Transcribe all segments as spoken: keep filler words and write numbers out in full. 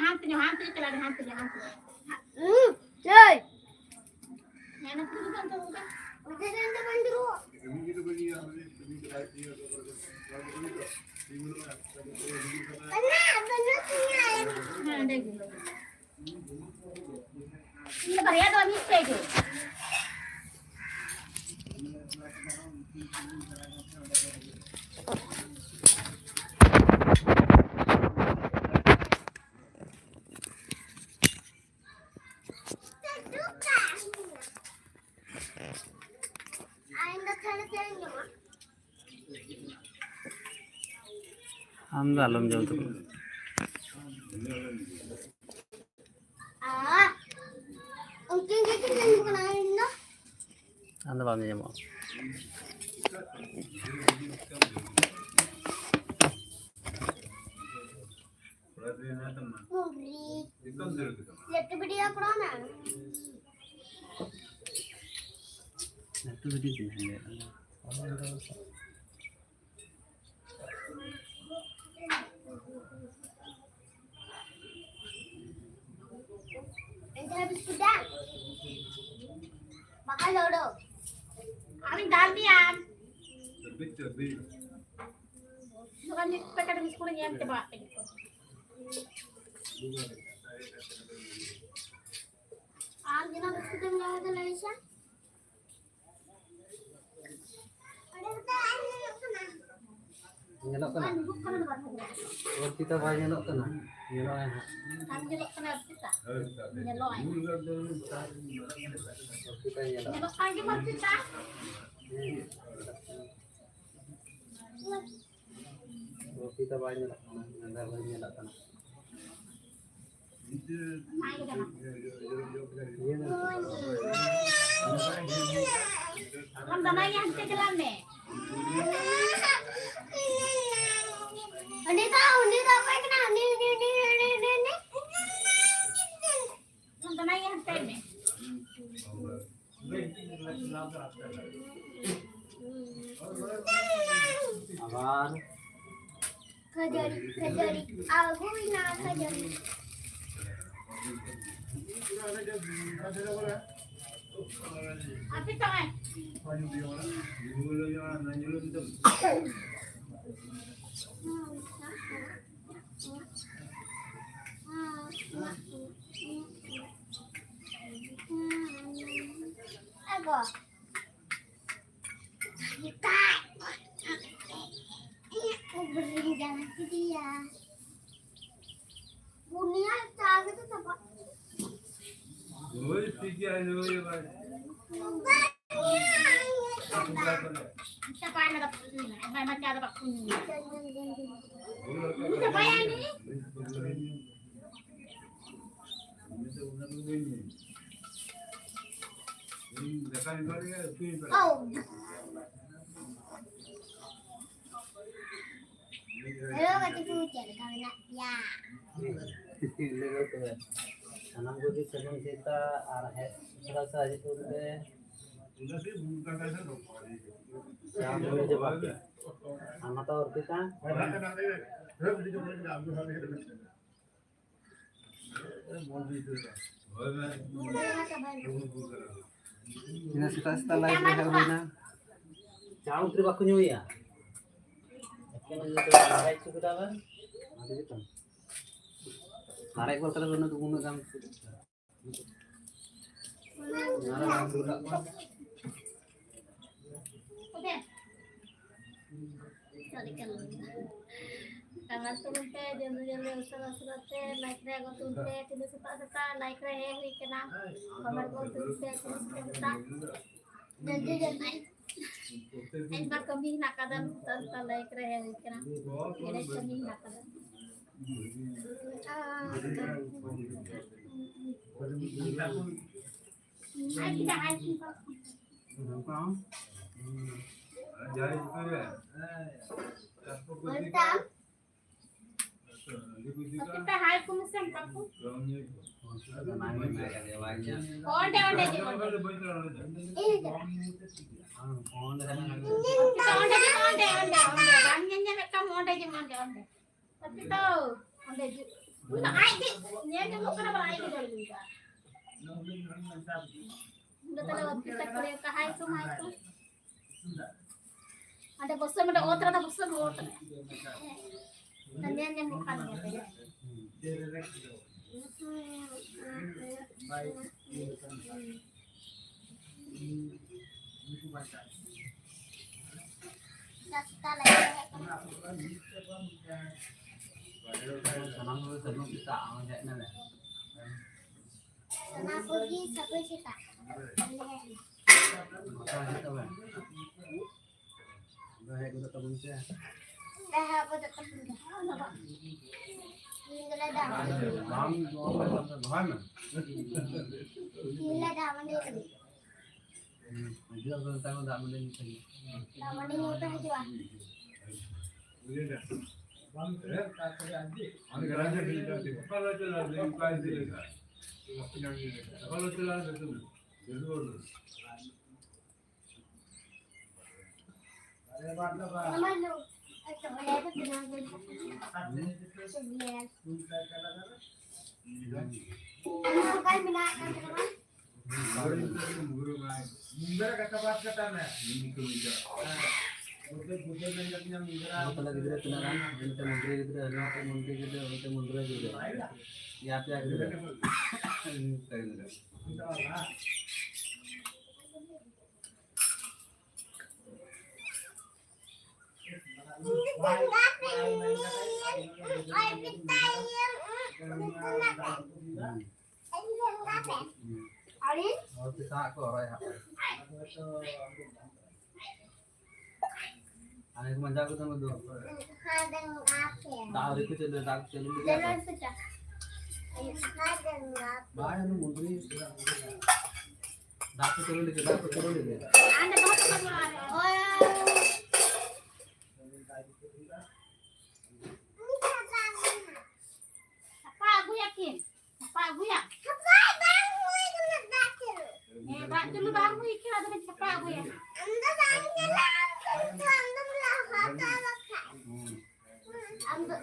ᱦᱟᱱᱛᱮ ᱧᱚᱜ, ᱦᱟᱱᱛᱮ ᱧᱚᱜ ᱪᱟᱞᱟᱜ ᱢᱮ, ᱦᱟᱱᱛᱮ ᱧᱚᱜ, ᱦᱟᱱᱛᱮ ᱧᱚᱜ᱾ ᱦᱩᱸ, ᱪᱟᱹᱭ᱾ ᱦᱮᱸ, ᱱᱩᱠᱩ ᱫᱚ ᱵᱟᱝ ᱫᱚ ᱚᱱᱠᱟ᱾ ᱚᱱᱛᱮ ᱫᱚ ᱵᱟᱝ ᱫᱩᱲᱩᱵ᱾ ᱦᱮᱸ, ᱚᱸᱰᱮ ᱜᱮ᱾ ᱤᱧ ᱫᱚ ᱵᱟᱨᱭᱟ ᱫᱚ ᱢᱤᱫ ᱛᱮ ᱜᱮ᱾ ᱟᱢ ᱫᱚ ᱟᱞᱚᱢ ᱡᱚᱢ ᱛᱟᱠᱚᱣᱟ᱾ ᱟᱨ ᱩᱱᱠᱤᱱ ᱜᱮᱠᱤᱱ ᱧᱟᱢ ᱠᱟᱱᱟ, ᱤᱧ ᱫᱚ᱾ ᱟᱢ ᱫᱚ ᱵᱟᱢ ᱧᱟᱢᱚᱜᱼᱟ᱾ ᱞᱟᱹᱴᱩ ᱵᱷᱤᱰᱤᱭᱳ ᱠᱚᱨᱟᱣ ᱢᱮ᱾ ᱞᱟᱹᱴᱩ ᱵᱷᱤᱰᱤᱭᱳ ᱠᱚᱨᱟᱣ ᱢᱮ᱾ ᱮᱱᱛᱮ ᱵᱤᱥᱠᱩᱴ ᱫᱟ᱾ ᱵᱟᱠᱷᱟᱱ ᱞᱚᱰᱚ᱾ ᱟᱢᱤᱧ ᱫᱟᱞ ᱢᱮᱭᱟ᱾ ᱫᱚᱠᱟᱱ ᱨᱤᱱᱤᱡ ᱯᱮᱠᱮᱴ ᱵᱤᱥᱠᱩᱴ ᱤᱧ ᱮᱢ ᱪᱟᱵᱟ ᱟᱫ ᱛᱟᱭᱟ᱾ ᱟᱨ ᱡᱮᱱᱚ ᱵᱤᱥᱠᱩᱴ ᱮᱢ ᱞᱟᱜᱟᱣ ᱫᱟ ᱞᱟᱹᱭ ᱥᱮ᱾ ᱧᱮᱞᱚᱜ ᱠᱟᱱᱟ? ᱚᱨᱯᱤᱛᱟ ᱵᱟᱭ ᱧᱮᱞᱚᱜ ᱠᱟᱱᱟ? ᱧᱮᱞᱚᱜᱼᱟᱭ ᱦᱟᱸᱜ᱾ ᱵᱟᱝ ᱧᱮᱞᱚᱜ ᱠᱟᱱᱟ ᱚᱨᱯᱤᱛᱟ? ᱧᱮᱞᱚᱜᱼᱟᱭ᱾ ᱚᱨᱯᱤᱛᱟᱭ ᱧᱮᱞᱚᱜᱼᱟ᱾ ᱧᱮᱞᱚᱜ ᱠᱟᱱ ᱜᱮ ᱚᱨᱯᱤᱛᱟ᱾ ᱦᱮᱸ᱾ ᱚᱨᱯᱤᱛᱟ ᱵᱟᱭ ᱧᱮᱞᱚᱜ ᱠᱟᱱᱟ, ᱟᱸᱫᱷᱟ ᱵᱟᱭ ᱧᱮᱞᱚᱜ ᱠᱟᱱᱟ᱾ ᱟᱢ ᱫᱟᱱᱟᱭ ᱦᱟᱱᱛᱮ ᱪᱟᱞᱟᱜ ᱢᱮ᱾ ᱩᱱᱤ ᱫᱚ, ᱩᱱᱤ ᱫᱚ ᱚᱠᱚᱭ ᱠᱟᱱᱟ? ᱩᱱᱤ, ᱩᱱᱤ, ᱩᱱᱤ᱾ ᱟᱢ ᱫᱟᱱᱟᱭ ᱦᱟᱱᱛᱮ ᱢᱮ᱾ ᱟᱵᱟᱨ ᱠᱷᱟᱹᱡᱟᱹᱲᱤ, ᱠᱷᱟᱹᱡᱟᱹᱲᱤ, ᱟᱹᱜᱩᱭ ᱱᱟ ᱠᱷᱟᱹᱡᱟᱹᱲᱤ᱾ ᱟᱯᱮ ᱛᱚ ᱟᱭ᱾ ᱟᱜᱚ᱾ ᱩᱵᱨᱤᱧ ᱡᱟᱞᱟ ᱠᱮᱫᱮᱭᱟ᱾ ᱯᱩᱱᱭᱟ ᱪᱟ ᱠᱟᱛᱮ ᱪᱟᱵᱟᱜ᱾ ᱦᱳᱭ, ᱴᱷᱤᱠ ᱜᱮᱭᱟ, ᱦᱳᱭ, ᱵᱟᱭ᱾ ᱪᱟᱵᱟᱭ ᱢᱮ, ᱫᱟᱠᱟ ᱠᱚ ᱧᱩᱭᱟ᱾ ᱮᱱᱠᱷᱟᱱ ᱢᱟ ᱪᱟ ᱫᱚ ᱵᱟᱠᱚ ᱧᱩᱭᱟ᱾ ᱪᱟᱵᱟᱭᱟ ᱱᱤ᱾ ᱚ᱾ ᱦᱮᱞᱳ, ᱜᱟᱛᱮ ᱠᱚ, ᱪᱮᱫ ᱞᱮᱠᱟ ᱢᱮᱱᱟᱜ ᱯᱮᱭᱟ? ᱞᱟᱹᱭ ᱢᱮ ᱛᱚᱵᱮ, ᱥᱟᱱᱟᱢ ᱠᱚᱜᱮ ᱥᱟᱹᱜᱩᱱ ᱥᱮᱛᱟᱜ ᱟᱨ ᱦᱮᱡ ᱥᱮᱴᱮᱨ ᱥᱮ ᱦᱤᱡᱩᱜ ᱛᱟᱵᱚᱱ ᱯᱮ᱾ ᱪᱟ ᱧᱩ ᱪᱟᱵᱟ ᱠᱮᱫ᱾ ᱟᱢ ᱦᱟᱛᱟᱣ ᱚᱨᱯᱤᱛᱟ? ᱤᱱᱟᱹ ᱥᱮᱛᱟᱜ ᱥᱮᱛᱟᱜ ᱞᱟᱭᱤᱵᱷ ᱨᱮ ᱦᱮᱡ ᱦᱩᱭᱱᱟ᱾ ᱪᱟ ᱩᱱᱠᱩ ᱫᱚ ᱵᱟᱠᱚ ᱧᱩᱭᱟ᱾ ᱮᱠᱮᱱ ᱩᱱᱤ ᱫᱚ ᱞᱟᱲᱟᱭ ᱦᱚᱪᱚ ᱠᱮᱫᱟ ᱵᱮᱱ᱾ ᱚᱱᱟ ᱛᱮᱜᱮ ᱛᱚ᱾ ᱞᱟᱲᱟᱭ ᱜᱚᱫ ᱠᱟᱫᱟ ᱵᱮᱱ, ᱩᱱᱟᱹᱜ ᱫᱚ, ᱩᱱᱟᱹᱜ ᱜᱟᱱ᱾ ᱠᱟᱢᱟᱨ ᱛᱩᱞᱩᱢ ᱯᱮ, ᱡᱚᱞᱫᱤ ᱡᱚᱞᱫᱤ ᱩᱥᱟᱹᱨᱟ ᱩᱥᱟᱹᱨᱟ ᱛᱮ, ᱞᱟᱭᱤᱠ ᱨᱮ ᱟᱹᱜᱩ ᱛᱩᱞ ᱯᱮ, ᱛᱤᱱᱟᱹᱜ ᱥᱮᱛᱟᱜ ᱥᱮᱛᱟᱜ ᱞᱟᱭᱤᱠ ᱨᱮ ᱦᱮᱡ ᱦᱩᱭ ᱠᱟᱱᱟ᱾ ᱠᱟᱢᱟᱨ ᱠᱚ ᱛᱩᱞ ᱯᱮ, ᱛᱤᱱᱟᱹᱜ ᱥᱮᱛᱟᱜ ᱥᱮᱛᱟᱜ᱾ ᱡᱚᱞᱫᱤ ᱡᱚᱞᱫᱤ᱾ ᱟᱭᱢᱟ ᱠᱟᱹᱢᱤ ᱦᱮᱱᱟᱜ ᱠᱟᱫᱟ, ᱥᱮᱛᱟᱜ ᱥᱮᱛᱟᱜ ᱞᱟᱭᱤᱠ ᱨᱮ ᱦᱮᱡ ᱦᱩᱭ ᱠᱟᱱᱟ᱾ ᱮᱱᱮᱡ ᱠᱟᱹᱢᱤ ᱦᱮᱱᱟᱜ ᱠᱟᱫᱟ᱾ ᱚᱸᱰᱮ, ᱚᱸᱰᱮ ᱡᱮ ᱚᱸᱰᱮ᱾ ᱚᱸᱰᱮ ᱡᱮ ᱚᱸᱰᱮ, ᱚᱸᱰᱮ, ᱚᱸᱰᱮ᱾ ᱵᱟᱝ ᱧᱮᱞ ᱧᱟᱢᱮᱫ ᱛᱟᱢ, ᱚᱸᱰᱮ ᱡᱮ ᱚᱸᱰᱮ, ᱚᱸᱰᱮ᱾ ᱚᱸᱰᱮ ᱡᱮ ᱩᱱᱤ ᱫᱚ ᱟᱡ ᱜᱮ ᱧᱮᱞ ᱧᱟᱢᱚᱜ ᱠᱟᱱᱟ, ᱵᱟᱝ ᱟᱡ ᱜᱮ ᱫᱟᱲᱮ ᱦᱩᱭ ᱠᱟᱜᱼᱟ᱾ ᱩᱱᱤ ᱫᱚ ᱛᱟᱦᱞᱮ ᱚᱛ ᱠᱚ ᱪᱟᱠᱨᱤ ᱠᱟᱜᱼᱟᱭ ᱛᱚ, ᱢᱟᱭ ᱠᱚ᱾ ᱚᱸᱰᱮ ᱵᱚᱥᱮ, ᱢᱟᱱᱮ ᱚᱛ ᱨᱮᱫᱚ ᱵᱚᱥᱮ ᱨᱩᱣᱟᱹᱲ ᱠᱟᱱᱟ᱾ ᱧᱮᱞ ᱧᱟᱢᱚᱜ ᱠᱟᱱ ᱜᱮᱭᱟ᱾ ᱥᱟᱱᱟᱢ ᱠᱚᱜᱮ ᱥᱟᱹᱜᱩᱱ ᱥᱮᱛᱟᱜ, ᱟᱢ ᱦᱮᱡ ᱮᱱᱟᱞᱮ᱾ ᱥᱟᱱᱟᱢ ᱠᱚᱜᱮ ᱥᱟᱹᱜᱩᱱ ᱥᱮᱛᱟᱜ᱾ ᱟᱫᱚ ᱦᱮᱡ ᱜᱚᱫᱚᱜ ᱛᱟᱵᱚᱱ ᱯᱮ᱾ ᱦᱮᱡ ᱜᱚᱫᱚᱜ ᱛᱟᱵᱚᱱ ᱯᱮ᱾ ᱵᱟᱢ ᱡᱚᱢ ᱞᱮᱠᱷᱟᱱ ᱫᱚ ᱫᱚᱦᱚᱭ ᱢᱮ᱾ ᱦᱤᱡᱩᱜ ᱟᱠᱚ ᱱᱮᱛᱟᱨ ᱢᱟ ᱫᱟᱜ ᱢᱟᱹᱰᱤ ᱧᱩ ᱛᱮᱜᱮ᱾ ᱫᱟᱜ ᱢᱟᱹᱰᱤ ᱧᱩ ᱛᱮ ᱦᱤᱡᱩᱜᱼᱟ᱾ ᱟᱵᱚ ᱛᱟᱞᱟ ᱜᱤᱫᱽᱨᱟᱹ ᱛᱤᱱᱟᱹᱜ ᱜᱟᱱ? ᱦᱟᱱᱛᱮ ᱢᱚᱱᱫᱨᱤ ᱜᱤᱫᱽᱨᱟᱹ, ᱦᱟᱱᱛᱮ ᱢᱚᱱᱫᱨᱤ ᱜᱤᱫᱽᱨᱟᱹ, ᱦᱟᱱᱛᱮ ᱢᱚᱱᱫᱨᱤ ᱜᱤᱫᱽᱨᱟᱹ, ᱦᱟᱱᱛᱮ ᱢᱚᱱᱫᱨᱤ ᱜᱤᱫᱽᱨᱟᱹ᱾ ᱭᱟ ᱯᱮᱭᱟ ᱜᱤᱫᱽᱨᱟᱹ᱾ ᱦᱚᱲ ᱯᱮ ᱥᱟᱦᱟᱜ ᱠᱚ ᱦᱚᱨᱚᱭ ᱦᱟᱸᱜ᱾ ᱟᱨ ᱠᱚ ᱢᱟᱸᱡᱟᱣ ᱠᱮᱫᱟ ᱢᱟᱫᱩ᱾ ᱫᱟᱜ ᱟᱹᱣᱨᱤ ᱠᱚ ᱪᱟᱹᱞᱩᱭᱟ, ᱫᱟᱜ ᱠᱚ ᱪᱟᱹᱞᱩ ᱞᱮᱠᱷᱟᱱ ᱫᱚ᱾ ᱵᱟᱭ ᱟᱹᱱᱩ ᱢᱩᱱᱫᱨᱤ᱾ ᱫᱟᱜ ᱠᱚ ᱪᱟᱹᱞᱩ ᱞᱮᱠᱷᱟᱱ, ᱫᱟᱜ ᱠᱚ ᱪᱟᱹᱞᱩ ᱞᱮᱠᱷᱟᱱ᱾ ᱥᱟᱯᱷᱟ ᱟᱹᱜᱩᱭᱟᱠᱤᱱ᱾ ᱥᱟᱯᱷᱟ ᱟᱹᱜᱩᱭᱟ᱾ ᱦᱟᱯᱟᱭ ᱵᱟᱝ ᱦᱩᱭ ᱠᱟᱱᱟ ᱫᱟᱜ ᱪᱟᱹᱞᱩ᱾ ᱦᱮᱸ, ᱫᱟᱜ ᱪᱟᱹᱞᱩ ᱵᱟᱝ ᱦᱩᱭ ᱠᱟᱱᱟ, ᱟᱫᱚ ᱵᱮᱱ ᱥᱟᱯᱷᱟ ᱟᱹᱜᱩᱭᱟ᱾ ᱟᱢ ᱫᱚ ᱵᱟᱝ ᱪᱟᱞᱟᱜ ᱟᱢ ᱪᱟᱹᱞᱩ, ᱟᱢ ᱫᱚᱢ ᱞᱟᱦᱟ ᱪᱟᱞᱟᱜ ᱠᱷᱟᱱ᱾ ᱟᱢ ᱫᱚ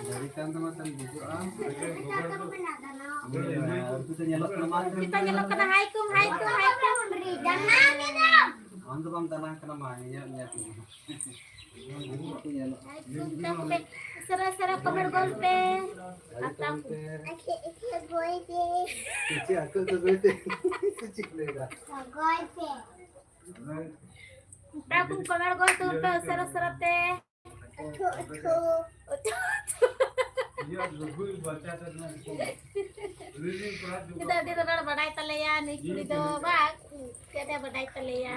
ᱜᱷᱟᱹᱲᱤ ᱠᱟᱱ ᱛᱟᱢᱟ ᱛᱟᱢ ᱵᱩᱡᱷᱟᱹᱜᱼᱟ᱾ ᱩᱱᱠᱩ ᱫᱚ ᱧᱮᱞᱚᱜ ᱠᱟᱱᱟ, ᱢᱟ ᱪᱮᱫ ᱧᱮᱞᱚᱜ ᱠᱟᱱᱟ? ᱦᱟᱭ ᱠᱚ, ᱦᱟᱭ ᱠᱚ, ᱦᱟᱭ ᱠᱚ᱾ ᱟᱢ ᱫᱚ ᱵᱟᱢ ᱫᱟᱱᱟᱝ ᱠᱟᱱᱟ, ᱢᱟ ᱧᱮᱞ, ᱧᱮᱞ ᱠᱚᱢᱮ᱾ ᱩᱱᱠᱩ ᱠᱚ ᱧᱮᱞᱚᱜ ᱠᱟᱱᱟ᱾ ᱦᱟᱭ ᱠᱚ, ᱩᱱᱠᱩ ᱠᱚ ᱥᱟᱨᱟ, ᱥᱟᱨᱟ ᱠᱚᱢᱮᱱᱴ ᱜᱚᱞ ᱯᱮ᱾ ᱜᱷᱟᱹᱲᱤ ᱠᱟᱱ ᱛᱮ᱾ ᱪᱮᱫ ᱟᱠᱚ ᱫᱚ ᱜᱚᱭ ᱛᱮ? ᱪᱮᱫ ᱞᱟᱹᱭ ᱫᱟ? ᱜᱚᱭ ᱛᱮ᱾ ᱛᱟᱠᱩ ᱠᱚᱢᱮᱱᱴ ᱜᱚᱞ ᱛᱟᱵᱚᱱ ᱯᱮ ᱩᱥᱟᱹᱨᱟ ᱩᱥᱟᱹᱨᱟ ᱛᱮ᱾ ᱩᱛᱷᱩ, ᱩᱛᱷᱩ᱾ ᱩᱛᱷᱩ, ᱩᱛᱷᱩ᱾ ᱱᱤᱛᱚᱜ ᱟᱹᱰᱤ ᱨᱚᱲ ᱵᱟᱰᱟᱭ ᱛᱟᱞᱮᱭᱟ, ᱱᱩᱭ ᱠᱩᱲᱤ ᱫᱚ ᱵᱟᱝ, ᱪᱮᱫ ᱮ ᱵᱟᱰᱟᱭ ᱛᱟᱞᱮᱭᱟ?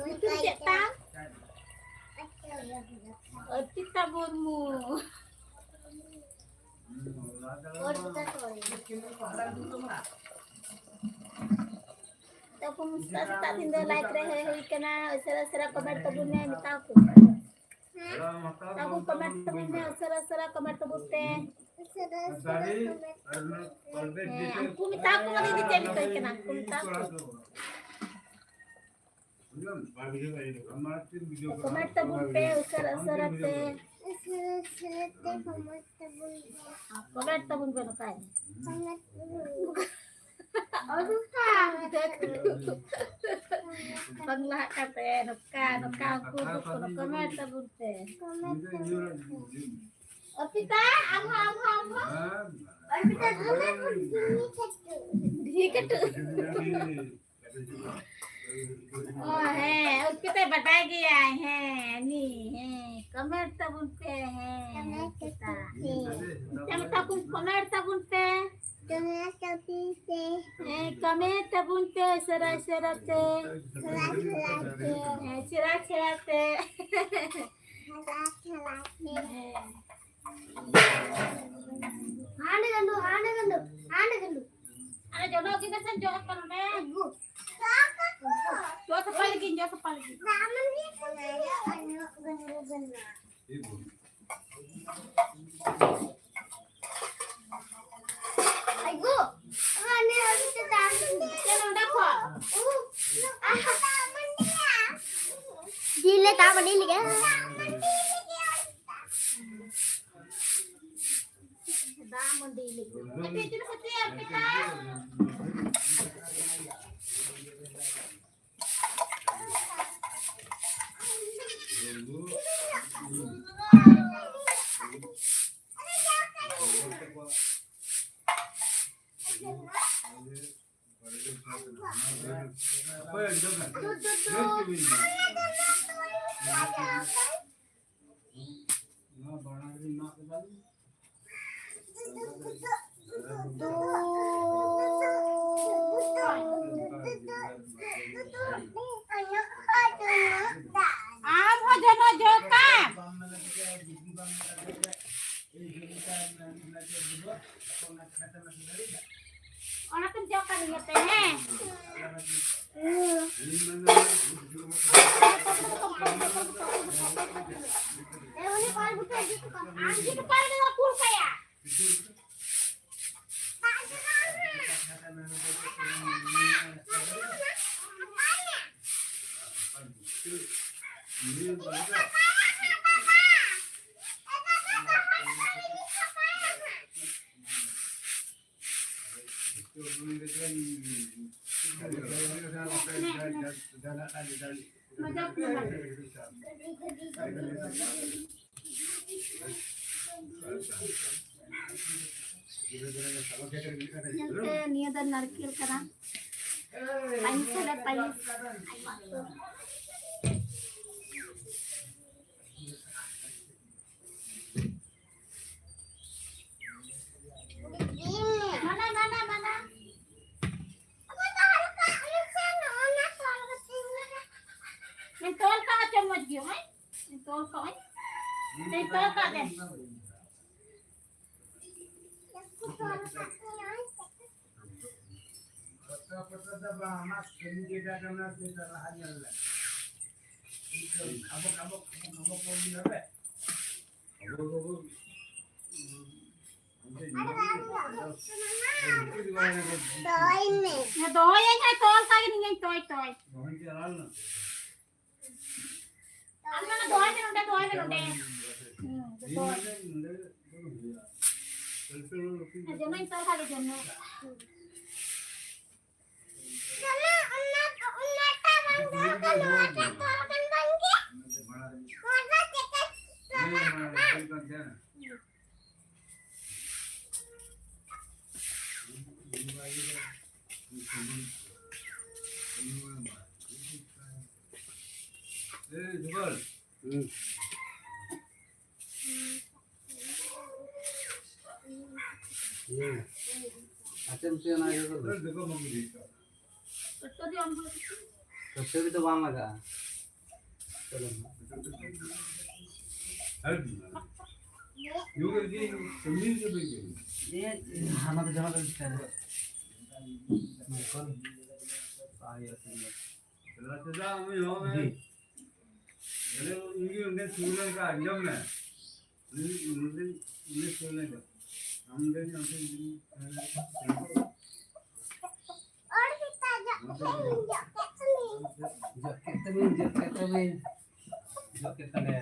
ᱧᱩᱛᱩᱢ ᱪᱮᱫ ᱛᱟᱢ? ᱚᱨᱯᱤᱛᱟ ᱢᱩᱨᱢᱩ᱾ ᱛᱟᱠᱩ ᱥᱮᱛᱟᱜ ᱥᱮᱛᱟᱜ ᱛᱤᱦᱤᱧ ᱫᱚ ᱞᱟᱭᱤᱵᱷ ᱨᱮ ᱦᱮᱡ ᱦᱩᱭ ᱠᱟᱱᱟ, ᱩᱥᱟᱹᱨᱟ ᱩᱥᱟᱹᱨᱟ ᱠᱚᱢᱮᱱᱴ ᱛᱟᱵᱚᱱ ᱢᱮ, ᱢᱮᱛᱟ ᱠᱚ᱾ ᱛᱟᱠᱩ ᱠᱚᱢᱮᱱᱴ ᱛᱟᱵᱚᱱ ᱢᱮ, ᱩᱥᱟᱹᱨᱟ ᱩᱥᱟᱹᱨᱟ ᱠᱚᱢᱮᱱᱴ ᱛᱟᱵᱚᱱ ᱯᱮ᱾ ᱦᱮᱸ, ᱩᱱᱠᱩ ᱢᱮᱛᱟ ᱠᱚ ᱢᱟ ᱫᱤᱫᱤ ᱪᱮᱫ ᱢᱮᱛᱟᱭ ᱠᱟᱱᱟ, ᱩᱱᱠᱩ ᱢᱮᱛᱟ ᱠᱚ᱾ ᱠᱚᱢᱮᱱᱴ ᱛᱟᱵᱚᱱ ᱯᱮ, ᱩᱥᱟᱹᱨᱟ ᱩᱥᱟᱹᱨᱟ ᱛᱮ᱾ ᱩᱥᱟᱹᱨᱟ ᱩᱥᱟᱹᱨᱟ ᱛᱮ ᱠᱚᱢᱮᱱᱴ ᱛᱟᱵᱚᱱ ᱯᱮ᱾ ᱠᱚᱢᱮᱱᱴ ᱛᱟᱵᱚᱱ ᱯᱮ ᱱᱚᱝᱠᱟ᱾ ᱠᱚᱢᱮᱱᱴ ᱛᱟᱵᱚᱱ ᱯᱮ᱾ ᱵᱟᱝ ᱞᱟᱦᱟᱜ ᱠᱟᱱ ᱛᱟᱭᱟ, ᱱᱚᱝᱠᱟ, ᱱᱚᱝᱠᱟ ᱩᱱᱠᱩ ᱩᱫᱩᱜ ᱠᱚ, ᱠᱚᱢᱮᱱᱴ ᱛᱟᱵᱚᱱ ᱯᱮ᱾ ᱠᱚᱢᱮᱱᱴ ᱛᱟᱵᱚᱱ ᱯᱮ᱾ ᱚᱨᱯᱤᱛᱟ, ᱟᱢ ᱦᱚᱸ, ᱟᱢ ᱦᱚᱸ, ᱟᱢ ᱦᱚᱸ᱾ ᱚᱨᱯᱤᱛᱟ, ᱟᱢ ᱦᱚᱸ᱾ ᱰᱷᱤ ᱠᱟᱹᱴᱩ᱾ ᱚ, ᱦᱮᱸ, ᱚᱨᱯᱤᱛᱟᱭ ᱵᱟᱰᱟᱭ ᱜᱮᱭᱟᱭ, ᱦᱮᱸ, ᱱᱤ, ᱦᱮᱸ, ᱠᱚᱢᱮᱱᱴ ᱛᱟᱵᱚᱱ ᱯᱮ, ᱦᱮᱸ, ᱠᱚᱢᱮᱱᱴ ᱚᱨᱯᱤᱛᱟ᱾ ᱛᱟᱵᱚᱱ ᱯᱮ᱾ ᱢᱮᱛᱟ ᱠᱚ, ᱠᱚᱢᱮᱱᱴ ᱛᱟᱵᱚᱱ ᱯᱮ᱾ ᱠᱚᱢᱮᱱᱴ ᱛᱟᱵᱚᱱ ᱯᱮ᱾ ᱦᱮᱸ, ᱠᱚᱢᱮᱱᱴ ᱛᱟᱵᱚᱱ ᱯᱮ, ᱩᱥᱟᱹᱨᱟ, ᱩᱥᱟᱹᱨᱟ ᱛᱮ᱾ ᱩᱥᱟᱹᱨᱟ, ᱩᱥᱟᱹᱨᱟ ᱛᱮ᱾ ᱦᱮᱸ, ᱩᱥᱟᱹᱨᱟ, ᱩᱥᱟᱹᱨᱟ ᱛᱮ᱾ ᱩᱥᱟᱹᱨᱟ, ᱩᱥᱟᱹᱨᱟ ᱛᱮ᱾ ᱦᱮᱸ᱾ ᱦᱟᱸᱰᱮ ᱜᱟᱸᱰᱳ, ᱦᱟᱸᱰᱮ ᱜᱟᱸᱰᱳ, ᱦᱟᱸᱰᱮ ᱜᱟᱸᱰᱳ᱾ ᱟᱨᱮ ᱡᱚᱱᱚᱜ ᱜᱤᱫᱟᱹᱨ ᱥᱮ ᱡᱚᱜ ᱠᱟᱱᱟ ᱱᱚᱰᱮ᱾ ᱡᱚᱜ ᱥᱟᱯᱷᱟ ᱞᱟᱹᱜᱤᱫ, ᱡᱚᱜ ᱥᱟᱯᱷᱟ ᱞᱟᱹᱜᱤᱫ᱾ ᱟᱭ ᱜᱳ, ᱟᱨ ᱱᱤᱭᱟᱹ ᱢᱟᱹᱰᱤ ᱞᱮᱜᱟ᱾ ᱫᱟᱜ ᱢᱟᱹᱰᱤ ᱞᱮᱜᱟ᱾ ᱟᱯᱮ ᱪᱮᱫ ᱯᱮ ᱩᱛᱩᱭᱟ ᱟᱯᱮ ᱛᱟᱭ? ᱟᱢ ᱦᱚᱸ ᱡᱚᱱᱚᱜ ᱡᱚᱜ ᱠᱟᱢ᱾ ᱚᱱᱟ ᱠᱚᱢ ᱡᱚᱜ ᱠᱟᱜ ᱤᱭᱟᱹ ᱛᱮ, ᱦᱮᱸ? ᱮ, ᱩᱱᱤ ᱠᱚᱲᱟ ᱜᱩᱴᱩ ᱦᱤᱡᱩᱜ ᱠᱟᱱ, ᱟᱢ ᱜᱮ ᱱᱚᱝᱠᱟ ᱨᱮᱜᱮ ᱠᱩᱞ ᱠᱟᱭᱟ᱾ ᱧᱮᱞ ᱯᱮ, ᱱᱤᱭᱟᱹ ᱫᱚ ᱱᱟᱨᱠᱮᱞ ᱠᱟᱱᱟ᱾ ᱯᱟᱭᱤᱥ ᱟᱞᱮ ᱯᱟᱭᱤᱥ᱾ ᱢᱟᱱᱟ, ᱢᱟᱱᱟ, ᱢᱟᱱᱟ᱾ ᱤᱧ ᱛᱚᱞ ᱠᱟᱜᱼᱟ, ᱪᱚ ᱢᱚᱡᱽ ᱜᱮ, ᱦᱳᱭ᱾ ᱤᱧ ᱛᱚᱞ ᱠᱟᱜᱼᱟᱹᱧ᱾ ᱤᱧ ᱛᱚᱞ ᱠᱟᱜ ᱫᱮ᱾ ᱟᱵᱚ, ᱟᱵᱚ, ᱟᱵᱚ, ᱟᱵᱚ ᱠᱚ ᱧᱮᱞ ᱨᱮ᱾ ᱫᱚᱦᱚᱭᱟᱹᱧ ᱦᱟᱸᱜ, ᱛᱚᱞ ᱠᱟᱜ ᱜᱤᱱᱟᱹᱧ, ᱛᱚᱭ, ᱛᱚᱭ᱾ ᱟᱢ ᱫᱚ ᱚᱱᱟ ᱫᱚᱦᱚᱭ ᱢᱮ ᱱᱚᱰᱮ, ᱫᱚᱦᱚᱭ ᱢᱮ ᱱᱚᱰᱮ᱾ ᱦᱩᱸ, ᱡᱚᱛᱚ ᱦᱚᱲ᱾ ᱡᱚᱢᱟᱧ ᱛᱚ ᱠᱷᱟᱹᱞᱤ ᱡᱚᱢ ᱢᱮ᱾ ᱦᱩᱸ᱾ ᱦᱩᱸ᱾ ᱟᱪᱪᱷᱟ, ᱢᱤᱫᱴᱮᱱ ᱚᱱᱟ ᱤᱭᱟᱹ ᱠᱚ᱾ ᱠᱟᱹᱴᱟᱹᱨᱤ ᱫᱚ ᱵᱟᱝ ᱞᱟᱜᱟᱜᱼᱟ᱾ ᱦᱟᱱᱟ ᱫᱚ ᱡᱟᱦᱟᱸ ᱫᱚ ᱪᱮᱫᱟᱜ ᱩᱱᱤ ᱦᱚᱸ ᱦᱩᱸ᱾ ᱩᱱᱤ ᱚᱸᱰᱮ ᱥᱩᱨ ᱞᱮᱱᱠᱷᱟᱱ ᱟᱸᱡᱚᱢ ᱢᱮ᱾ ᱩᱱᱤ, ᱩᱱᱤ, ᱩᱱᱤ ᱥᱩᱨ ᱞᱮᱱᱠᱷᱟᱱ ᱟᱢ ᱫᱚ ᱚᱸᱰᱮ ᱡᱩᱫᱤ ᱡᱚᱜ ᱠᱮᱫ ᱛᱟᱞᱮ, ᱡᱚᱜ ᱠᱮᱫ ᱛᱟᱞᱮ᱾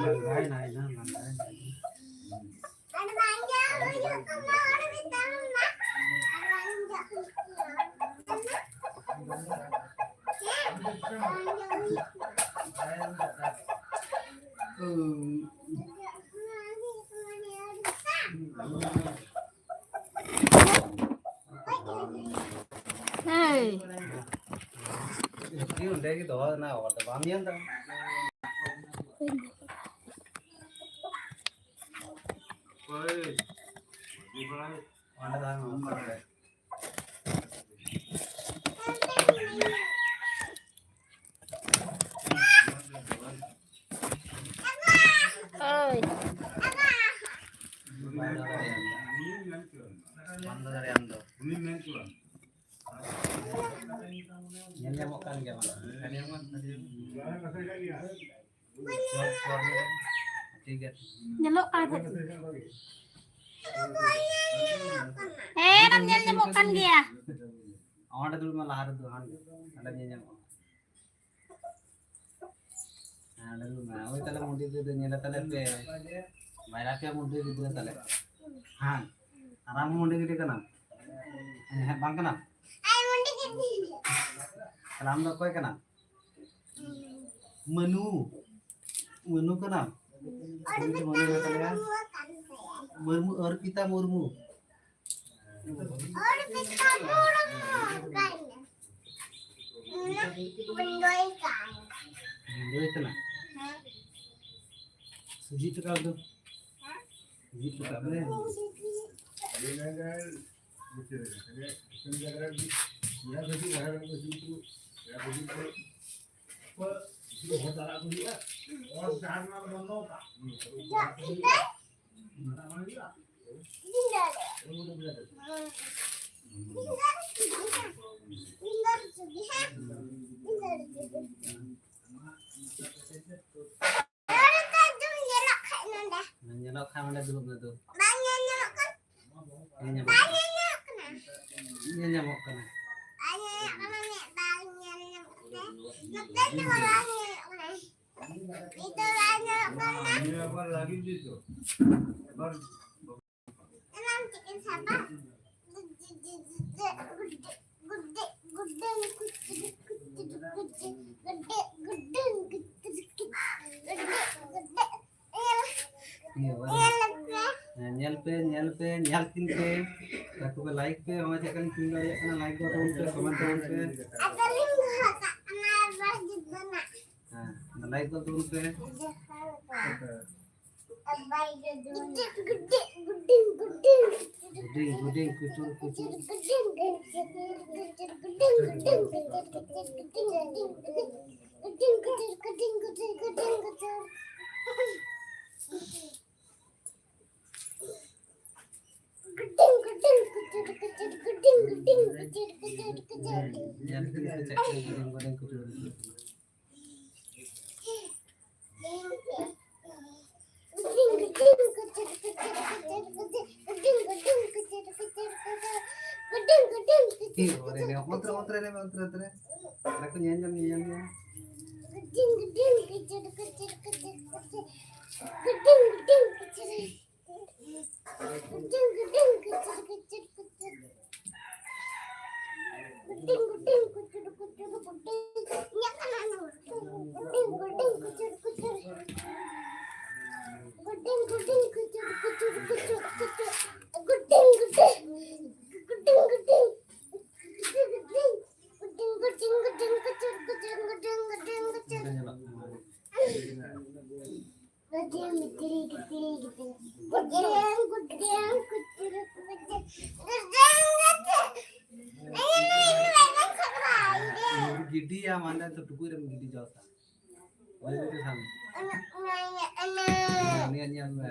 ᱞᱟᱸᱜᱟᱭᱱᱟᱭ ᱱᱟ, ᱞᱟᱸᱜᱟᱭᱱᱟᱭ᱾ ᱦᱮᱸ᱾ ᱚᱸᱰᱮ ᱜᱮ ᱫᱚᱦᱚ ᱨᱮᱱᱟᱜ ᱦᱚᱨ ᱫᱚ ᱵᱟᱢ ᱧᱮᱞ ᱫᱟ? ᱚᱸᱰᱮ ᱫᱚ ᱵᱟᱝ ᱚᱱᱠᱟ ᱜᱮ᱾ ᱦᱳᱭ᱾ ᱧᱮᱞ ᱧᱟᱢᱚᱜ ᱠᱟᱱ ᱜᱮᱭᱟ ᱵᱟᱝ? ᱴᱷᱤᱠ ᱜᱮᱭᱟ᱾ ᱧᱮᱞᱚᱜ ᱠᱟᱱ ᱛᱟᱦᱮᱸᱫ᱾ ᱦᱮᱸ, ᱧᱮᱞ ᱧᱟᱢᱚᱜ ᱠᱟᱱ ᱜᱮᱭᱟ᱾ ᱚᱸᱰᱮ ᱫᱩᱲᱩᱵ ᱢᱮ, ᱞᱟᱦᱟ ᱨᱮ ᱫᱩᱲᱩᱵ, ᱦᱟᱸᱰᱮ, ᱦᱟᱸᱰᱮ ᱧᱮᱞ ᱧᱟᱢᱚᱜᱼᱟ᱾ ᱦᱮᱸ, ᱚᱸᱰᱮ ᱫᱩᱲᱩᱵ ᱢᱮ᱾ ᱳᱭ ᱛᱟᱦᱞᱮ ᱢᱩᱰᱤ ᱜᱤᱫᱽᱨᱟᱹ ᱧᱮᱞᱮ ᱛᱟᱞᱮ ᱯᱮ᱾ ᱵᱟᱭᱨᱟ ᱯᱮᱭᱟ ᱢᱩᱰᱤ ᱜᱤᱫᱽᱨᱟᱹ ᱛᱟᱞᱮ᱾ ᱦᱮᱸ, ᱟᱨ ᱟᱢ ᱦᱚᱸ ᱢᱩᱰᱤ ᱜᱤᱫᱽᱨᱟᱹ ᱠᱟᱱᱟᱢ? ᱦᱮᱸ, ᱦᱮᱸ, ᱵᱟᱝ ᱠᱟᱱᱟᱢ? ᱛᱟᱦᱞᱮ ᱟᱢ ᱫᱚ ᱚᱠᱚᱭ ᱠᱟᱱᱟᱢ? ᱢᱟᱹᱱᱩ᱾ ᱢᱟᱹᱱᱩ ᱠᱟᱱᱟᱢ? ᱢᱟᱹᱱᱩ ᱫᱚ ᱢᱟᱹᱱᱩ ᱠᱟᱱ ᱛᱟᱞᱮᱭᱟ᱾ ᱢᱩᱨᱢᱩ, ᱚᱨᱯᱤᱛᱟ ᱢᱩᱨᱢᱩ᱾ ᱵᱚᱱᱫᱚᱭ ᱠᱟᱱᱟ᱾ ᱥᱩᱡᱤ ᱴᱟᱠᱟ ᱫᱚ᱾ ᱥᱩᱡᱤ ᱴᱟᱠᱟ ᱫᱚ᱾ ᱧᱮᱞᱚᱜ ᱠᱷᱟᱱ ᱚᱸᱰᱮ ᱫᱩᱲᱩᱵ ᱢᱮ ᱫᱩ᱾ ᱵᱟᱝ ᱧᱮᱞ ᱧᱟᱢᱚᱜ ᱠᱟᱱᱟ᱾ ᱧᱮᱞ ᱧᱟᱢᱚᱜ ᱠᱟᱱᱟ᱾ ᱵᱟᱝ ᱧᱮᱞ ᱧᱟᱢᱚᱜ ᱠᱟᱱᱟ᱾ ᱵᱟᱝ ᱧᱮᱞ ᱧᱟᱢᱚᱜ ᱠᱟᱱᱟ᱾ ᱵᱟᱝ ᱧᱮᱞ ᱧᱟᱢᱚᱜ ᱠᱟᱱᱟ᱾ ᱱᱚᱛᱮ ᱫᱚ ᱵᱟᱝ ᱧᱮᱞᱚᱜ ᱠᱟᱱᱟ᱾ ᱱᱤᱛᱚᱜ ᱵᱟᱝ ᱧᱮᱞᱚᱜ ᱠᱟᱱᱟ᱾ ᱮᱱᱟᱝ ᱪᱮᱫ ᱤᱧ ᱥᱟᱵᱟ? ᱦᱮᱸ, ᱧᱮᱞ ᱯᱮ, ᱧᱮᱞ ᱯᱮ, ᱧᱮᱞ ᱠᱤᱱ ᱯᱮ᱾ ᱛᱟᱠᱚ ᱯᱮ like ᱯᱮ, ᱦᱚᱸᱜᱼᱚᱭ ᱪᱮᱫ ᱞᱮᱠᱟᱞᱤᱧ ᱠᱤᱱ ᱫᱟᱲᱮᱭᱟᱜ ᱠᱟᱱᱟ, like ᱜᱚᱫ ᱛᱟᱵᱚᱱ ᱯᱮ, comment ᱛᱟᱵᱚᱱ ᱯᱮ᱾ ᱦᱮᱸ, like ᱜᱚᱫ ᱛᱟᱵᱚᱱ ᱯᱮ᱾ ᱦᱩᱰᱤᱧ ᱦᱩᱰᱤᱧ ᱠᱩᱪᱩᱨ ᱠᱩᱪᱩᱨ᱾ ᱧᱮᱞ ᱠᱤᱱ ᱯᱮ ᱪᱮᱫ ᱞᱮᱠᱟ ᱦᱩᱰᱤᱧ ᱦᱩᱰᱤᱧ ᱠᱩᱪᱩᱨ ᱠᱩᱪᱩᱨ᱾ ᱚᱱᱛᱨᱮ, ᱚᱱᱛᱨᱮ, ᱚᱱᱛᱨᱮ, ᱚᱱᱛᱨᱮ᱾ ᱟᱨ ᱠᱚ ᱧᱮᱞ ᱧᱟᱢ, ᱧᱮᱞ ᱧᱟᱢ ᱜᱮᱭᱟ᱾ ᱜᱤᱰᱤᱭᱟ ᱢᱟᱱᱮ ᱛᱚ ᱴᱩᱠᱩᱡ ᱨᱮᱢ ᱜᱤᱰᱤ ᱡᱚᱥᱟ᱾ ᱚᱱᱟ ᱧᱮᱞ ᱢᱮ᱾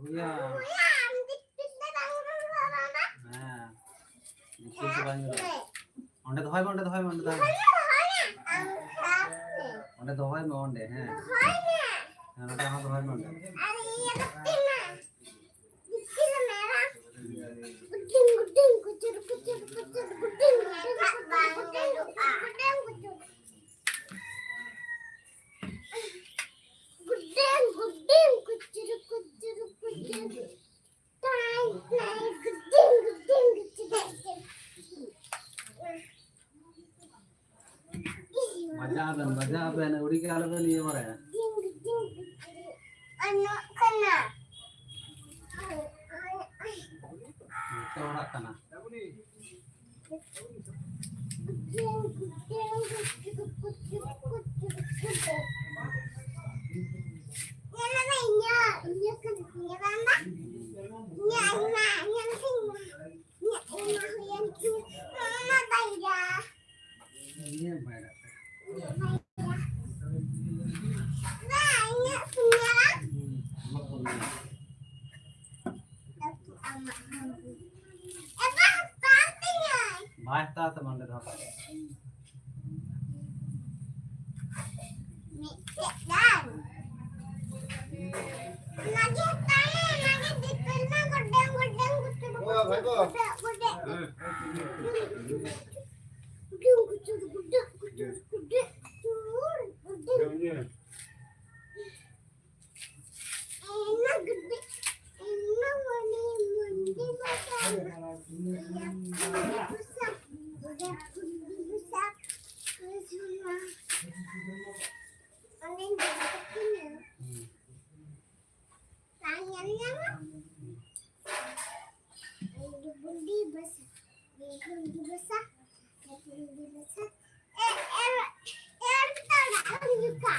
ᱨᱩᱭᱟ᱾ ᱦᱮᱸ᱾ ᱱᱤᱛᱚᱜ ᱫᱚ ᱵᱟᱝ ᱧᱮᱞᱚᱜᱼᱟ᱾ ᱚᱸᱰᱮ ᱫᱚᱦᱚᱭ ᱢᱮ, ᱚᱸᱰᱮ ᱫᱚᱦᱚᱭ ᱢᱮ, ᱚᱸᱰᱮ ᱫᱚᱦᱚᱭ ᱢᱮ᱾ ᱚᱸᱰᱮ ᱫᱚᱦᱚᱭ ᱢᱮ, ᱚᱸᱰᱮ, ᱦᱮᱸ᱾ ᱦᱮᱸ, ᱱᱚᱸᱰᱮ ᱦᱚᱸ ᱫᱚᱦᱚᱭ ᱢᱮ, ᱚᱸᱰᱮ᱾ ᱵᱟᱡᱟᱣ ᱵᱮᱱ, ᱵᱟᱡᱟᱣ ᱵᱮᱱ, ᱟᱹᱣᱲᱤ ᱜᱮ ᱟᱞᱚᱵᱮᱱ ᱤᱭᱟᱹ ᱵᱟᱲᱟᱭᱟ᱾ ᱡᱚᱛᱚ ᱦᱚᱲᱟᱜ ᱠᱟᱱᱟ᱾ ᱵᱟᱭ ᱦᱟᱛᱟᱣ ᱛᱟᱢᱟ ᱚᱸᱰᱮ ᱫᱚ᱾ ᱢᱤᱫᱴᱮᱡ ᱜᱟᱱ᱾ ᱚᱱᱟᱜᱮ ᱦᱟᱛᱟᱣ ᱢᱮ, ᱚᱱᱟᱜᱮ ᱫᱤᱯᱤᱞ ᱢᱮ, ᱜᱚᱰᱮᱝ, ᱜᱚᱰᱮᱝ, ᱜᱩᱴᱩᱨ, ᱜᱩᱴᱩᱨ, ᱜᱩᱰᱟᱹᱜ, ᱜᱩᱰᱟᱹᱜ᱾ ᱜᱩᱰᱩᱝ, ᱜᱩᱴᱩᱨ, ᱜᱩᱰᱟᱹᱜ, ᱜᱩᱴᱩᱨ, ᱜᱩᱰᱟᱹᱜ, ᱪᱩᱲ, ᱜᱩᱰᱩᱝ᱾ ᱮᱱᱟ ᱜᱩᱰᱩ, ᱮᱱᱟ ᱢᱚᱱᱤ ᱢᱩᱱᱰᱤ ᱵᱟᱥᱟ, ᱜᱩᱰᱩ ᱵᱟᱥᱟ, ᱜᱩᱰᱩ ᱵᱟᱥᱟ, ᱥᱩᱱᱟ᱾ ᱚᱱᱮᱧ ᱫᱚᱦᱚ ᱠᱟᱜ ᱠᱤᱱᱟ᱾ ᱵᱟᱝ ᱧᱮᱞ ᱧᱟᱢᱟ᱾ ᱜᱩᱰᱩ ᱵᱟᱥᱟ, ᱜᱩᱰᱩ ᱵᱟᱥᱟ, ᱜᱩᱰᱩ ᱵᱟᱥᱟ᱾ ᱮ, ᱮ, ᱮ, ᱛᱟᱲᱟ ᱦᱤᱡᱩᱜᱼᱟ᱾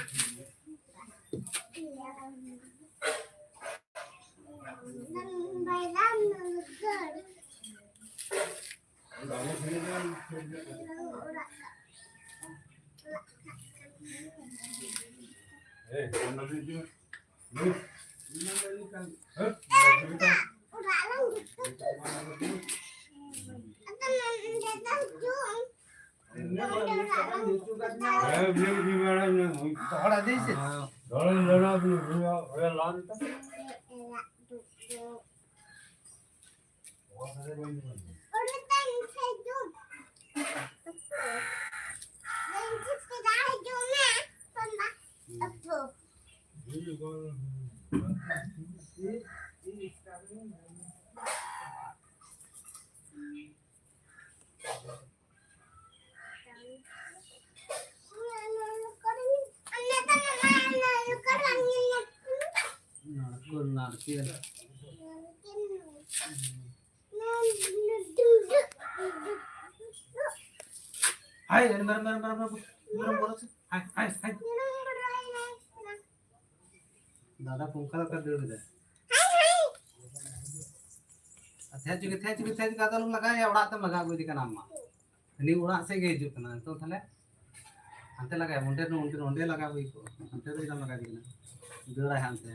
ᱦᱟᱭ, ᱢᱮᱨᱚᱢ, ᱢᱮᱨᱚᱢ, ᱢᱮᱨᱚᱢ, ᱢᱮᱨᱚᱢ, ᱢᱮᱨᱚᱢ ᱵᱚᱞᱚ ᱥᱮ᱾ ᱦᱟᱭ, ᱦᱟᱭ, ᱦᱟᱭ᱾ ᱫᱟᱫᱟ ᱠᱚ ᱚᱱᱠᱟ ᱞᱮᱠᱟ ᱫᱟᱹᱲ ᱮᱫᱟ᱾ ᱟᱨ ᱛᱷᱮᱡ ᱪᱩᱠᱤ, ᱛᱷᱮᱡ ᱪᱩᱠᱤ, ᱛᱷᱮᱡ ᱪᱩᱠᱤ, ᱟᱫᱚ ᱟᱞᱚᱢ ᱞᱟᱜᱟᱭᱟ, ᱚᱲᱟᱜ ᱛᱮᱢ ᱞᱟᱜᱟ ᱟᱹᱜᱩᱭᱮᱫᱮ ᱠᱟᱱᱟ ᱟᱢ ᱢᱟ᱾ ᱩᱱᱤ ᱚᱲᱟᱜ ᱥᱮᱫ ᱜᱮ ᱦᱤᱡᱩᱜ ᱠᱟᱱᱟ ᱱᱤᱛᱚᱜ, ᱛᱟᱦᱞᱮ ᱦᱟᱱᱛᱮ ᱞᱟᱜᱟᱭᱟ, ᱚᱸᱰᱮ, ᱚᱸᱰᱮ, ᱚᱸᱰᱮ ᱞᱟᱜᱟ ᱦᱩᱭ ᱠᱚᱜᱼᱟ, ᱦᱟᱱᱛᱮ ᱫᱚ ᱪᱮᱫᱟᱜ ᱞᱟᱜᱟ ᱤᱫᱤ ᱠᱟᱱᱟ? ᱫᱟᱹᱲᱟᱭ ᱦᱟᱱᱛᱮ᱾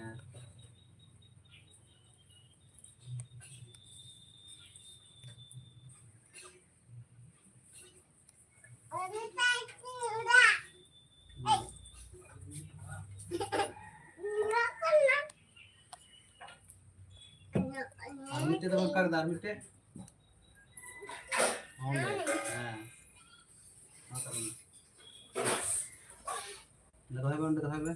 ᱢᱤᱫᱴᱮᱡ ᱫᱚ ᱚᱱᱠᱟ ᱠᱮᱫᱟ, ᱟᱨ ᱢᱤᱫᱴᱮᱡ᱾ ᱚᱸᱰᱮ, ᱦᱮᱸ᱾ ᱢᱟ ᱛᱟᱵᱚᱱ᱾ ᱚᱸᱰᱮ ᱫᱚᱦᱚᱭ ᱢᱮ, ᱚᱸᱰᱮ ᱫᱚᱦᱚᱭ ᱢᱮ᱾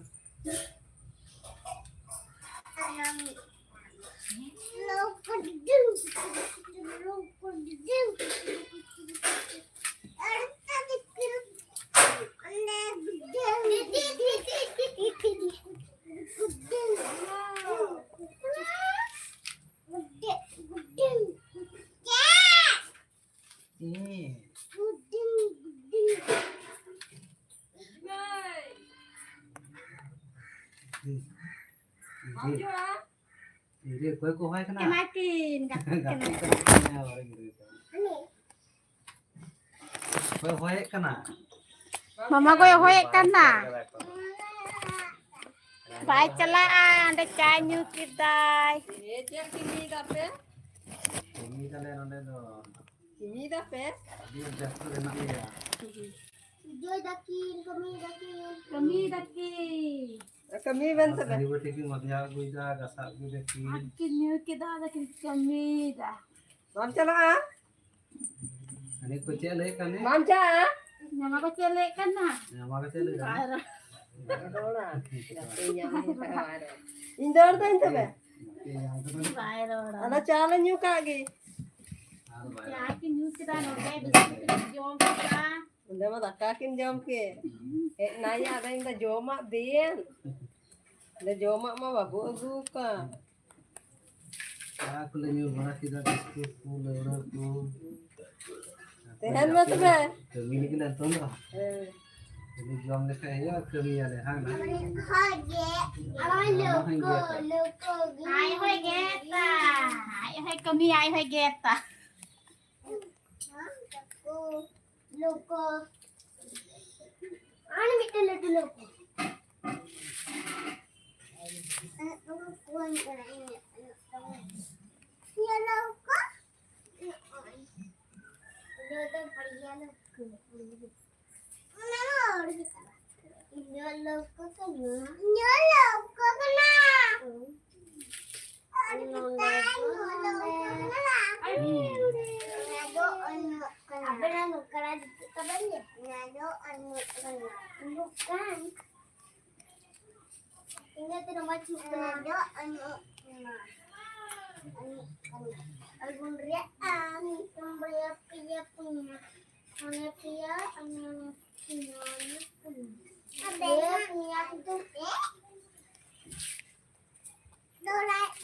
ᱚᱠᱚᱭ ᱠᱚ ᱦᱚᱦᱚᱭ ᱠᱟᱱᱟ? ᱮᱢᱟᱭ ᱠᱤᱱ, ᱜᱟᱛᱮ ᱠᱟᱱᱟ᱾ ᱜᱟᱛᱮ ᱠᱟᱱᱟ, ᱵᱟᱵᱟ ᱨᱮ ᱜᱤᱫᱽᱨᱟᱹ ᱠᱚ᱾ ᱚᱠᱚᱭ ᱦᱚᱦᱚᱭᱮᱫ ᱠᱟᱱᱟ? ᱢᱟᱢᱟ ᱜᱚᱭ ᱦᱚᱦᱚᱭᱮᱫ ᱠᱟᱱᱟ᱾ ᱵᱟᱭ ᱪᱟᱞᱟᱜᱼᱟ, ᱚᱸᱰᱮ ᱪᱟ ᱧᱩ ᱠᱮᱫᱟᱭ᱾ ᱮ, ᱪᱮᱫ ᱠᱤᱢᱤᱭ ᱫᱟᱯᱮ? ᱠᱤᱢᱤᱭ ᱫᱟᱞᱮ ᱱᱚᱸᱰᱮ ᱫᱚ᱾ ᱠᱤᱢᱤᱭ ᱫᱟᱯᱮ? ᱟᱹᱰᱤ ᱵᱮᱥᱛᱚ ᱨᱮ ᱢᱮᱱᱟᱜ ᱞᱮᱭᱟ᱾ ᱡᱚᱭ ᱫᱟᱠᱤᱱ, ᱠᱟᱹᱢᱤ ᱫᱟᱠᱤᱱ᱾ ᱠᱟᱹᱢᱤ ᱫᱟᱠᱤᱱ᱾ ᱠᱟᱹᱢᱤ ᱵᱮᱱ ᱛᱚᱵᱮ᱾ ᱛᱷᱟᱹᱨᱤ ᱵᱟᱹᱴᱤ ᱠᱤᱱ ᱢᱟᱡᱟᱣ ᱟᱹᱜᱩᱭᱮᱫᱟ, ᱜᱟᱥᱟᱣ ᱟᱹᱜᱩᱭ ᱫᱟᱠᱤᱱ᱾ ᱟᱨ ᱠᱤᱱ ᱧᱩ ᱠᱮᱫᱟ, ᱟᱫᱚ ᱠᱤᱱ ᱠᱟᱹᱢᱤᱭᱮᱫᱟ᱾ ᱵᱟᱢ ᱪᱟᱞᱟᱜᱼᱟ? ᱦᱟᱹᱱᱤ ᱠᱚ ᱪᱮᱫ ᱞᱟᱹᱭᱮᱫ ᱠᱟᱱ? ᱵᱟᱢ ᱪᱟᱞᱟᱜᱼᱟ? ᱧᱟᱢᱟ ᱠᱚ ᱪᱮᱫ ᱞᱟᱹᱭᱮᱫ ᱠᱟᱱ ᱱᱟ? ᱧᱟᱢᱟ ᱠᱚ ᱪᱮᱫ ᱞᱟᱹᱭᱮᱫ ᱠᱟᱱ? ᱵᱟᱭ ᱨᱚᱲᱟ᱾ ᱨᱚᱲᱟ᱾ ᱤᱧ ᱫᱚ ᱨᱚᱲ ᱫᱟᱹᱧ ᱛᱚᱵᱮ᱾ ᱵᱟᱭ ᱨᱚᱲᱟ᱾ ᱟᱫᱚ ᱪᱟ ᱞᱮ ᱧᱩ ᱠᱟᱜ ᱜᱮ᱾ ᱟᱨ ᱵᱟᱭ ᱪᱟ ᱠᱤᱱ ᱧᱩ ᱠᱮᱫᱟ, ᱱᱚᱰᱮ ᱵᱤᱥᱠᱩᱴ ᱠᱤᱱ ᱡᱚᱢ ᱠᱮᱫᱟ᱾ ᱚᱸᱰᱮ ᱢᱟ ᱫᱟᱠᱟ ᱠᱤᱱ ᱡᱚᱢ ᱠᱮᱫ᱾ ᱦᱮᱡ ᱱᱟᱭᱟ, ᱟᱫᱚ ᱤᱧ ᱫᱚ ᱡᱚᱢᱟᱜ ᱫᱮᱱ᱾ ᱟᱫᱚ ᱡᱚᱢᱟᱜ ᱢᱟ ᱵᱟᱵᱚ ᱟᱹᱜᱩ ᱟᱠᱟᱫ᱾ ᱪᱟ ᱠᱚᱞᱮ ᱧᱩ ᱵᱟᱲᱟ ᱠᱮᱫᱟ, ᱵᱤᱥᱠᱩᱴ ᱠᱚ, ᱞᱮᱣᱲᱟ ᱠᱚ᱾ ᱛᱟᱦᱮᱱ ᱢᱮ ᱛᱚᱵᱮ᱾ ᱠᱟᱹᱢᱤ ᱞᱟᱹᱜᱤᱫ ᱞᱮ ᱮᱛᱚᱦᱚᱵ ᱫᱟ᱾ ᱦᱮᱸ᱾ ᱠᱟᱹᱢᱤ ᱡᱚᱢ ᱞᱮᱠᱷᱟᱡ ᱦᱩᱭᱩᱜᱼᱟ, ᱠᱟᱹᱢᱤᱭᱟᱞᱮ, ᱦᱮᱸ? ᱟᱡ ᱦᱚᱸᱭ ᱜᱮᱫᱟ᱾ ᱟᱡ ᱦᱚᱸᱭ ᱜᱮᱫᱟ᱾ ᱟᱡ ᱦᱚᱸᱭ ᱠᱟᱹᱢᱤᱭᱟ, ᱟᱡ ᱦᱚᱸᱭ ᱜᱮᱫᱟ᱾ ᱞᱳᱠᱚ᱾ ᱟᱨ ᱢᱤᱫᱴᱮᱱ ᱞᱟᱹᱴᱩ ᱞᱳᱠᱚ᱾ ᱤᱧᱟᱹᱜ ᱞᱳᱠᱚ᱾ ᱤᱧᱟᱹᱜ ᱞᱳᱠᱚ᱾ ᱚᱱᱟ ᱢᱟ ᱚᱲᱮᱡ ᱪᱟᱵᱟ᱾ ᱤᱧᱟᱹᱜ ᱞᱳᱠᱚ ᱠᱟᱱᱟ᱾ ᱤᱧᱟᱹᱜ ᱞᱳᱠᱚ ᱠᱟᱱᱟ᱾ ᱚᱲᱮᱡ ᱪᱟᱵᱟ᱾ ᱟᱨ ᱢᱤᱫ ᱠᱟᱱᱟ᱾ ᱩᱰᱩᱠ ᱠᱟᱱ᱾ ᱤᱱᱟᱹ ᱛᱮ ᱱᱚᱣᱟ ᱪᱩᱯ ᱠᱟᱱᱟ᱾ ᱫᱚ ᱟᱹᱱᱩᱜ ᱠᱟᱱᱟ᱾ ᱟᱹᱱᱩᱜ ᱠᱟᱱᱟ᱾ ᱟᱨ ᱵᱚᱱ ᱨᱮᱭᱟᱜᱼᱟ ᱢᱤᱫᱴᱟᱝ ᱵᱟᱨᱭᱟ ᱯᱮᱭᱟ ᱯᱩᱱᱭᱟ᱾ ᱢᱚᱬᱮ ᱯᱮᱭᱟ, ᱟᱨ ᱢᱚᱬᱮ ᱯᱮᱭᱟ, ᱯᱩᱱᱭᱟ᱾ ᱯᱮᱭᱟ ᱯᱩᱱᱭᱟ ᱠᱤᱱᱛᱩ ᱯᱮ᱾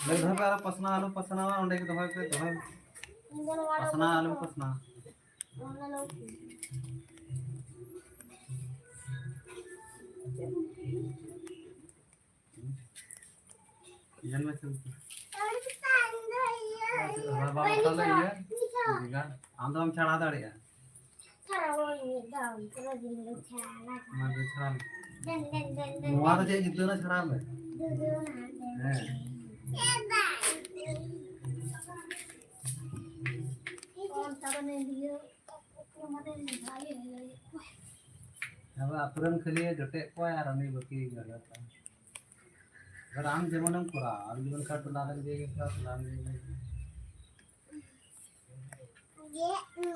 ᱞᱟᱹᱭ ᱫᱚᱦᱚᱭ ᱯᱮ, ᱟᱨᱚ ᱯᱟᱥᱱᱟᱣ ᱟᱞᱚ ᱯᱟᱥᱱᱟᱣᱟ, ᱚᱸᱰᱮ ᱜᱮ ᱫᱚᱦᱚᱭ ᱯᱮ, ᱫᱚᱦᱚᱭ ᱯᱮ᱾ ᱯᱟᱥᱱᱟᱣ ᱟᱞᱚ ᱯᱟᱥᱱᱟᱣᱟ᱾ ᱧᱮᱞ ᱢᱮ ᱪᱮᱫ ᱞᱮᱠᱟ᱾ ᱟᱨ ᱵᱟᱵᱟ ᱛᱟᱦᱞᱮ ᱤᱭᱟᱹ, ᱵᱷᱮᱜᱟᱨ᱾ ᱟᱢ ᱫᱚ ᱵᱟᱢ ᱪᱷᱟᱲᱟ ᱫᱟᱲᱮᱭᱟᱜᱼᱟ᱾ ᱪᱷᱟᱲᱟ ᱵᱟᱹᱧ ᱫᱟᱲᱮᱭᱟᱜᱼᱟ, ᱪᱷᱟᱲᱟ ᱵᱟᱹᱧ ᱫᱟᱲᱮᱭᱟᱜᱼᱟ᱾ ᱚᱱᱟ ᱫᱚ ᱪᱷᱟᱲᱟ ᱢᱮ᱾ ᱫᱮᱱ, ᱫᱮᱱ, ᱫᱮᱱ, ᱫᱮᱱ᱾ ᱱᱚᱣᱟ ᱫᱚ ᱪᱮᱫ ᱡᱩᱛᱟᱹ ᱨᱮᱱᱟᱜ ᱪᱷᱟᱲᱟ ᱢᱮ? ᱡᱩᱛᱟᱹ ᱨᱮᱱᱟᱜ, ᱫᱮᱱ᱾ ᱦᱮᱸ᱾ ᱪᱮᱫᱟᱜ? ᱚᱱᱠᱟ ᱫᱚ ᱱᱤᱭᱟᱹ ᱟᱵᱚ ᱟᱹᱛᱩ ᱨᱮᱱ ᱠᱷᱟᱹᱞᱤ ᱡᱚᱴᱮᱫ ᱠᱚᱣᱟᱭ ᱟᱨ ᱩᱱᱤ ᱵᱟᱹᱠᱤ ᱜᱟᱹᱲᱭᱟᱹ ᱠᱚᱣᱟᱭ᱾ ᱮᱵᱟᱨ ᱟᱢ ᱡᱮᱢᱚᱱᱮᱢ ᱠᱚᱨᱟᱣᱟ, ᱟᱢ ᱡᱮᱢᱚᱱ ᱠᱷᱟᱱ ᱴᱚᱞᱟ ᱨᱮᱱ ᱜᱮ ᱠᱚᱨᱟᱣ, ᱴᱚᱞᱟ ᱨᱮᱱ ᱜᱮ᱾ ᱜᱮᱫ ᱢᱮ᱾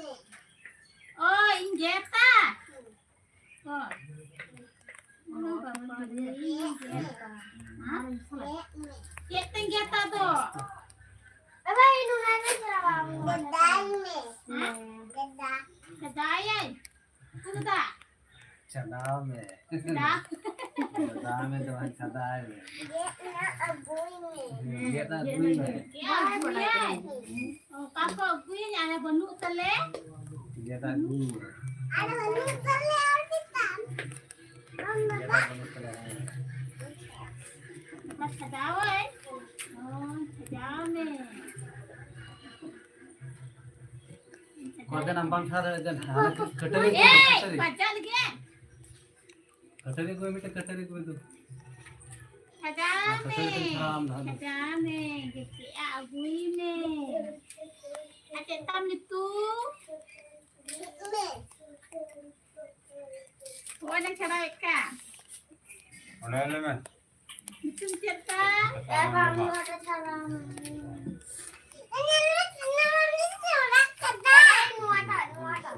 ᱚ, ᱤᱧ ᱜᱮᱫᱟ? ᱚ᱾ ᱚ, ᱵᱟᱵᱟ ᱨᱮ, ᱤᱧ ᱜᱮᱫᱟ᱾ ᱦᱮᱸ? ᱜᱮᱫ ᱢᱮ᱾ ᱪᱮᱫ ᱛᱮᱧ ᱜᱮᱫᱟ ᱫᱚ? ᱵᱟᱵᱟ, ᱤᱧ ᱱᱚᱣᱟ ᱜᱮ ᱪᱟᱞᱟᱣᱟ᱾ ᱜᱮᱫᱟᱭ ᱢᱮ᱾ ᱦᱮᱸ? ᱜᱮᱫᱟ᱾ ᱜᱮᱫᱟᱭᱟᱹᱧ᱾ ᱪᱷᱟᱰᱟᱣ ᱢᱮ᱾ ᱪᱷᱟᱰᱟᱣ᱾ ᱪᱷᱟᱰᱟᱣ ᱢᱮ ᱫᱚ ᱵᱟᱝ, ᱪᱷᱟᱰᱟᱣ ᱢᱮ᱾ ᱜᱮᱫ ᱨᱮᱱᱟᱜ ᱟᱹᱜᱩᱭ ᱢᱮ᱾ ᱜᱮᱫ ᱨᱮᱱᱟᱜ ᱟᱹᱜᱩᱭ ᱢᱮ᱾ ᱜᱮᱫ ᱟᱹᱜᱩᱭᱟᱹᱧ᱾ ᱚᱠᱟ ᱠᱚ ᱟᱹᱜᱩᱭᱟᱹᱧ, ᱟᱞᱮ ᱵᱟᱹᱱᱩᱜ ᱛᱟᱞᱮ᱾ ᱜᱮᱫ ᱟᱹᱜᱩᱭ ᱢᱮ᱾ ᱟᱞᱮ ᱵᱟᱹᱱᱩᱜ ᱛᱟᱞᱮ ᱟᱨ ᱢᱤᱫᱴᱟᱝ᱾ ᱟᱢ ᱜᱮᱫ ᱵᱟᱵᱟ᱾ ᱵᱟᱹᱱᱩᱜ ᱛᱟᱞᱮ᱾ ᱚᱠᱟ ᱪᱷᱟᱰᱟᱣᱟᱹᱧ? ᱚ, ᱪᱷᱟᱰᱟᱣ ᱢᱮ᱾ ᱠᱚᱭ ᱫᱤᱱ ᱟᱢ ᱵᱟᱢ ᱪᱷᱟᱲᱟ ᱫᱟᱲᱮᱭᱟᱜᱼᱟ, ᱡᱮ ᱦᱟᱱᱮ ᱠᱟᱹᱴᱟᱹᱨᱤ ᱠᱚ, ᱮᱭ, ᱠᱟᱹᱴᱟᱹᱨᱤ᱾ ᱵᱟᱡᱟᱣ ᱞᱟᱹᱜᱤᱫ ᱮ᱾ ᱠᱟᱹᱴᱟᱹᱨᱤ ᱠᱚ, ᱢᱤᱫᱴᱮᱱ ᱠᱟᱹᱴᱟᱹᱨᱤ ᱠᱚ ᱫᱩ᱾ ᱥᱟᱡᱟᱣ ᱢᱮ᱾ ᱠᱟᱹᱴᱟᱹᱨᱤ ᱠᱚ ᱪᱷᱟᱲᱟᱣ ᱟᱢ ᱫᱚ, ᱦᱟᱱᱮ᱾ ᱥᱟᱡᱟᱣ ᱢᱮ᱾ ᱡᱮᱛᱮᱭᱟᱜ ᱟᱹᱜᱩᱭ ᱢᱮ᱾ ᱟᱨ ᱪᱮᱫ ᱛᱟᱢ ᱧᱩᱛᱩᱢ? ᱚᱠᱚᱭ ᱞᱮ ᱪᱷᱟᱲᱟᱣᱮᱫ ᱠᱟᱱ? ᱚᱸᱰᱮ ᱞᱟᱹᱭ ᱢᱮ᱾ ᱧᱩᱛᱩᱢ ᱪᱮᱫ ᱛᱟᱢ? ᱮ ᱵᱟᱝ, ᱱᱚᱣᱟ ᱫᱚ ᱪᱷᱟᱲᱟᱣ ᱢᱮ᱾ ᱱᱚᱣᱟᱴᱟᱜ, ᱱᱚᱣᱟᱴᱟᱜ᱾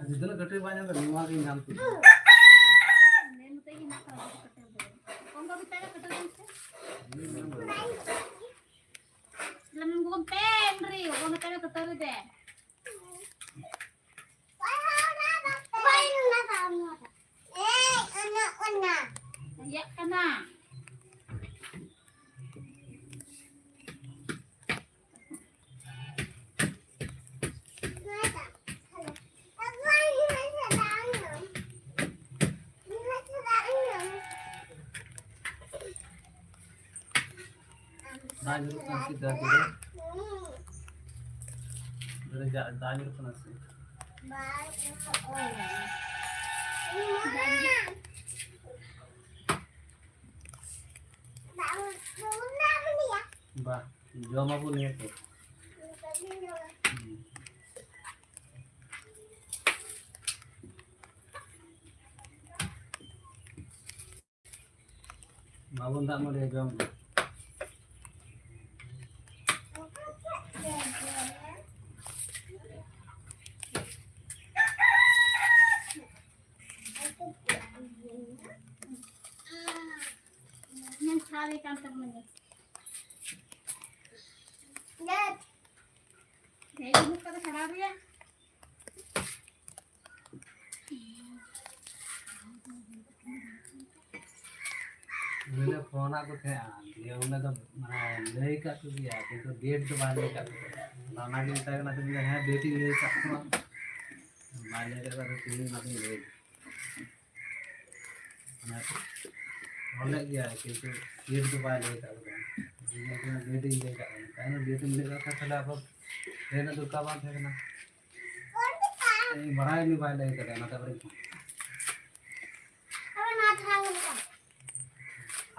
ᱟᱨ ᱡᱩᱫᱟᱹ ᱠᱟᱹᱴᱤᱡ ᱵᱟᱭ ᱧᱟᱢ ᱮᱫᱟ, ᱱᱚᱣᱟ ᱜᱮ ᱧᱟᱢ ᱠᱮᱫᱟ᱾ ᱢᱮᱱ ᱛᱮᱜᱮ ᱦᱮᱱᱟᱜ ᱠᱚᱣᱟ, ᱡᱩᱫᱟᱹ ᱠᱟᱹᱴᱤᱡ ᱫᱚ᱾ ᱠᱚᱢ ᱫᱚ ᱢᱮᱛᱟᱭ ᱠᱟᱹᱴᱤᱡ ᱫᱚ᱾ ᱞᱮᱢ ᱜᱚᱢ ᱯᱮ, ᱮᱱᱨᱤ, ᱜᱚᱢ ᱢᱮᱛᱟᱭ ᱠᱟᱹᱴᱤᱡ ᱫᱮ᱾ ᱤᱭᱟᱹᱜ ᱠᱟᱱᱟ᱾ ᱫᱟᱜ ᱧᱩᱨᱩᱜ ᱠᱟᱱᱟ ᱥᱮ ᱫᱟᱜ ᱧᱩᱨᱩᱜ? ᱫᱟᱜ ᱧᱩᱨᱩᱜ ᱠᱟᱱᱟ ᱥᱮ? ᱵᱟ, ᱡᱚᱢ ᱟᱵᱚ ᱱᱤᱭᱟᱹ ᱠᱚ᱾ ᱦᱩᱸ᱾ ᱵᱟᱵᱚᱱ ᱫᱟᱜ ᱢᱟᱹᱰᱤ ᱡᱚᱢ ᱢᱮ᱾ ᱤᱧ ᱪᱷᱟᱲᱟᱣ ᱠᱟᱱ ᱛᱟᱵᱚᱱᱟ᱾ ᱦᱮᱸ, ᱤᱧ ᱠᱚᱫᱚ ᱪᱷᱟᱲᱟᱣ ᱨᱮᱭᱟᱜ᱾ ᱩᱱᱤ ᱞᱮ ᱯᱷᱳᱱ ᱟᱫ ᱠᱚ ᱛᱟᱦᱮᱸᱜᱼᱟ, ᱫᱤᱭᱮ ᱩᱱᱤ ᱫᱚ, ᱢᱟᱱᱮ, ᱞᱟᱹᱭ ᱠᱟᱫ ᱠᱚᱜᱮᱭᱟ, ᱠᱤᱱᱛᱩ ᱰᱮᱴ ᱫᱚ ᱵᱟᱭ ᱞᱟᱹᱭ ᱠᱟᱫ ᱠᱚᱣᱟ᱾ ᱟᱫᱚ ᱚᱱᱟᱜᱤᱧ ᱢᱮᱛᱟᱭ ᱠᱟᱱᱟ, ᱦᱮᱸ, ᱰᱮᱴ ᱤᱧ ᱞᱟᱹᱭ ᱠᱟᱫ ᱠᱚᱣᱟ, ᱵᱟᱭ ᱞᱟᱹᱭ ᱠᱟᱫ ᱠᱚᱣᱟ, ᱟᱫᱚ ᱛᱮᱦᱮᱧ ᱚᱱᱟᱜᱤᱧ ᱞᱟᱹᱭ ᱫᱟ᱾ ᱢᱟᱱᱮ, ᱯᱷᱳᱱ ᱞᱮᱫ ᱜᱮᱭᱟᱭ, ᱠᱤᱱᱛᱩ ᱰᱮᱴ ᱫᱚ ᱵᱟᱭ ᱞᱟᱹᱭ ᱠᱟᱫ ᱠᱚᱣᱟ᱾ ᱤᱧ ᱫᱚ ᱰᱮᱴ ᱤᱧ ᱞᱟᱹᱭ ᱠᱟᱫ ᱠᱚᱣᱟ, ᱛᱟᱭᱚᱢ ᱰᱮᱴ ᱤᱧ ᱞᱟᱹᱭ ᱠᱟᱫ ᱠᱷᱟᱱ, ᱛᱟᱦᱞᱮ ᱟᱵᱚ ᱴᱨᱮᱱ ᱨᱮᱱᱟᱜ ᱫᱚᱨᱠᱟᱨ ᱵᱟᱝ ᱛᱟᱦᱮᱸ ᱠᱟᱱᱟ᱾ ᱤᱧ ᱵᱟᱲᱟᱭ ᱩᱱᱤ ᱵᱟᱭ ᱞᱟᱹᱭ ᱠᱟᱫᱟ, ᱚᱱᱟᱛᱮ ᱟᱵᱟᱨᱤᱧ ᱯᱷᱳᱱ ᱠᱮᱫᱟ᱾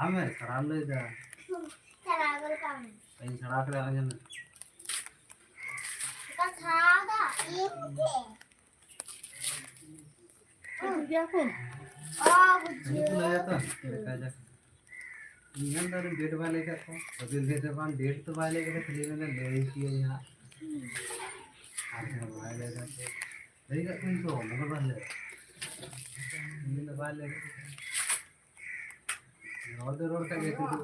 ᱟᱢᱮ ᱥᱟᱨᱟᱢ ᱞᱟᱹᱭ ᱫᱟ᱾ ᱤᱧ ᱥᱟᱨᱟ ᱠᱮᱫᱟ, ᱟᱸᱡᱚᱢ ᱢᱮ᱾ ᱤᱧ ᱠᱚ ᱞᱟᱹᱭᱟ ᱛᱚ, ᱪᱮᱫ ᱞᱮᱠᱟ ᱡᱟᱠ᱾ ᱤᱧ ᱢᱮᱱ ᱫᱟ ᱰᱮᱴ ᱵᱟᱭ ᱞᱟᱹᱭ ᱠᱟᱫ ᱠᱚᱣᱟ᱾ ᱟᱫᱚ ᱞᱟᱹᱭ ᱫᱟ ᱵᱟᱝ, ᱰᱮᱴ ᱫᱚ ᱵᱟᱭ ᱞᱟᱹᱭ ᱠᱟᱫᱟ, ᱠᱷᱟᱹᱞᱤ ᱢᱮᱱᱫᱟ ᱞᱟᱹᱭ ᱯᱮᱭᱟᱹᱧ ᱦᱟᱸᱜ᱾ ᱟᱨ ᱪᱮᱫ ᱦᱚᱸ ᱵᱟᱭ ᱞᱟᱹᱭ ᱠᱟᱫ ᱠᱚᱣᱟ᱾ ᱞᱟᱹᱭ ᱠᱟᱫ ᱠᱚᱣᱟᱧ ᱛᱚ, ᱢᱚᱝᱜᱚᱞ ᱵᱟᱨ ᱦᱤᱞᱳᱜ᱾ ᱤᱧ ᱢᱮᱱ ᱫᱟ ᱵᱟᱭ ᱞᱟᱹᱭ ᱠᱟᱫᱟ᱾ ᱨᱚᱲ ᱫᱚ ᱨᱚᱲ ᱠᱟᱜ ᱜᱮᱭᱟ, ᱠᱤᱱᱛᱩ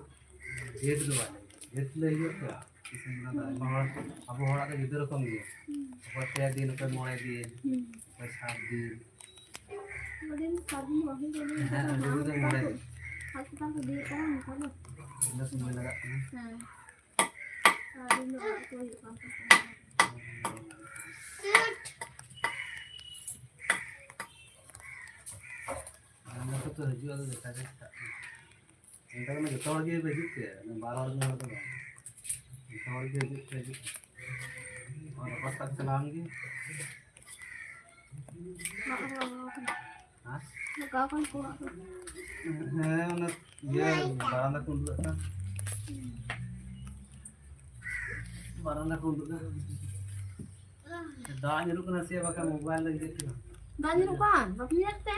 ᱰᱮᱴ ᱫᱚ ᱵᱟᱭ ᱞᱟᱹᱭ ᱠᱟᱫᱟ᱾ ᱰᱮᱴ ᱞᱟᱹᱭ ᱦᱩᱭᱩᱜ ᱛᱚ, ᱛᱤᱥ ᱮᱢ ᱢᱮᱱᱟ, ᱟᱵᱚ ᱦᱚᱲ, ᱟᱵᱚ ᱦᱚᱲᱟᱜ ᱫᱚ ᱡᱩᱫᱟᱹ ᱨᱚᱠᱚᱢ ᱜᱮᱭᱟ᱾ ᱚᱠᱚᱭ ᱯᱮ ᱫᱤᱱ, ᱚᱠᱚᱭ ᱢᱚᱬᱮ ᱫᱤᱱ, ᱚᱠᱚᱭ ᱥᱟᱛ ᱫᱤᱱ᱾ ᱟᱹᱰᱤ ᱫᱤᱱ ᱥᱟᱛ ᱫᱤᱱ ᱵᱟᱝ ᱦᱩᱭ ᱠᱟᱱᱟ, ᱦᱮᱸ, ᱱᱮᱛᱟᱨ ᱫᱚ ᱟᱹᱰᱤ ᱫᱤᱱ ᱫᱚ ᱢᱚᱬᱮ ᱫᱤᱱ᱾ ᱦᱟᱥᱯᱟᱛᱟᱞ ᱠᱚ ᱤᱫᱤᱭᱮᱫ ᱠᱚᱣᱟ ᱱᱮᱛᱟᱨ ᱫᱚ᱾ ᱤᱱᱟᱹ ᱥᱚᱢᱚᱭ ᱞᱟᱜᱟᱜ ᱠᱟᱱᱟ᱾ ᱦᱮᱸ᱾ ᱟᱹᱰᱤ ᱫᱤᱱ ᱫᱚ ᱚᱲᱟᱜ ᱠᱚ ᱦᱩᱭᱩᱜ ᱠᱟᱱ ᱛᱟᱠᱚᱣᱟ᱾ ᱟᱨ ᱱᱚᱛᱮ ᱠᱚ ᱦᱤᱡᱩᱜᱼᱟ, ᱟᱫᱚ ᱫᱮᱠᱷᱟ ᱡᱟᱠ ᱪᱮᱠᱟᱜ ᱠᱟᱱᱟ᱾ ᱚᱱᱠᱟ ᱜᱮ ᱡᱚᱛᱚ ᱦᱚᱲ ᱜᱮ ᱦᱤᱡᱩᱜ ᱯᱮ, ᱵᱟᱨ ᱦᱚᱲ ᱢᱤᱫ ᱦᱚᱲ ᱫᱚ ᱵᱟᱝ, ᱡᱚᱛᱚ ᱦᱚᱲ ᱜᱮ ᱦᱤᱡᱩᱜ ᱯᱮ, ᱦᱤᱡᱩᱜ ᱯᱮ᱾ ᱟᱨ ᱜᱟᱯᱟ ᱥᱮᱛᱟᱜ ᱪᱟᱞᱟᱣ ᱮᱱ ᱜᱮ᱾ ᱦᱮᱸ? ᱦᱮᱸ, ᱚᱱᱟ ᱤᱭᱟᱹ, ᱵᱟᱨᱟᱱᱫᱟ ᱠᱚ ᱩᱰᱩᱠᱚᱜ ᱠᱟᱱ᱾ ᱵᱟᱨᱟᱱᱫᱟ ᱠᱚ ᱩᱰᱩᱠ ᱮᱱᱟ᱾ ᱫᱟᱜ ᱧᱩᱨᱩᱜ ᱠᱟᱱᱟ ᱥᱮ ᱵᱟᱠᱷᱟᱱ ᱢᱳᱵᱟᱭᱤᱞ ᱨᱮ ᱤᱭᱟᱹᱜ ᱠᱟᱱᱟ? ᱫᱟᱜ ᱧᱩᱨᱩᱜ ᱠᱟᱱ? ᱵᱟᱯᱮ ᱧᱮᱞ ᱛᱮ?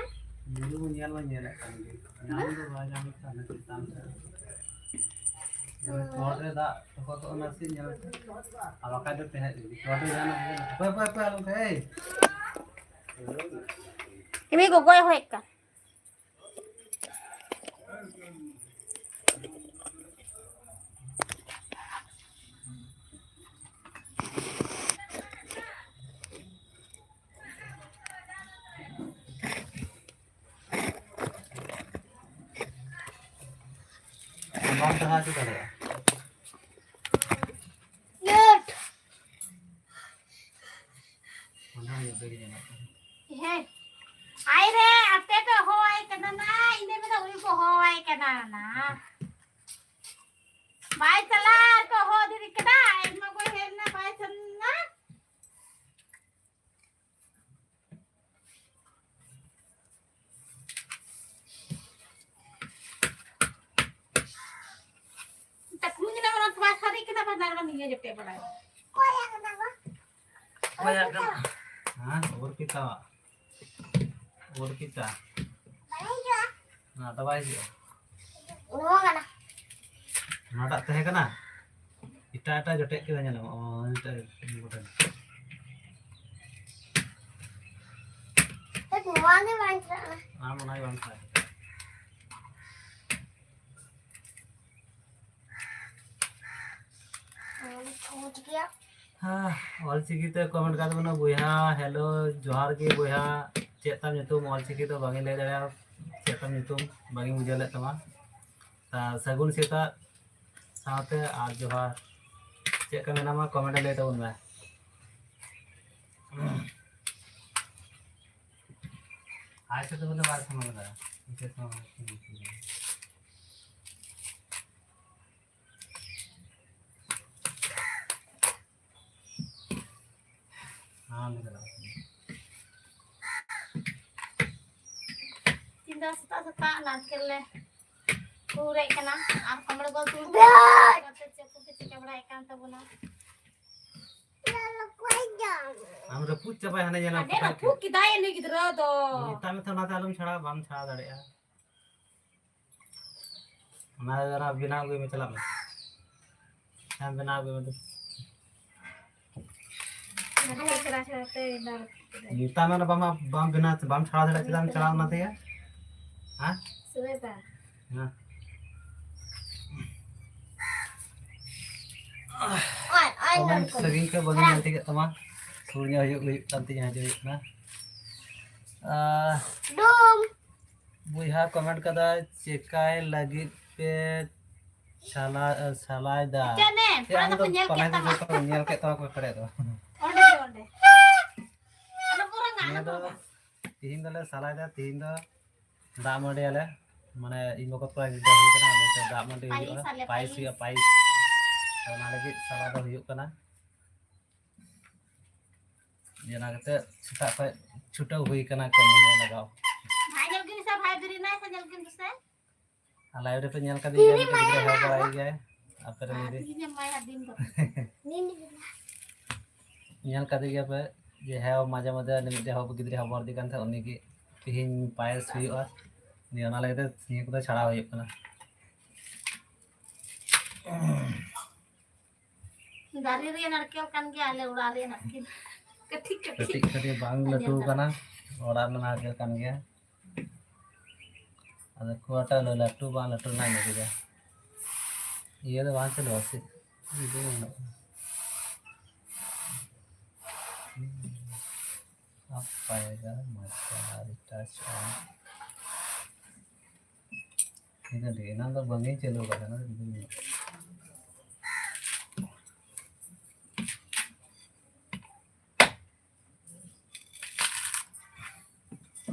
ᱧᱩᱨᱩᱜ ᱧᱮᱞ ᱢᱟ ᱧᱮᱞᱮᱫ ᱠᱟᱱ ᱜᱮ᱾ ᱧᱟᱢ ᱫᱚ ᱵᱟᱭ ᱧᱟᱢᱮᱫ ᱠᱟᱱ ᱪᱮᱛᱟᱱ ᱥᱮᱫ᱾ ᱪᱚᱴ ᱨᱮ ᱫᱟᱜ ᱛᱚᱠᱚᱛᱚᱜ ᱱᱟᱥᱮ ᱧᱮᱞ ᱯᱮ᱾ ᱟᱨ ᱵᱟᱠᱷᱟᱡ ᱫᱚ ᱛᱟᱦᱮᱸ ᱜᱮ᱾ ᱪᱚᱴ ᱨᱮ ᱡᱟᱦᱟᱱᱟᱜ ᱦᱩᱭᱩᱜᱼᱟ᱾ ᱦᱟᱯᱳᱭ, ᱦᱟᱯᱳᱭ, ᱦᱟᱯᱳᱭ, ᱟᱞᱚᱢ ᱠᱷᱟᱡ, ᱮᱭ᱾ ᱤᱢᱤ ᱜᱚᱜᱚᱭ ᱦᱚᱭ ᱠᱟ᱾ ᱵᱟᱢ ᱯᱟᱲᱦᱟᱣ ᱦᱚᱪᱚ ᱫᱟᱲᱮᱭᱟᱜᱼᱟ᱾ ᱚᱱᱟ ᱦᱩᱭᱩᱜ ᱛᱮᱜᱮ ᱧᱮᱞᱚᱜ ᱠᱟᱱᱟ᱾ ᱦᱮᱸ᱾ ᱟᱭ ᱨᱮ, ᱟᱯᱮ ᱯᱮ ᱦᱚᱦᱚᱣᱟᱭ ᱠᱟᱱᱟ ᱱᱟ, ᱤᱧ ᱫᱚ ᱢᱮᱱᱫᱟ ᱩᱱᱤ ᱠᱚ ᱦᱚᱦᱚᱣᱟᱭ ᱠᱟᱱᱟ ᱱᱟ᱾ ᱵᱟᱭ ᱪᱟᱞᱟᱜᱼᱟ, ᱟᱨ ᱠᱚ ᱦᱚᱦᱚ ᱫᱤᱨᱤ ᱠᱟᱱᱟ, ᱟᱭᱢᱟ ᱠᱚ ᱦᱮᱡ ᱞᱮᱱᱟ, ᱵᱟᱭ ᱪᱟᱞᱟᱜᱼᱟ᱾ ᱛᱟᱠᱩ ᱧᱮᱞᱟ ᱚᱱᱟ ᱛᱚᱣᱟ ᱥᱟᱹᱨᱤ ᱠᱟᱱᱟ, ᱵᱟᱝ ᱫᱟᱜ ᱨᱮ ᱤᱭᱟᱹ ᱡᱚᱴᱮᱫ ᱵᱟᱲᱟᱭᱟ᱾ ᱚᱠᱚᱭᱟᱜ ᱠᱟᱱᱟ? ᱦᱮᱸ, ᱚᱨᱯᱤᱛᱟ᱾ ᱚᱨᱯᱤᱛᱟ᱾ ᱦᱮᱸ, ᱛᱚ ᱵᱟᱭ ᱦᱤᱡᱩᱜᱼᱟ᱾ ᱱᱚᱣᱟ ᱠᱟᱱᱟ᱾ ᱱᱚᱣᱟᱴᱟᱜ ᱛᱟᱦᱮᱸ ᱠᱟᱱᱟ, ᱮᱴᱟᱜ ᱮᱴᱟᱜ ᱡᱚᱴᱮᱫ ᱠᱮᱫᱟ, ᱧᱮᱞ ᱢᱮ᱾ ᱚ, ᱢᱤᱫᱴᱮᱱ ᱵᱚᱴᱚᱱ᱾ ᱱᱚᱣᱟ ᱜᱮ ᱵᱟᱝ ᱪᱟᱞᱟᱜᱼᱟ᱾ ᱟᱢ ᱚᱱᱟ ᱜᱮ ᱵᱟᱝ ᱪᱟᱞᱟᱜᱼᱟ᱾ ᱦᱮᱸ, ᱚᱞᱪᱤᱠᱤ ᱛᱮ comment ᱠᱟᱛᱮ ᱵᱚᱱᱟ ᱵᱚᱭᱦᱟ᱾ Hello, ᱡᱚᱦᱟᱨ ᱜᱮ ᱵᱚᱭᱦᱟ᱾ ᱪᱮᱫ ᱛᱟᱢ ᱧᱩᱛᱩᱢ? ᱚᱞᱪᱤᱠᱤ ᱫᱚ ᱵᱟᱝ ᱤᱧ ᱞᱟᱹᱭ ᱫᱟᱲᱮᱭᱟᱜᱼᱟ, ᱪᱮᱫ ᱛᱟᱢ ᱧᱩᱛᱩᱢ ᱵᱟᱝ ᱤᱧ ᱵᱩᱡᱷᱟᱹᱣ ᱞᱮᱫ ᱛᱟᱢᱟ᱾ ᱟᱨ ᱥᱟᱹᱜᱩᱱ ᱥᱮᱛᱟᱜ ᱥᱟᱶᱛᱮ ᱟᱨ ᱡᱚᱦᱟᱨ᱾ ᱪᱮᱫ ᱞᱮᱠᱟ ᱢᱮᱱᱟᱢᱟ? Comment ᱨᱮ ᱞᱟᱹᱭ ᱛᱟᱵᱚᱱ ᱢᱮ᱾ ᱟᱡ ᱥᱟᱛᱮ ᱵᱚᱞᱮ ᱵᱟᱭ ᱥᱚᱢᱟᱱ ᱫᱟ᱾ ᱤᱱᱠᱟᱹ ᱥᱚᱢᱟᱱ᱾ ᱦᱮᱸ, ᱚᱸᱰᱮ ᱪᱟᱞᱟᱜ ᱠᱟᱱᱟ᱾ ᱛᱤᱦᱤᱧ ᱫᱚ ᱥᱮᱛᱟᱜ ᱥᱮᱛᱟᱜ ᱱᱟᱨᱠᱮᱞ ᱞᱮ ᱛᱩᱨᱮᱫ ᱠᱟᱱᱟ ᱟᱨ ᱠᱚᱢᱲᱮ ᱠᱚ ᱛᱩᱨ ᱠᱟᱛᱮ ᱪᱮᱫ ᱠᱚᱯᱮ ᱪᱤᱠᱟᱹ ᱵᱟᱲᱟᱭᱮᱫ ᱠᱟᱱ ᱛᱟᱵᱚᱱᱟ? ᱟᱢ ᱨᱟᱹᱯᱩᱫ ᱪᱟᱵᱟᱭ ᱦᱟᱱᱮ ᱧᱮᱞ ᱟᱹᱰᱤ ᱨᱟᱹᱯᱩᱫ ᱠᱮᱫᱟᱭ ᱱᱩᱭ ᱜᱤᱫᱽᱨᱟᱹ ᱫᱚ᱾ ᱢᱮᱛᱟᱭ ᱢᱮ ᱛᱚ, ᱚᱱᱟᱛᱮ ᱟᱞᱚᱢ ᱪᱷᱟᱲᱟᱣᱟ, ᱵᱟᱢ ᱪᱷᱟᱲᱟᱣ ᱫᱟᱲᱮᱭᱟᱜᱼᱟ᱾ ᱚᱱᱟ ᱚᱱᱟ ᱵᱮᱱᱟᱣ ᱟᱹᱜᱩᱭ ᱢᱮ, ᱪᱟᱞᱟᱜ ᱢᱮ᱾ ᱦᱮᱸ, ᱵᱮᱱᱟᱣ ᱟᱹᱜᱩᱭ ᱢᱮ᱾ ᱦᱟᱱᱮ ᱪᱷᱟᱲᱟ ᱪᱷᱟᱲᱟ ᱛᱮ ᱵᱮᱱᱟᱣ ᱠᱮᱫᱟᱭ᱾ ᱢᱮᱛᱟᱭ ᱢᱮ, ᱵᱟᱢ, ᱵᱟᱢ ᱵᱮᱱᱟᱣ, ᱵᱟᱢ ᱪᱷᱟᱲᱟᱣ ᱫᱟᱲᱮᱭᱟᱜ ᱪᱮᱫᱟᱜ ᱮᱢ ᱪᱷᱟᱲᱟᱣ ᱚᱱᱟ ᱛᱮᱜᱮ? ᱦᱮᱸ? ᱥᱩᱨᱮᱛᱟ᱾ ᱦᱮᱸ᱾ ᱚᱭ, ᱚᱭ, comment ᱱᱚᱝᱠᱟ᱾ ᱥᱟᱺᱜᱤᱧ ᱠᱷᱚᱱ ᱵᱟᱹᱧ ᱧᱮᱞ ᱴᱷᱤᱠᱮᱫ ᱛᱟᱢᱟ᱾ ᱥᱩᱨ ᱧᱚᱜ ᱦᱤᱡᱩᱜ ᱦᱩᱭᱩᱜ ᱠᱟᱱ ᱛᱤᱧᱟᱹ, ᱦᱤᱡᱩᱜ ᱦᱩᱭᱩᱜ ᱠᱟᱱᱟ᱾ ᱟᱦ, ᱰᱩᱢ᱾ ᱵᱚᱭᱦᱟ comment ᱠᱟᱫᱟ, ᱪᱮᱠᱟᱭ ᱞᱟᱹᱜᱤᱫ ᱯᱮ ᱥᱟᱞᱟ-, ᱥᱟᱞᱟᱭ ᱫᱟ? ᱪᱮᱫ ᱱᱮ? ᱮ, ᱯᱷᱟᱲᱟ ᱟᱢ ᱫᱚ ᱫᱚᱠᱚ ᱧᱮᱞ ᱯᱟᱞᱮ ᱠᱮᱫ ᱛᱟᱢᱟ᱾ ᱡᱚᱛᱚ ᱧᱮᱞ ᱠᱮᱫ ᱛᱟᱢᱟ ᱠᱚ ᱯᱮᱲᱮ ᱫᱚ᱾ ᱚᱸᱰᱮ ᱜᱮ, ᱚᱸᱰᱮ᱾ ᱟᱞᱚ ᱠᱚ ᱨᱟᱜᱟ, ᱱᱤᱭᱟᱹ ᱟᱞᱚ ᱠᱚ ᱫᱚ ᱨᱟᱜᱟ᱾ ᱛᱤᱦᱤᱧ ᱫᱚᱞᱮ ᱥᱟᱞᱟᱭ ᱫᱟ, ᱛᱤᱦᱤᱧ ᱫᱚ ᱫᱟᱜ ᱢᱟᱹᱰᱤᱭᱟᱞᱮ, ᱢᱟᱱᱮ ᱤᱧ ᱵᱟᱠᱚ ᱛᱟᱠᱚᱣᱟᱜ ᱜᱤᱫᱽᱨᱟᱹ ᱦᱩᱭ ᱠᱟᱱᱟ, ᱩᱱᱤ ᱫᱚ ᱫᱟᱜ ᱢᱟᱹᱰᱤ ᱦᱩᱭᱩᱜᱼᱟ, ᱯᱟᱭᱮᱥ ᱟᱞᱮ, ᱯᱟᱭᱮᱥ ᱯᱟᱭᱮᱥ᱾ ᱦᱩᱭᱩᱜᱼᱟ, ᱯᱟᱭᱮᱥ᱾ ᱛᱚ ᱚᱱᱟ ᱞᱟᱹᱜᱤᱫ ᱥᱟᱞᱟ ᱫᱚ ᱦᱩᱭᱩᱜ ᱠᱟᱱᱟ᱾ ᱡᱮ ᱚᱱᱟ ᱠᱟᱛᱮ ᱥᱮᱛᱟᱜ ᱠᱷᱚᱡ ᱪᱷᱩᱴᱟᱹᱣ ᱦᱩᱭ ᱠᱟᱱᱟ ᱠᱟᱹᱢᱤ ᱨᱮ ᱞᱟᱜᱟᱣ᱾ ᱵᱷᱟᱭ ᱧᱮᱞ ᱠᱤᱱ ᱥᱮ, ᱵᱷᱟᱭ ᱵᱮᱨᱮᱫ ᱱᱟᱭ ᱥᱮ ᱧᱮᱞ ᱠᱤᱱ ᱯᱮᱥᱮ᱾ ᱟᱨ live ᱨᱮᱯᱮ ᱧᱮᱞ ᱠᱟᱫᱮ ᱜᱮᱭᱟ, ᱢᱤᱫᱴᱮᱱ ᱜᱤᱫᱽᱨᱟᱹ ᱦᱮᱣ ᱵᱟᱲᱟᱭ ᱜᱮᱭᱟᱭ ᱟᱯᱮ ᱨᱮᱱ ᱟᱨ ᱡᱩᱫᱤ᱾ ᱛᱤᱦᱤᱧ ᱮᱢ ᱢᱟᱭᱟ ᱫᱤᱱ ᱫᱚ᱾ ᱧᱮᱞ ᱠᱟᱫᱮ ᱜᱮᱭᱟ ᱯᱮ ᱡᱮ ᱦᱮᱣ ᱢᱟᱡᱷᱮ ᱢᱟᱡᱷᱮ ᱩᱱᱤ ᱢᱤᱫᱴᱮᱱ ᱦᱚᱲ ᱜᱤᱫᱽᱨᱟᱹ ᱦᱚᱵᱚᱨ ᱫᱤ ᱠᱟᱱ ᱛᱟᱦᱮᱸᱫ, ᱩᱱᱤ ᱜᱮ ᱛᱤᱦᱤᱧ ᱯᱟᱭᱮᱥ ᱦᱩᱭᱩᱜᱼᱟ, ᱱᱤᱭᱟᱹ ᱚᱱᱟ ᱞᱟᱹᱜᱤᱫ ᱛᱮ ᱱᱤᱭᱟᱹ ᱠᱚᱫᱚ ᱪᱷᱟᱲᱟᱣ ᱦᱩᱭᱩᱜ ᱠᱟᱱᱟ᱾ ᱫᱟᱨᱮ ᱨᱮᱭᱟᱜ ᱱᱟᱲᱠᱮᱞ ᱠᱟᱱ ᱜᱮᱭᱟ, ᱟᱞᱮ ᱚᱲᱟᱜ ᱨᱮᱭᱟᱜ ᱱᱟᱲᱠᱮᱞ᱾ ᱠᱟᱹᱴᱤᱡ ᱠᱟᱹᱴᱤᱡ᱾ ᱠᱟᱹᱴᱤᱡ ᱠᱟᱹᱴᱤᱡ ᱵᱟᱝ ᱞᱟᱹᱴᱩ ᱠᱟᱱᱟ, ᱚᱲᱟᱜ ᱨᱮᱱᱟᱜ ᱱᱟᱲᱠᱮᱞ ᱠᱟᱱ ᱜᱮᱭᱟ᱾ ᱟᱫᱚ ᱠᱷᱩᱵ ᱮᱠᱴᱟ ᱞᱟᱹᱴᱩ ᱵᱟᱝ ᱞᱟᱹᱴᱩ ᱨᱮᱱᱟᱜ ᱤᱧ ᱟᱹᱜᱩᱭᱟ᱾ ᱤᱭᱟᱹ ᱫᱚ ᱵᱟᱝ ᱪᱟᱹᱞᱩᱜᱼᱟ ᱥᱮ? ᱤᱭᱟᱹ ᱫᱚ ᱵᱟᱹᱱᱩᱜᱼᱟ᱾ ᱟᱯ ᱯᱟᱭᱮᱜᱟ ᱢᱟᱪᱟ ᱨᱤᱪᱟᱨᱡᱽ ᱚᱱ᱾ ᱴᱷᱤᱠ ᱟᱪᱷᱮ, ᱮᱱᱟᱝ ᱫᱚ ᱵᱟᱝ ᱤᱧ ᱪᱟᱹᱞᱩ ᱟᱠᱟᱫᱟ, ᱚᱱᱟ ᱫᱚ ᱤᱧ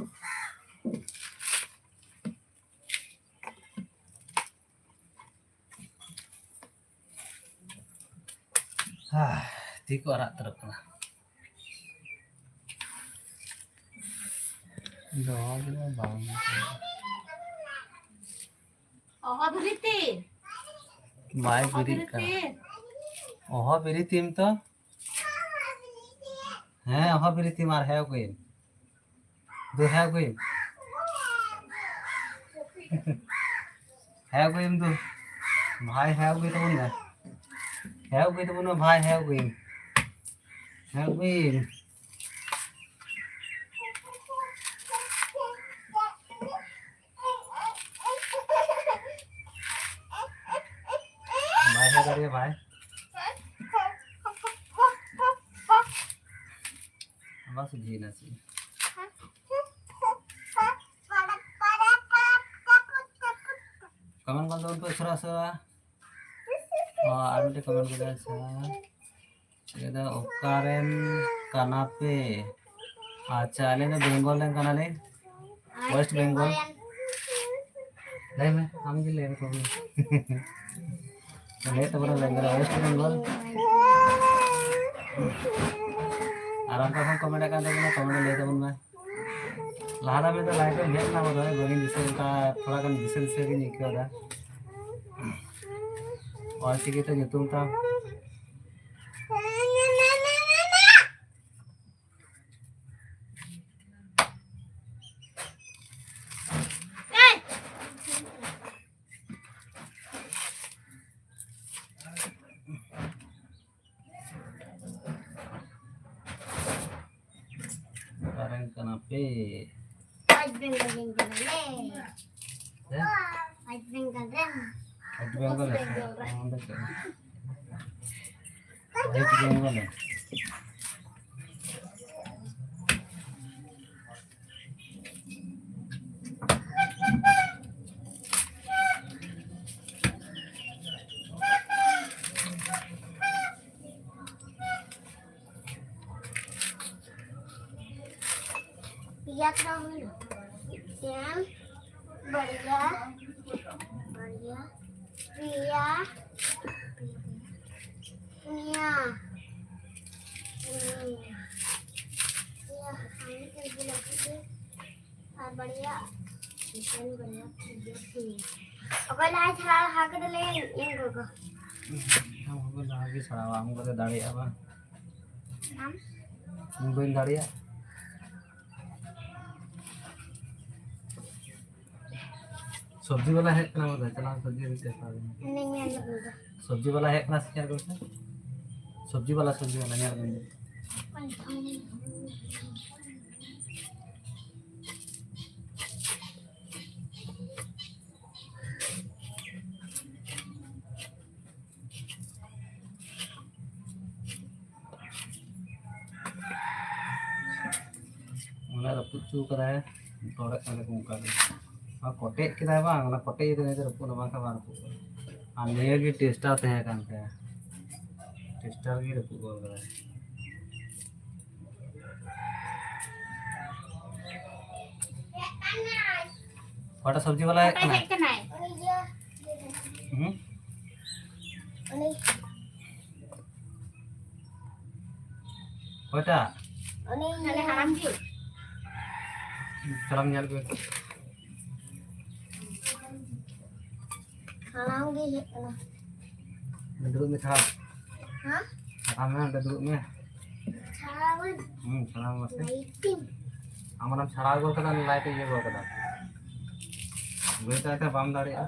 ᱦᱟ, ᱛᱤ ᱠᱚ ᱟᱨᱟᱜ ᱩᱛᱟᱹᱨᱚᱜ ᱠᱟᱱᱟ᱾ ᱫᱚᱦᱚ ᱜᱮ ᱵᱟᱝ᱾ ᱚᱦᱚ ᱵᱤᱨᱤᱛᱤ᱾ ᱵᱟᱭ ᱚᱦᱚ ᱵᱤᱨᱤᱫ ᱠᱟᱱᱟ᱾ ᱵᱤᱨᱤᱛᱤ᱾ ᱚᱦᱚ ᱵᱤᱨᱤᱛᱤᱢ ᱛᱚ᱾ ᱦᱮᱸ, ᱚᱦᱚ ᱵᱤᱨᱤᱛᱤᱢ ᱟᱨ ᱦᱮᱣ ᱠᱚᱭᱤᱢ᱾ ᱫᱩ ᱦᱮᱣ ᱠᱚᱭᱤᱢ᱾ ᱦᱮᱣ ᱠᱚᱭᱤᱢ ᱫᱩ᱾ ᱵᱷᱟᱭ ᱦᱮᱣ ᱠᱚᱭ ᱛᱟᱵᱚᱱ ᱢᱮ᱾ ᱦᱮᱣ ᱠᱚᱭ ᱛᱟᱵᱚᱱ ᱢᱮ ᱵᱷᱟᱭ, ᱦᱮᱣ ᱠᱚᱭᱤᱢ᱾ ᱦᱮᱣ ᱠᱚᱭᱤᱢ᱾ ᱵᱟᱭ ᱦᱮᱡ ᱫᱟᱲᱮᱭᱟᱜᱼᱟ ᱵᱷᱟᱭ᱾ ᱟᱵᱟᱨ ᱥᱚᱡᱷᱮᱭᱮᱱᱟ ᱥᱮ᱾ ᱠᱚᱢᱮᱱᱴ ᱠᱚᱞ ᱛᱟᱵᱚᱱ ᱯᱮ ᱩᱥᱟᱹᱨᱟ ᱩᱥᱟᱹᱨᱟ᱾ ᱚ, ᱟᱨ ᱢᱤᱫᱴᱮᱱ ᱠᱚᱢᱮᱱᱴ ᱠᱮᱫᱟᱭ ᱥᱮ᱾ ᱞᱟᱹᱭᱫᱟ, "ᱚᱠᱟᱨᱮᱱ ᱠᱟᱱᱟ ᱯᱮ?" ᱟᱪᱪᱷᱟ, ᱟᱞᱮ ᱫᱚ ᱵᱮᱝᱜᱚᱞ ᱨᱮᱱ ᱠᱟᱱᱟᱞᱮ, ᱳᱭᱮᱥᱴ ᱵᱮᱝᱜᱚᱞ᱾ ᱞᱟᱹᱭ ᱢᱮ, ᱟᱢ ᱜᱮ ᱞᱟᱹᱭ ᱢᱮ, ᱠᱚᱢᱮᱱᱴ᱾ ᱞᱟᱹᱭ ᱛᱟᱵᱚᱱᱟ ᱵᱮᱝᱜᱚᱞ, ᱳᱭᱮᱥᱴ ᱵᱮᱝᱜᱚᱞ᱾ ᱟᱨ ᱚᱱᱠᱟ ᱠᱷᱚᱱ ᱠᱚᱢᱮᱱᱴ ᱟᱠᱟᱱ ᱛᱟᱵᱚᱱᱟ, ᱠᱚᱢᱮᱱᱴ ᱞᱟᱹᱭ ᱛᱟᱵᱚᱱ ᱢᱮ᱾ ᱞᱟᱦᱟ ᱫᱷᱟᱣ ᱢᱤᱫ ᱫᱷᱟᱣ ᱞᱟᱭᱤᱵᱷ ᱨᱮᱢ ᱦᱮᱡ ᱞᱮᱱᱟ ᱵᱚᱫᱷᱚᱭ, ᱵᱟᱹᱧ ᱫᱤᱥᱟᱹ, ᱚᱱᱠᱟ ᱛᱷᱚᱲᱟ ᱜᱟᱱ ᱫᱤᱥᱟᱹ ᱫᱤᱥᱟᱹ ᱜᱤᱧ ᱟᱹᱭᱠᱟᱹᱣ ᱮᱫᱟ᱾ ᱚᱞ ᱪᱤᱠᱤ ᱛᱮ ᱧᱩᱛᱩᱢ ᱛᱟᱢ᱾ ᱨᱮᱱ ᱠᱟᱱᱟ ᱯᱮ᱾ ᱳᱭᱮᱥᱴ ᱵᱮᱝᱜᱚᱞ ᱨᱮᱱ ᱠᱟᱱᱟᱞᱮ᱾ ᱦᱮᱸ? ᱳᱭᱮᱥᱴ ᱵᱮᱝᱜᱚᱞ ᱨᱮᱱ᱾ ᱳᱭᱮᱥᱴ ᱵᱮᱝᱜᱚᱞ ᱨᱮᱱ᱾ ᱳᱭᱮᱥᱴ ᱵᱮᱝᱜᱚᱞ ᱨᱮᱱ᱾ ᱚᱸᱰᱮ ᱪᱮᱫ? ᱳᱭᱮᱥᱴ ᱵᱮᱝᱜᱚᱞ ᱨᱮᱱ᱾ ᱯᱮᱭᱟ ᱛᱷᱚᱲᱟ ᱦᱩᱭᱱᱟ᱾ ᱢᱤᱫᱴᱮᱱ, ᱵᱟᱨᱭᱟ, ᱵᱟᱨᱭᱟ, ᱯᱮᱭᱟ, ᱯᱩᱱᱭᱟ, ᱯᱩᱱᱭᱟ, ᱯᱮᱭᱟ, ᱟᱨ ᱢᱤᱫᱴᱮᱱ ᱦᱩᱭᱱᱟ᱾ ᱟᱨ ᱵᱟᱨᱭᱟ, ᱢᱤᱫᱴᱮᱱ, ᱵᱟᱨᱭᱟ, ᱯᱮᱭᱟ, ᱯᱩᱱᱭᱟ᱾ ᱚᱠᱚᱭ ᱞᱟᱦᱟ ᱪᱷᱟᱲᱟ ᱞᱟᱦᱟ ᱠᱮᱫᱟ ᱞᱟᱹᱭ ᱤᱧ ᱜᱚᱜᱚ᱾ ᱟᱢ ᱦᱚᱸ ᱞᱟᱦᱟ ᱜᱮ ᱪᱷᱟᱲᱟᱣᱟ, ᱟᱢ ᱜᱚᱜᱚ ᱫᱟᱲᱮᱭᱟᱜᱼᱟ ᱵᱟᱝ? ᱟᱢ? ᱤᱧ ᱵᱟᱹᱧ ᱫᱟᱲᱮᱭᱟᱜ᱾ ᱥᱚᱵᱽᱡᱤ ᱵᱟᱞᱟ ᱦᱮᱡ ᱠᱟᱱᱟ ᱵᱚᱞᱮ, ᱪᱟᱞᱟᱣ ᱥᱚᱵᱽᱡᱤ ᱵᱟᱞᱟ ᱦᱮᱡ ᱠᱟᱱᱟ ᱥᱮ ᱧᱮᱞ ᱟᱹᱜᱩᱭ ᱢᱮ᱾ ᱥᱚᱵᱽᱡᱤ ᱵᱟᱞᱟ ᱦᱮᱡ ᱠᱟᱱᱟ ᱥᱮ ᱧᱮᱞ ᱟᱹᱜᱩᱭ ᱢᱮ᱾ ᱥᱚᱵᱽᱡᱤ ᱵᱟᱞᱟ, ᱥᱚᱵᱽᱡᱤ ᱵᱟᱞᱟ ᱧᱮᱞ ᱟᱹᱜᱩᱭ ᱢᱮ᱾ ᱚᱱᱟ ᱨᱟᱹᱯᱩᱫ ᱦᱚᱪᱚ ᱠᱟᱫᱟᱭ, ᱛᱚᱲᱮᱫ ᱠᱟᱱᱟ ᱠᱚ ᱚᱱᱠᱟ ᱜᱮ᱾ ᱟᱨ ᱠᱚᱴᱮᱡ ᱠᱮᱫᱟᱭ ᱵᱟᱝ, ᱚᱱᱟ ᱠᱚᱴᱮᱡ ᱤᱭᱟᱹᱛᱮ ᱱᱤᱭᱟᱹ ᱫᱚ ᱨᱟᱹᱯᱩᱫ ᱮᱱᱟ, ᱵᱟᱝᱠᱷᱟᱱ ᱵᱟᱝ ᱨᱟᱹᱯᱩᱫ ᱠᱚᱜᱼᱟ᱾ ᱟᱨ ᱱᱤᱭᱟᱹ ᱜᱮ ᱴᱮᱥᱴᱟᱨ ᱛᱟᱦᱮᱸ ᱠᱟᱱ ᱛᱟᱭᱟ, ᱴᱮᱥᱴᱟᱨ ᱜᱮ ᱨᱟᱹᱯᱩᱫ ᱜᱚᱫ ᱠᱟᱫᱟᱭ᱾ ᱚᱠᱟᱴᱟᱜ ᱥᱚᱵᱽᱡᱤ ᱵᱟᱞᱟ ᱦᱮᱡ ᱚᱠᱚᱭ ᱠᱟᱱᱟᱭ? ᱦᱮᱡ ᱠᱟᱱᱟᱭ? ᱦᱩᱸ? ᱚᱠᱚᱭᱴᱟᱜ? ᱩᱱᱤ ᱛᱟᱦᱞᱮ ᱦᱟᱲᱟᱢ ᱜᱮ? ᱪᱟᱞᱟᱣ ᱧᱮᱞ ᱠᱚ᱾ ᱦᱟᱲᱟᱢ ᱜᱮ ᱦᱮᱡ ᱠᱟᱱᱟ᱾ ᱫᱩᱲᱩᱵ ᱢᱮ ᱪᱷᱟᱲᱟᱣ᱾ ᱦᱮᱸ? ᱪᱷᱟᱲᱟᱣ ᱢᱮ, ᱚᱸᱰᱮ ᱫᱩᱲᱩᱵ ᱢᱮ᱾ ᱪᱷᱟᱲᱟᱣ ᱢᱮ᱾ ᱦᱩᱸ, ᱪᱷᱟᱲᱟᱣ ᱢᱮ ᱥᱮ᱾ ᱞᱟᱭᱤᱴᱤᱝ᱾ ᱟᱢ ᱚᱱᱟᱢ ᱪᱷᱟᱲᱟᱣ ᱜᱚᱫ ᱠᱟᱫᱟ, ᱞᱟᱭᱤᱴ ᱤᱭᱟᱹ ᱜᱚᱫ ᱠᱟᱫᱟ᱾ ᱵᱟᱹᱭ ᱛᱟᱭ ᱛᱮ ᱵᱟᱢ ᱫᱟᱲᱮᱭᱟᱜᱼᱟ᱾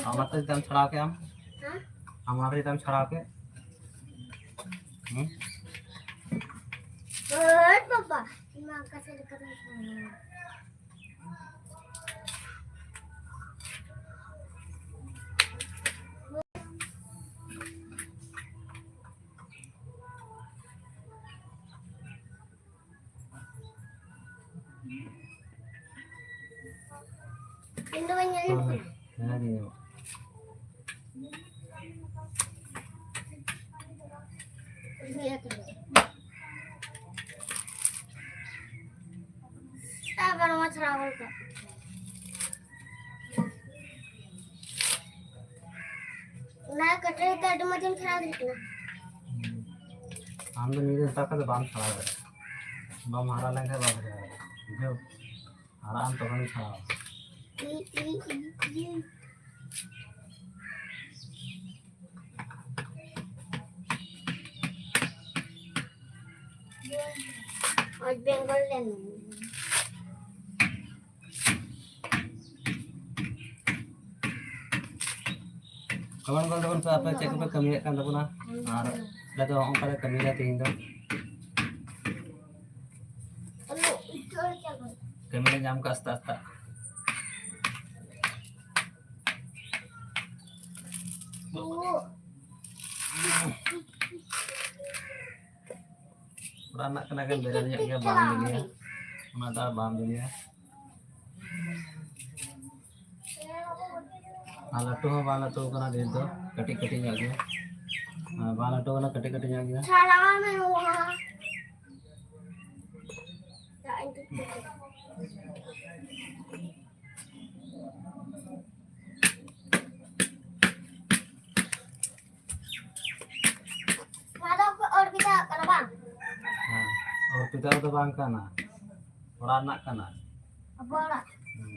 ᱟᱢ ᱚᱱᱟᱛᱮ ᱪᱮᱫᱟᱜ ᱮᱢ ᱪᱷᱟᱲᱟᱣ ᱠᱮᱫ ᱟᱢ? ᱦᱮᱸ? ᱟᱢ ᱚᱱᱟᱛᱮ ᱪᱮᱫᱟᱜ ᱮᱢ ᱪᱷᱟᱲᱟᱣ ᱠᱮᱫ? ᱦᱩᱸ? ᱦᱳᱭ ᱵᱟᱵᱟ᱾ ᱤᱧ ᱫᱚ ᱵᱟᱹᱧ ᱧᱮᱞ ᱦᱳᱭ, ᱦᱳᱭ, ᱦᱮᱸ, ᱧᱮᱞ ᱧᱟᱢᱚᱜ᱾ ᱟᱵᱟᱨ ᱱᱚᱣᱟ ᱪᱷᱟᱲᱟᱣ ᱜᱚᱫ ᱠᱟᱜ᱾ ᱚᱱᱟ ᱠᱟᱹᱴᱟᱹᱨᱤ ᱛᱮ ᱟᱹᱰᱤ ᱢᱚᱡᱽ ᱮᱢ ᱪᱷᱟᱲᱟᱣ ᱫᱟᱲᱮᱭᱟᱜ ᱠᱟᱱᱟ᱾ ᱟᱢ ᱫᱚ ᱱᱤᱭᱟᱹ ᱫᱚ ᱱᱮᱛᱟᱨ ᱠᱷᱚᱱ ᱫᱚ ᱵᱟᱢ ᱪᱷᱟᱲᱟᱣ ᱫᱟᱲᱮᱭᱟᱜᱼᱟ᱾ ᱵᱟᱢ ᱦᱟᱨᱟ ᱞᱮᱱᱠᱷᱟᱱ ᱵᱟᱢ ᱪᱷᱟᱲᱟᱣ ᱫᱟᱲᱮᱭᱟᱜᱼᱟ᱾ ᱵᱩᱡᱷᱟᱹᱣ? ᱦᱟᱨᱟᱜ ᱟᱢ ᱛᱚᱵᱮᱢ ᱪᱷᱟᱲᱟᱣᱟ᱾ ᱤ, ᱤ, ᱤ, ᱤ᱾ ᱳᱭᱮᱥᱴ ᱵᱮᱝᱜᱚᱞ ᱨᱮᱱ᱾ ᱠᱚᱢᱮᱱᱴ ᱜᱚᱞ ᱛᱟᱵᱚᱱ ᱯᱮ, ᱟᱯᱮ ᱪᱮᱫ ᱠᱚᱯᱮ ᱠᱟᱹᱢᱤᱭᱮᱫ ᱠᱟᱱ ᱛᱟᱵᱚᱱᱟ? ᱟᱨ ᱟᱞᱮ ᱫᱚ ᱦᱚᱸᱜᱼᱚ ᱱᱚᱝᱠᱟ ᱞᱮ ᱠᱟᱹᱢᱤᱭᱮᱫᱟ ᱛᱮᱦᱮᱧ ᱫᱚ᱾ ᱠᱟᱹᱢᱤ ᱞᱮ ᱧᱟᱢ ᱠᱟᱜᱼᱟ ᱥᱮᱛᱟᱜ ᱥᱮᱛᱟᱜ᱾ ᱚᱲᱟᱜ ᱨᱮᱱᱟᱜ ᱠᱟᱱᱟ ᱠᱷᱟᱱ ᱵᱮᱨᱮᱞ ᱧᱚᱜ ᱜᱮᱭᱟ, ᱵᱟᱝ ᱵᱤᱞᱤᱭᱟ, ᱚᱱᱟ ᱫᱚ ᱟᱨ ᱵᱟᱝ ᱵᱤᱞᱤᱭᱟ᱾ ᱟᱨ ᱞᱟᱹᱴᱩ ᱦᱚᱸ ᱵᱟᱝ ᱞᱟᱹᱴᱩ ᱠᱟᱱᱟ ᱰᱷᱮᱨ ᱫᱚ, ᱠᱟᱹᱴᱤᱡ ᱠᱟᱹᱴᱤᱡ ᱧᱚᱜ ᱜᱮᱭᱟ᱾ ᱟᱨ ᱵᱟᱝ ᱞᱟᱹᱴᱩ ᱠᱟᱱᱟ, ᱠᱟᱹᱴᱤᱡ ᱠᱟᱹᱴᱤᱡ ᱧᱚᱜ ᱜᱮᱭᱟ᱾ ᱪᱷᱟᱲᱟᱣ ᱢᱮ ᱱᱚᱣᱟ᱾ ᱱᱚᱣᱟ ᱫᱚ ᱚᱨᱯᱤᱛᱟ ᱠᱟᱱᱟ ᱵᱟᱝ? ᱦᱮᱸ, ᱚᱨᱯᱤᱛᱟ ᱫᱚ ᱵᱟᱝ ᱠᱟᱱᱟ, ᱚᱲᱟᱜ ᱨᱮᱱᱟᱜ ᱠᱟᱱᱟ᱾ ᱟᱵᱚ ᱚᱲᱟᱜ᱾ ᱦᱮᱸ᱾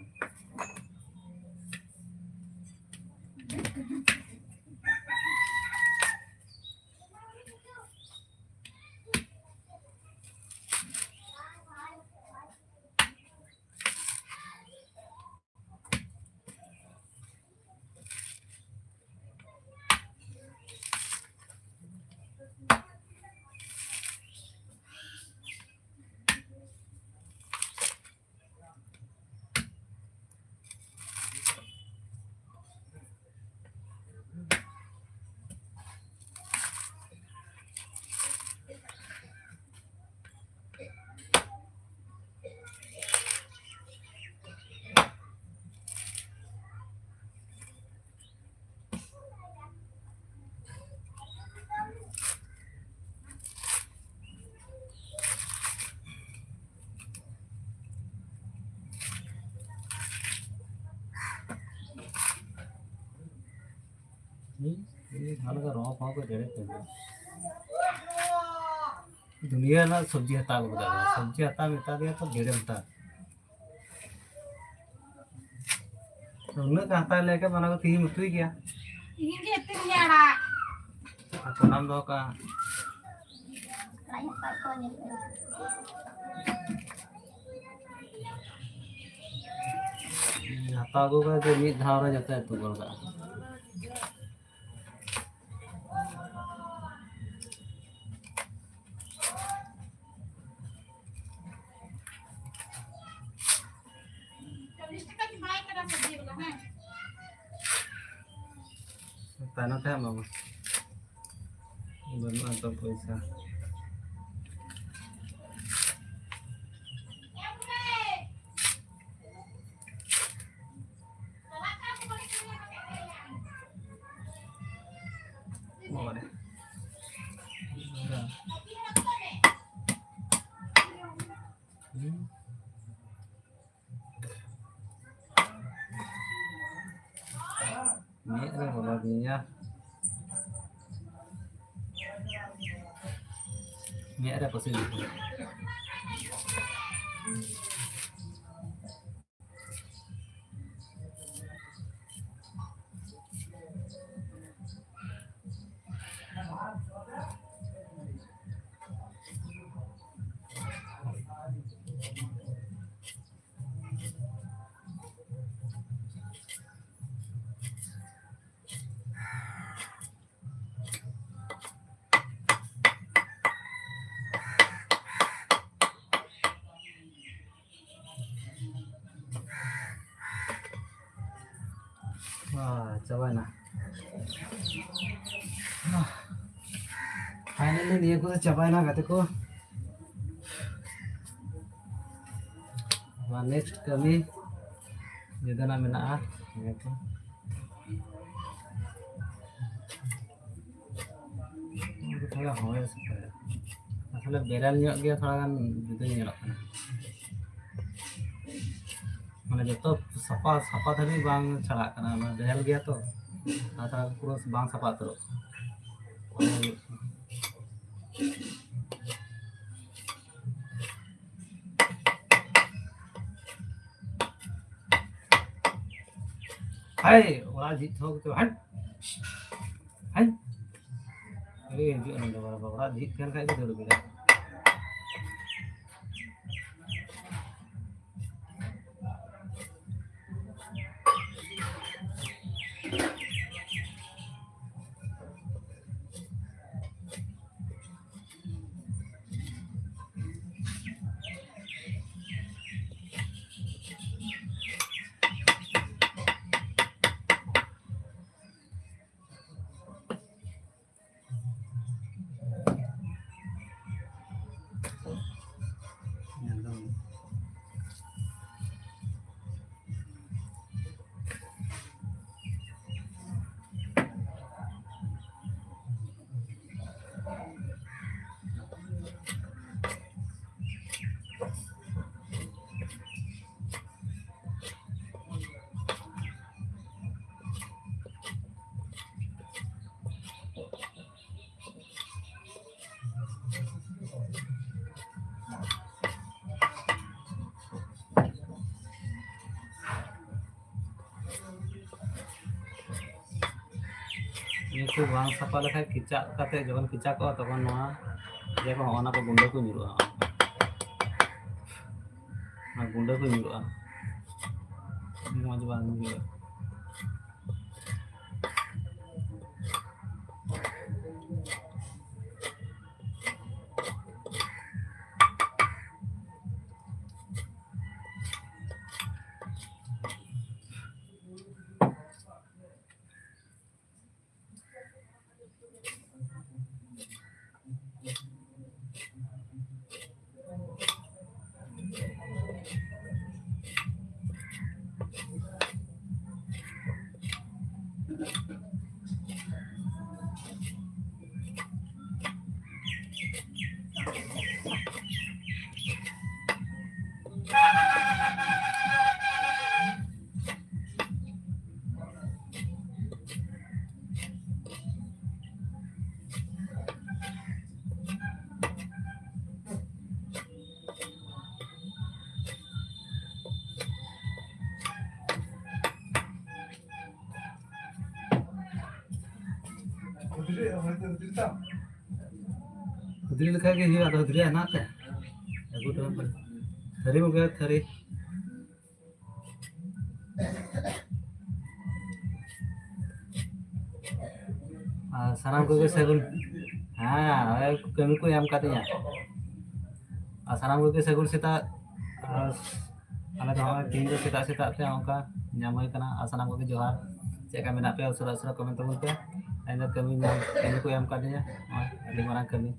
ᱤᱧ ᱡᱟᱦᱟᱸ ᱞᱮᱠᱟ ᱨᱚᱦᱚ ᱯᱷᱚᱦᱚ ᱠᱚ ᱡᱮᱲᱮ ᱠᱚ ᱦᱩᱭᱩᱜᱼᱟ᱾ ᱫᱩᱱᱤᱭᱟᱹ ᱨᱮᱱᱟᱜ ᱥᱚᱵᱽᱡᱤ ᱦᱟᱛᱟᱣ ᱟᱹᱜᱩ ᱠᱮᱫᱟ, ᱥᱚᱵᱽᱡᱤ ᱦᱟᱛᱟᱣ ᱢᱮᱛᱟ ᱫᱮᱭᱟ ᱛᱚ ᱡᱮᱲᱮ ᱦᱟᱛᱟᱣ᱾ ᱩᱱᱟᱹᱜ ᱠᱚ ᱦᱟᱛᱟᱣ ᱞᱮᱠᱷᱟᱱ ᱚᱱᱟ ᱠᱚ ᱛᱮᱦᱤᱧ ᱩᱛᱩᱭ ᱜᱮᱭᱟ᱾ ᱛᱮᱦᱤᱧ ᱜᱮ ᱩᱛᱩᱭ ᱜᱮᱭᱟ ᱟᱲᱟᱜ᱾ ᱟᱨ ᱠᱚᱸᱰᱷᱟᱢ ᱫᱚᱦᱚ ᱠᱟᱜᱼᱟ᱾ ᱟᱲᱟᱜ ᱤᱧ ᱦᱟᱛᱟᱣ ᱠᱚᱣᱟ ᱧᱮᱞ ᱯᱮ᱾ ᱦᱟᱛᱟᱣ ᱟᱹᱜᱩ ᱠᱟᱛᱮ ᱢᱤᱫ ᱫᱷᱟᱣ ᱨᱮ ᱡᱚᱛᱚ ᱩᱛᱩ ᱜᱚᱫ ᱠᱟᱜᱼᱟ᱾ ᱛᱟᱭᱱᱚᱢ ᱛᱮ ᱦᱟᱸᱜ ᱮᱢᱟᱢᱟ᱾ ᱵᱟᱹᱱᱩᱜᱼᱟ ᱛᱚ ᱯᱚᱭᱥᱟ᱾ ᱵᱟᱵᱟᱨᱮ᱾ ᱦᱩᱸ᱾ ᱢᱮᱫ ᱨᱮ ᱵᱚᱞᱚ ᱟᱹᱫᱤᱧᱟ᱾ ᱢᱮᱫ ᱨᱮ ᱯᱟᱹᱥᱤ ᱞᱮᱱᱟ᱾ ᱟᱨ ᱪᱟᱵᱟᱭᱮᱱᱟ᱾ Finally ᱱᱤᱭᱟᱹ ᱠᱚᱫᱚ ᱪᱟᱵᱟᱭᱮᱱᱟ ᱜᱟᱛᱮ ᱠᱚ᱾ ᱟᱵᱟᱨ next ᱠᱟᱹᱢᱤ ᱡᱩᱫᱟᱹᱱᱟᱜ ᱢᱮᱱᱟᱜᱼᱟ᱾ ᱱᱤᱭᱟᱹ ᱠᱚ᱾ ᱛᱷᱚᱲᱟ ᱦᱚᱭ ᱥᱟᱯᱷᱟᱭᱟ᱾ ᱟᱥᱚᱞᱮ ᱵᱮᱨᱮᱞ ᱧᱚᱜ ᱜᱮᱭᱟ, ᱛᱷᱚᱲᱟ ᱜᱟᱱ ᱡᱩᱫᱟᱹ ᱧᱮᱞᱚᱜ ᱠᱟᱱᱟ᱾ ᱢᱟᱱᱮ ᱡᱚᱛᱚ ᱥᱟᱯᱷᱟ, ᱥᱟᱯᱷᱟ ᱫᱷᱟᱹᱵᱤᱡ ᱵᱟᱝ ᱪᱷᱟᱲᱟᱜ ᱠᱟᱱᱟ, ᱚᱱᱟ ᱵᱮᱨᱮᱞ ᱜᱮᱭᱟ ᱛᱚ᱾ ᱛᱟᱪᱷᱟᱲᱟ ᱯᱩᱨᱟᱹ ᱵᱟᱝ ᱥᱟᱯᱷᱟ ᱩᱛᱟᱹᱨᱚᱜ᱾ ᱦᱟᱭ, ᱚᱲᱟᱜ ᱡᱷᱤᱡ ᱛᱮᱦᱚᱸ ᱠᱤᱪᱷᱩ, ᱦᱟᱭ, ᱦᱟᱭ᱾ ᱟᱹᱰᱤ ᱦᱤᱡᱩᱜᱼᱟ ᱱᱚᱰᱮ ᱵᱟᱨ ᱵᱟᱨ᱾ ᱚᱲᱟᱜ ᱡᱷᱤᱡ ᱠᱟᱱ ᱠᱷᱟᱡ ᱜᱮ ᱫᱟᱹᱲ ᱵᱮᱲᱟ᱾ ᱱᱤᱭᱟᱹ ᱠᱚ ᱵᱟᱝ ᱥᱟᱯᱷᱟ ᱞᱮᱠᱷᱟᱱ, ᱠᱮᱪᱟᱜ ᱠᱟᱛᱮ ᱡᱚᱠᱷᱚᱱ ᱠᱮᱪᱟᱜᱚᱜᱼᱟ, ᱛᱚᱠᱷᱚᱱ ᱱᱚᱣᱟ ᱤᱭᱟᱹ ᱠᱚ, ᱦᱚᱸᱜᱼᱚ ᱱᱟ ᱠᱚ ᱜᱩᱸᱰᱟᱹ ᱠᱚ ᱧᱩᱨᱩᱜᱼᱟ᱾ ᱚᱱᱟ ᱜᱩᱸᱰᱟᱹ ᱠᱚ ᱧᱩᱨᱩᱜᱼᱟ, ᱢᱚᱡᱽ ᱵᱟᱝ ᱧᱩᱨᱩᱜᱼᱟ᱾ ᱦᱩᱫᱽᱲᱤ ᱞᱮᱠᱷᱟᱡ ᱜᱮ ᱦᱩᱭᱩᱜᱼᱟ, ᱟᱫᱚ ᱦᱩᱫᱽᱲᱤ ᱦᱮᱱᱟᱜ ᱛᱮ ᱟᱹᱜᱩ ᱦᱚᱴᱚ ᱠᱟᱜ ᱯᱮ᱾ ᱛᱷᱟᱹᱨᱤ ᱢᱩᱜᱮ ᱛᱷᱟᱹᱨᱤ᱾ ᱟᱨ ᱥᱟᱱᱟᱢ ᱠᱚᱜᱮ ᱥᱟᱹᱜᱩᱱ, ᱦᱮᱸ, ᱳᱭ ᱠᱟᱹᱢᱤ ᱠᱚ ᱮᱢ ᱠᱟᱫᱤᱧᱟ᱾ ᱟᱨ ᱥᱟᱱᱟᱢ ᱠᱚᱜᱮ ᱥᱟᱹᱜᱩᱱ ᱥᱮᱛᱟᱜ᱾ ᱟᱨ ᱟᱞᱮ ᱫᱚ ᱱᱚᱜᱼᱚᱭ ᱛᱮᱦᱮᱧ ᱫᱚ ᱥᱮᱛᱟᱜ ᱥᱮᱛᱟᱜ ᱛᱮ ᱚᱱᱠᱟ ᱧᱟᱢ ᱦᱩᱭ ᱠᱟᱱᱟ᱾ ᱟᱨ ᱥᱟᱱᱟᱢ ᱠᱚᱜᱮ ᱡᱚᱦᱟᱨ, ᱪᱮᱫ ᱞᱮᱠᱟ ᱢᱮᱱᱟᱜ ᱯᱮᱭᱟ? ᱩᱥᱟᱹᱨᱟ ᱩᱥᱟᱹᱨᱟ ᱠᱚᱢᱮᱱᱴ ᱛᱟᱵᱚᱱ ᱯᱮ᱾ ᱤᱧ ᱫᱚ ᱠᱟᱹᱢᱤ ᱧᱟᱢ, ᱠᱟᱹᱢᱤ ᱠᱚ ᱮᱢ ᱠᱟᱫᱤᱧᱟ, ᱱᱚᱜᱼᱚᱭ ᱟᱹᱰᱤ ᱢᱟᱨᱟᱝ ᱠᱟᱹᱢᱤ᱾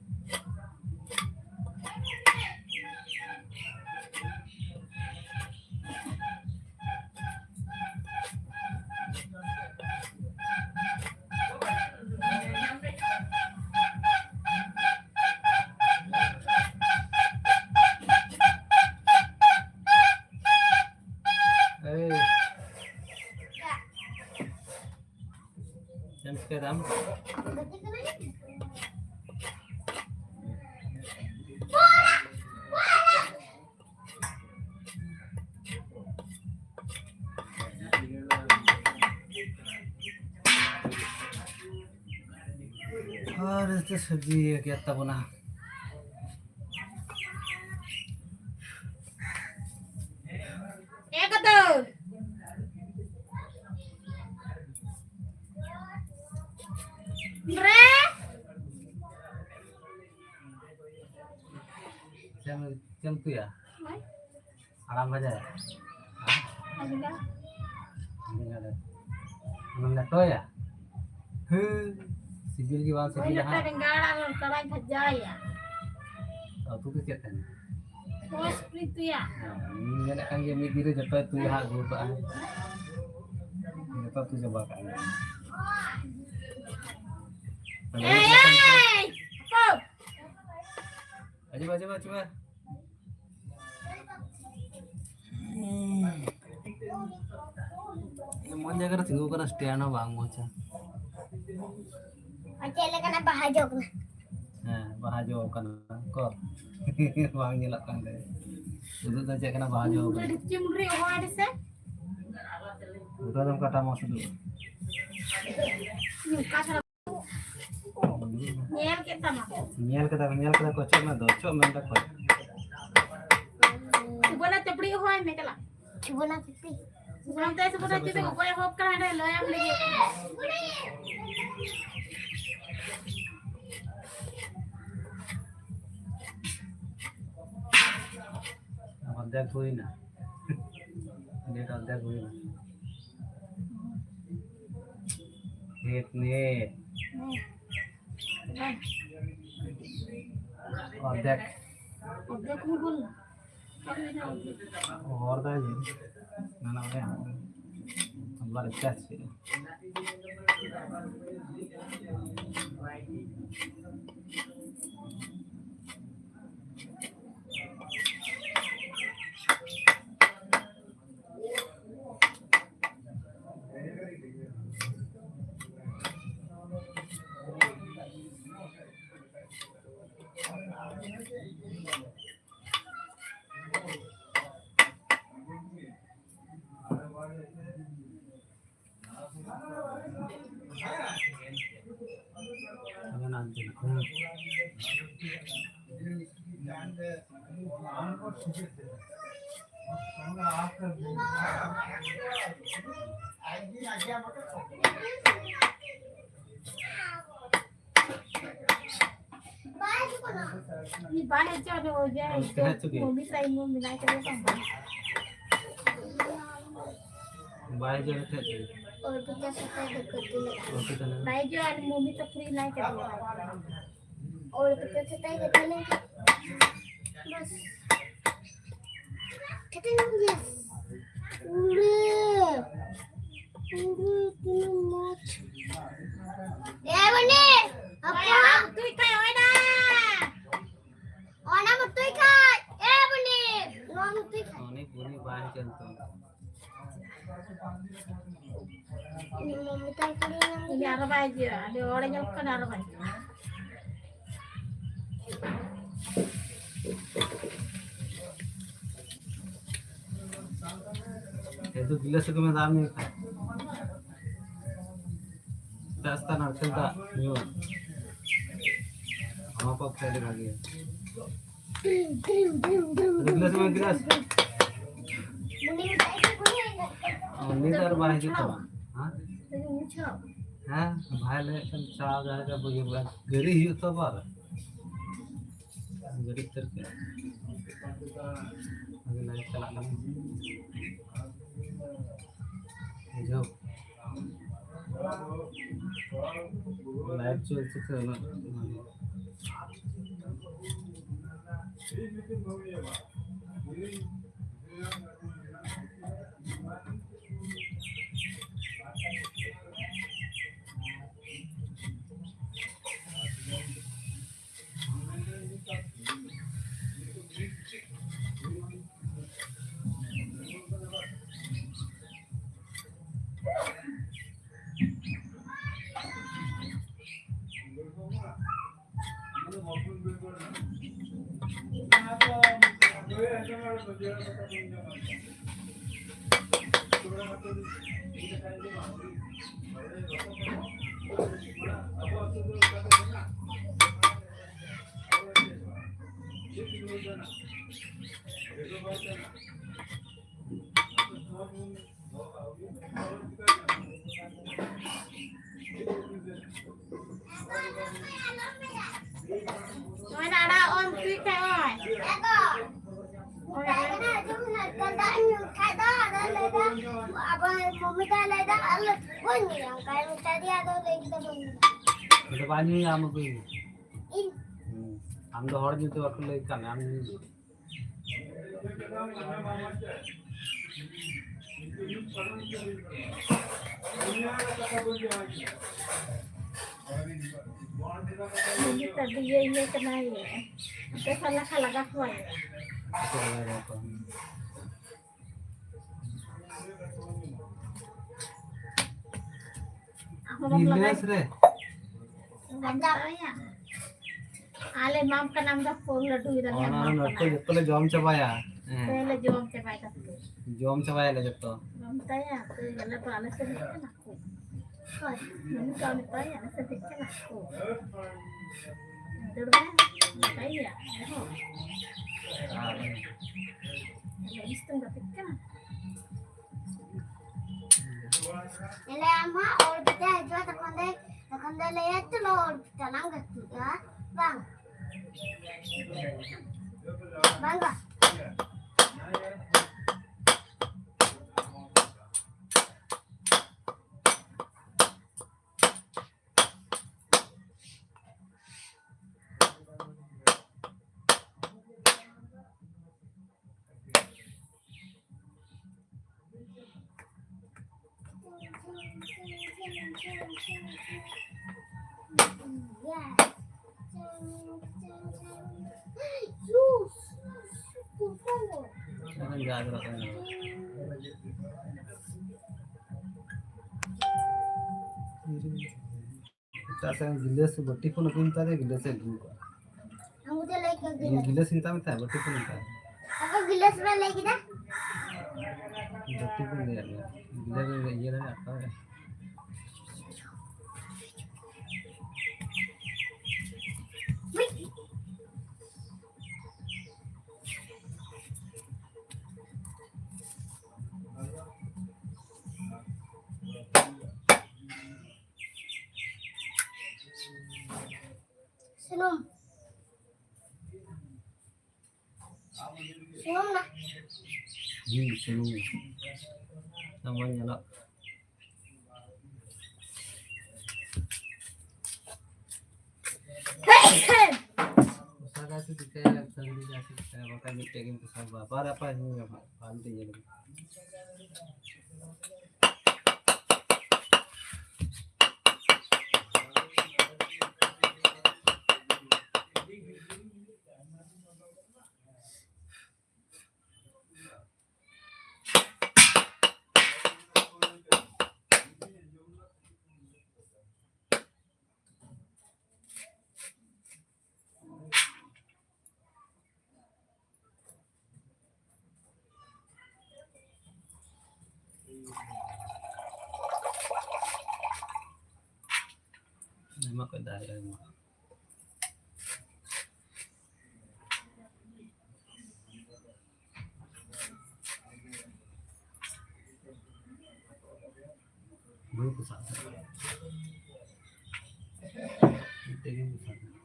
ᱮᱭ᱾ ᱪᱮᱫ ᱮᱢ ᱪᱤᱠᱟᱹᱭ ᱫᱟᱢ? ᱟᱨ ᱱᱤᱛᱚᱜ ᱥᱚᱵᱽᱡᱤ ᱜᱮᱫ ᱛᱟᱵᱚᱱᱟ᱾ ᱮᱠᱫᱚᱢ᱾ ᱨᱮ᱾ ᱪᱮᱫ ᱮᱢ, ᱪᱮᱫ ᱮᱢ ᱩᱛᱩᱭᱟ? ᱦᱳᱭ᱾ ᱟᱲᱟᱜ ᱵᱷᱟᱡᱟ? ᱟᱞᱩ ᱫᱟᱞ᱾ ᱟᱞᱩ ᱫᱟᱞ᱾ ᱚᱱᱟᱢ ᱞᱮᱴᱚᱭᱟ? ᱦᱮᱸ, ᱥᱤᱵᱤᱞ ᱜᱮ ᱵᱟᱝ ᱦᱳᱭ, ᱥᱤᱵᱤᱞᱟ ᱞᱮᱴᱚ ᱦᱟᱸᱜ᱾ ᱵᱮᱸᱜᱟᱲ ᱟᱨ ᱠᱟᱲᱟᱭ ᱵᱷᱟᱡᱟᱭᱟ᱾ ᱩᱛᱩ ᱫᱚ ᱪᱮᱫ ᱛᱟᱦᱮᱱᱟ? ᱛᱚᱣᱟ ᱥᱩᱠᱨᱤ ᱩᱛᱩᱭᱟ᱾ ᱦᱮᱸ, ᱤᱧ ᱢᱮᱱᱮᱫ ᱠᱟᱱ ᱜᱮ ᱢᱤᱫ ᱫᱤᱱ ᱨᱮ ᱡᱚᱛᱚᱭ ᱩᱛᱩᱭᱟ ᱦᱟᱸᱜ, ᱟᱹᱜᱩ ᱠᱟᱜᱼᱟ᱾ ᱡᱚᱛᱚ ᱩᱛᱩ ᱪᱟᱵᱟ ᱠᱟᱜᱼᱟ᱾ ᱮᱭ, ᱮᱭ, ᱦᱟᱯᱳ᱾ ᱟᱡᱚᱢ, ᱟᱡᱚᱢ, ᱟᱡᱚᱢ᱾ ᱮᱢᱚᱱ ᱡᱟᱭᱜᱟ ᱨᱮ ᱛᱤᱸᱜᱩ ᱠᱟᱱᱟ, stand ᱦᱚᱸ ᱵᱟᱝ ᱢᱚᱡᱟ᱾ ᱟᱨ ᱪᱮᱫ ᱞᱮᱠᱟᱱᱟᱜ ᱵᱟᱦᱟ ᱡᱚ ᱠᱟᱱᱟ? ᱦᱮᱸ, ᱵᱟᱦᱟ ᱡᱚ ᱠᱟᱱᱟ ᱠᱚ᱾ ᱵᱟᱝ ᱧᱮᱞᱚᱜ ᱠᱟᱱ ᱛᱟᱭᱟ᱾ ᱩᱫᱩᱜ ᱫᱚ ᱪᱮᱫ ᱠᱟᱱᱟ, ᱵᱟᱦᱟ ᱡᱚ ᱠᱟᱱᱟ᱾ ᱰᱤᱯᱪᱤ ᱢᱩᱰᱨᱤ ᱚᱦᱚ ᱟᱹᱰᱤ ᱥᱮ? ᱩᱫᱩᱜ ᱫᱚ ᱠᱟᱴᱟ ᱢᱚᱥ ᱩᱫᱩᱜ᱾ ᱱᱚᱝᱠᱟ ᱪᱷᱟᱲᱟ᱾ ᱧᱮᱞ ᱠᱮᱫ ᱛᱟᱢᱟ᱾ ᱧᱮᱞ ᱠᱮᱫᱟ, ᱧᱮᱞ ᱠᱮᱫᱟ ᱠᱚ, ᱚᱪᱚᱜ ᱢᱮ ᱫᱚ, ᱚᱪᱚᱜ ᱢᱮ ᱚᱸᱰᱮ ᱠᱷᱚᱱ᱾ ᱥᱩᱵᱚᱨᱱᱟ ᱪᱟᱯᱲᱤ ᱦᱚᱦᱚᱭ ᱢᱮ, ᱪᱟᱞᱟᱜ᱾ ᱥᱩᱵᱚᱨᱱᱟ ᱪᱟᱯᱲᱤ᱾ ᱥᱩᱵᱚᱨᱱᱟ ᱪᱟᱯᱲᱤ ᱫᱚ ᱚᱠᱚᱭ ᱦᱚᱦᱚ ᱠᱟᱱᱟ, ᱚᱸᱰᱮ ᱞᱟᱹᱭᱟᱢ ᱞᱟᱹᱜᱤᱫ᱾ ᱚᱨᱫᱷᱮᱠ ᱦᱩᱭᱱᱟ᱾ ᱱᱮᱴ ᱚᱨᱫᱷᱮᱠ ᱦᱩᱭᱱᱟ᱾ Net, net. ᱚᱨᱫᱷᱮᱠ᱾ ᱚᱨᱫᱷᱮᱠ ᱦᱩᱭ ᱜᱚᱞ᱾ ᱦᱚᱲ ᱫᱚ ᱡᱮ ᱢᱮᱱᱟᱜ ᱨᱮ ᱟᱵᱟᱨ ᱪᱟᱥ ᱠᱮᱫᱟ᱾ ᱵᱟᱭ ᱦᱤᱡᱩᱜᱼᱟ, ᱩᱱᱤ ᱚᱡᱮ ᱚᱱᱛᱮ ᱦᱮᱡ ᱦᱚᱪᱚ ᱜᱮ᱾ ᱢᱚᱢᱤ ᱛᱟᱭ ᱢᱚᱢᱤ ᱢᱮᱱᱟᱭ ᱠᱟᱫᱮᱭᱟ ᱵᱟᱝ? ᱵᱟᱭ ᱦᱤᱡᱩᱜᱼᱟ, ᱱᱚᱛᱮ ᱦᱮᱡ ᱦᱚᱪᱚ ᱜᱮ᱾ ᱚᱨᱯᱤᱛᱟ ᱥᱟᱛᱮ ᱫᱮᱠᱷᱟ ᱦᱚᱪᱚ ᱞᱮ᱾ ᱚᱨᱯᱤᱛᱟ ᱱᱟᱭ᱾ ᱵᱟᱭ ᱦᱤᱡᱩᱜᱼᱟ, ᱟᱨ ᱢᱚᱢᱤ ᱛᱟᱠᱚ ᱨᱮ ᱢᱮᱱᱟᱭ ᱠᱟᱫᱮᱭᱟ᱾ ᱚᱨᱯᱤᱛᱟ ᱥᱟᱛᱮ ᱫᱮᱠᱷᱟ ᱞᱮᱱ ᱠᱷᱟᱱ ᱵᱟᱥ᱾ ᱴᱷᱤᱠ ᱜᱮᱭᱟ᱾ ᱩᱲᱟᱹ᱾ ᱩᱲᱟᱹ ᱛᱤᱱᱟᱹᱜ ᱢᱚᱡᱽ᱾ ᱮ ᱵᱚᱱᱤ, ᱟᱯᱟ᱾ ᱛᱩᱭ ᱠᱷᱟᱭ ᱚᱭ ᱱᱟ᱾ ᱚᱱᱟ ᱢᱟ ᱛᱩᱭ ᱠᱷᱟᱭ᱾ ᱮ ᱵᱚᱱᱤ, ᱱᱚᱣᱟ ᱢᱟ ᱛᱩᱭ ᱠᱷᱟᱭ᱾ ᱩᱱᱤ ᱵᱚᱱᱤ ᱵᱟᱭ ᱦᱤᱡᱩᱜ ᱱᱤᱛᱚᱜ᱾ ᱩᱱᱤ ᱢᱚᱢᱤ ᱛᱟᱠᱚ ᱠᱩᱲᱤ ᱧᱟᱢ ᱩᱱᱤ ᱟᱨᱚ ᱵᱟᱭ ᱦᱤᱡᱩᱜᱼᱟ᱾ ᱟᱹᱰᱤ ᱦᱚᱲᱮ ᱧᱮᱞ ᱠᱚ ᱠᱟᱱᱟ, ᱟᱨᱚ ᱵᱟᱭ ᱦᱤᱡᱩᱜᱼᱟ᱾ ᱮ, ᱫᱩ ᱜᱤᱞᱟᱹᱥ ᱟᱹᱜᱩ ᱢᱮ, ᱫᱟᱜ ᱧᱩᱭ ᱠᱷᱟᱱ᱾ ᱪᱮᱫᱟᱜ ᱥᱮᱛᱟ ᱱᱟᱲᱠᱮᱞ ᱫᱟᱜ ᱧᱩ? ᱱᱚᱣᱟ ᱯᱟᱯ ᱥᱮ ᱟᱹᱰᱤ ᱵᱷᱟᱜᱮᱭᱟ᱾ ᱨᱤᱯᱞᱮᱥᱢᱮᱱᱴ ᱠᱮᱫᱟ ᱥᱮ? ᱩᱱᱤ ᱫᱚ ᱟᱨ ᱵᱟᱭ ᱦᱤᱡᱩᱜ ᱛᱟᱢᱟ᱾ ᱦᱮᱸ? ᱦᱮᱸ, ᱵᱷᱟᱭ ᱞᱟᱹᱭᱮᱫ ᱠᱟᱱ ᱪᱟ ᱡᱟᱦᱟᱸ ᱞᱮᱠᱟ ᱵᱩᱡᱷᱟᱹᱣ ᱵᱟᱲᱟ᱾ ᱜᱟᱹᱰᱤ ᱦᱤᱡᱩᱜ ᱛᱟᱢᱟ ᱟᱨ᱾ ᱜᱟᱹᱰᱤ ᱩᱛᱟᱹᱨ ᱠᱮᱫ᱾ ᱵᱷᱟᱜᱮ ᱞᱟᱭᱤᱵᱷ ᱪᱟᱞᱟᱜ ᱠᱟᱱᱟ᱾ ᱵᱩᱡᱷᱟᱹᱣ᱾ ᱞᱟᱭᱤᱵᱷ ᱪᱚᱞᱪᱤᱛᱨᱚ ᱩᱱᱟᱹᱜ ᱢᱟᱱᱮ ᱱᱚᱜᱼᱚᱭ ᱱᱟ ᱟᱲᱟᱜ ᱚᱞ ᱛᱩᱭ ᱠᱷᱟᱡ ᱱᱚᱜᱼᱚᱭ᱾ ᱟᱵᱚ ᱢᱚᱢᱤ ᱫᱚ ᱞᱟᱹᱭᱫᱟ, ᱟᱞᱮ ᱵᱟᱹᱧ ᱧᱩᱭᱟ, ᱚᱱᱠᱟᱭ ᱢᱮᱛᱟ ᱫᱮᱭᱟ, ᱟᱫᱚ ᱞᱟᱹᱭ ᱠᱮᱫᱟ ᱵᱟᱹᱧ ᱧᱩᱭᱟ᱾ ᱟᱫᱚ ᱵᱟᱝ ᱧᱩᱭᱟ, ᱟᱢ ᱟᱹᱜᱩᱭ ᱢᱮ᱾ ᱤᱧ? ᱦᱩᱸ᱾ ᱟᱢ ᱫᱚ ᱦᱚᱲ ᱧᱩ ᱛᱮ ᱵᱟᱠᱚ ᱞᱟᱹᱭ ᱠᱟᱜ ᱢᱮ, ᱟᱢ ᱧᱩᱭ ᱢᱮ᱾ ᱱᱤᱛᱚᱜ ᱫᱚ ᱤᱭᱟᱹ, ᱤᱭᱟᱹ ᱠᱟᱱᱟᱭ, ᱯᱮᱥᱟ ᱞᱮᱠᱟ ᱞᱟᱜᱟ ᱠᱚᱣᱟᱭ᱾ ᱟᱢ ᱦᱚᱸ ᱵᱟᱢ ᱞᱟᱜᱟᱭ᱾ ᱵᱤᱞᱮᱥ ᱨᱮ᱾ ᱵᱟᱢ ᱞᱟᱜᱟᱭᱟ᱾ ᱟᱞᱮ ᱮᱢᱟᱢ ᱠᱟᱱᱟ, ᱟᱢ ᱫᱚ ᱯᱳᱱ ᱞᱟᱹᱰᱩ ᱜᱮ ᱛᱟᱞᱮ ᱚᱱᱟ ᱮᱢᱟᱢ ᱨᱮᱱᱟᱜ ᱠᱟᱱᱟ᱾ ᱠᱚ ᱡᱚᱛᱚ ᱞᱮ ᱡᱚᱢ ᱪᱟᱵᱟᱭᱟ᱾ ᱦᱮᱸ᱾ ᱛᱮᱞᱮ ᱡᱚᱢ ᱪᱟᱵᱟᱭ ᱛᱟᱯᱮ᱾ ᱡᱚᱢ ᱪᱟᱵᱟᱭᱟᱞᱮ ᱡᱚᱛᱚ᱾ ᱡᱚᱢ ᱪᱟᱵᱟᱭᱟ, ᱛᱮ ᱟᱞᱮ ᱫᱚ ᱟᱞᱮ ᱥᱮᱫ ᱦᱮᱡ ᱠᱟᱱᱟ ᱠᱚ᱾ ᱦᱳᱭ᱾ ᱢᱟᱹᱱᱩ ᱠᱚ ᱢᱮᱛᱟᱭᱟ, ᱟᱞᱮ ᱥᱮᱫ ᱦᱮᱡ ᱠᱟᱱᱟ ᱠᱚ᱾ ᱫᱟᱹᱲ ᱵᱟᱲᱟ ᱱᱟᱯᱟᱭ ᱜᱮᱭᱟ ᱟᱨᱦᱚᱸ᱾ ᱟᱨ ᱟᱫᱚ ᱤᱧ ᱥᱟᱛᱮᱢ ᱜᱟᱛᱮᱜ ᱠᱟᱱᱟ᱾ ᱧᱮᱞᱮ ᱟᱢ ᱦᱚᱸ ᱚᱨ ᱵᱤᱴᱟ ᱦᱤᱡᱩᱜᱼᱟ, ᱛᱚᱠᱷᱚᱱ ᱫᱚ, ᱛᱚᱠᱷᱚᱱ ᱫᱚ ᱞᱟᱹᱭᱟ, "ᱪᱚᱞᱚ ᱚᱨ ᱵᱤᱴᱟ ᱞᱟᱝ ᱜᱟᱛᱮᱜᱼᱟ", ᱵᱟᱝ? ᱵᱟᱝ, ᱵᱟᱝ᱾ ᱮᱴᱟᱜ ᱥᱮᱫ ᱜᱤᱞᱟᱹᱥ ᱵᱟᱹᱴᱤ ᱠᱷᱚᱱ ᱟᱹᱜᱩ ᱢᱮᱛᱟ ᱫᱮ, ᱜᱤᱞᱟᱹᱥ ᱮ ᱟᱹᱜᱩ ᱠᱟᱜᱼᱟ᱾ ᱩᱱᱠᱩ ᱫᱚ ᱞᱟᱹᱭ ᱠᱮᱫᱟ ᱤᱧ ᱜᱤᱞᱟᱹᱥ᱾ ᱜᱤᱞᱟᱹᱥ ᱤᱧ ᱢᱮᱛᱟᱜ ᱢᱮ ᱛᱟᱦᱮᱸᱫ, ᱵᱟᱹᱴᱤ ᱠᱷᱚᱱ ᱢᱮᱛᱟᱜ ᱢᱮ᱾ ᱟᱠᱚ ᱜᱤᱞᱟᱹᱥ ᱵᱟᱭ ᱞᱟᱹᱭ ᱠᱮᱫᱟ? ᱵᱟᱹᱴᱤ ᱠᱷᱚᱱ ᱞᱟᱹᱭ ᱟᱫ ᱢᱮᱭᱟ᱾ ᱜᱤᱞᱟᱹᱥ ᱤᱭᱟᱹ ᱨᱮ ᱟᱠᱟ ᱨᱮ? ᱥᱩᱱᱩᱢ᱾ ᱥᱩᱱᱩᱢ ᱱᱟ᱾ ᱦᱩᱸ, ᱥᱩᱱᱩᱢ᱾ ᱥᱟᱢᱟᱱ ᱧᱮᱞᱚᱜ᱾ ᱯᱚᱥᱟᱜᱟ ᱥᱮ ᱪᱤᱠᱟᱹᱭᱟ? ᱥᱟᱹᱨᱤ ᱜᱮ ᱪᱤᱠᱟᱹᱭᱟ? ᱵᱟᱠᱷᱟᱡ ᱢᱤᱫᱴᱮᱡ ᱜᱮᱢ ᱯᱚᱥᱟᱜᱟ᱾ ᱵᱟᱨ ᱟᱯᱟ ᱧᱩᱭᱟ ᱦᱟᱸᱜ, ᱵᱟᱝ ᱛᱮ ᱧᱮᱞ ᱢᱮ᱾ ᱟᱭᱢᱟ ᱠᱚ ᱫᱟᱜ ᱮᱫᱟ᱾ ᱦᱩᱲᱩ ᱠᱚ ᱥᱟᱵ ᱠᱟᱜᱼᱟ᱾ ᱢᱤᱫᱴᱮᱡ ᱜᱮ ᱥᱟᱵ ᱠᱟᱜᱼᱟ᱾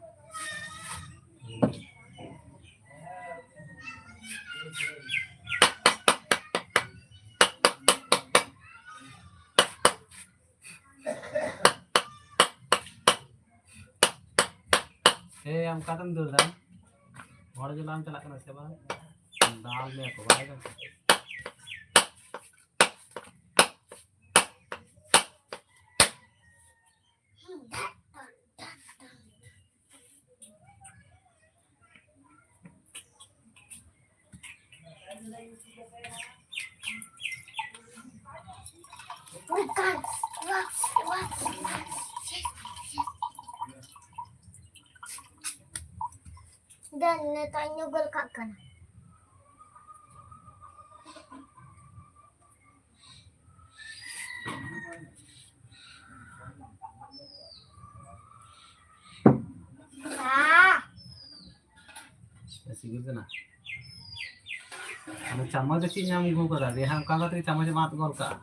ᱮᱭ, ᱟᱢ ᱚᱠᱟᱛᱮᱢ ᱫᱟᱹᱲ ᱫᱟ? ᱦᱚᱲ ᱡᱮ ᱵᱟᱢ ᱪᱟᱞᱟᱜ ᱠᱟᱱᱟ ᱥᱮ ᱵᱟᱝ? ᱫᱟᱞ ᱢᱮᱭᱟ ᱠᱚ, ᱵᱟᱲᱟᱭ ᱠᱟᱱ ᱛᱟᱢᱟ᱾ ᱫᱮᱱ, ᱱᱤᱛᱚᱜ ᱤᱧ ᱜᱚᱞ ᱠᱟᱜ ᱠᱟᱱᱟ᱾ ᱥᱤᱵᱤᱞ ᱠᱟᱱᱟ᱾ ᱟᱫᱚ ᱪᱟᱢᱚᱪ ᱫᱚ ᱪᱮᱫ ᱧᱟᱢ ᱟᱹᱜᱩ ᱠᱟᱫᱟ? ᱵᱮᱦᱟ ᱚᱱᱠᱟ ᱠᱟᱛᱮ ᱪᱟᱢᱚᱪ ᱮᱢ ᱟᱫ ᱜᱚᱫ ᱠᱟᱜᱼᱟ᱾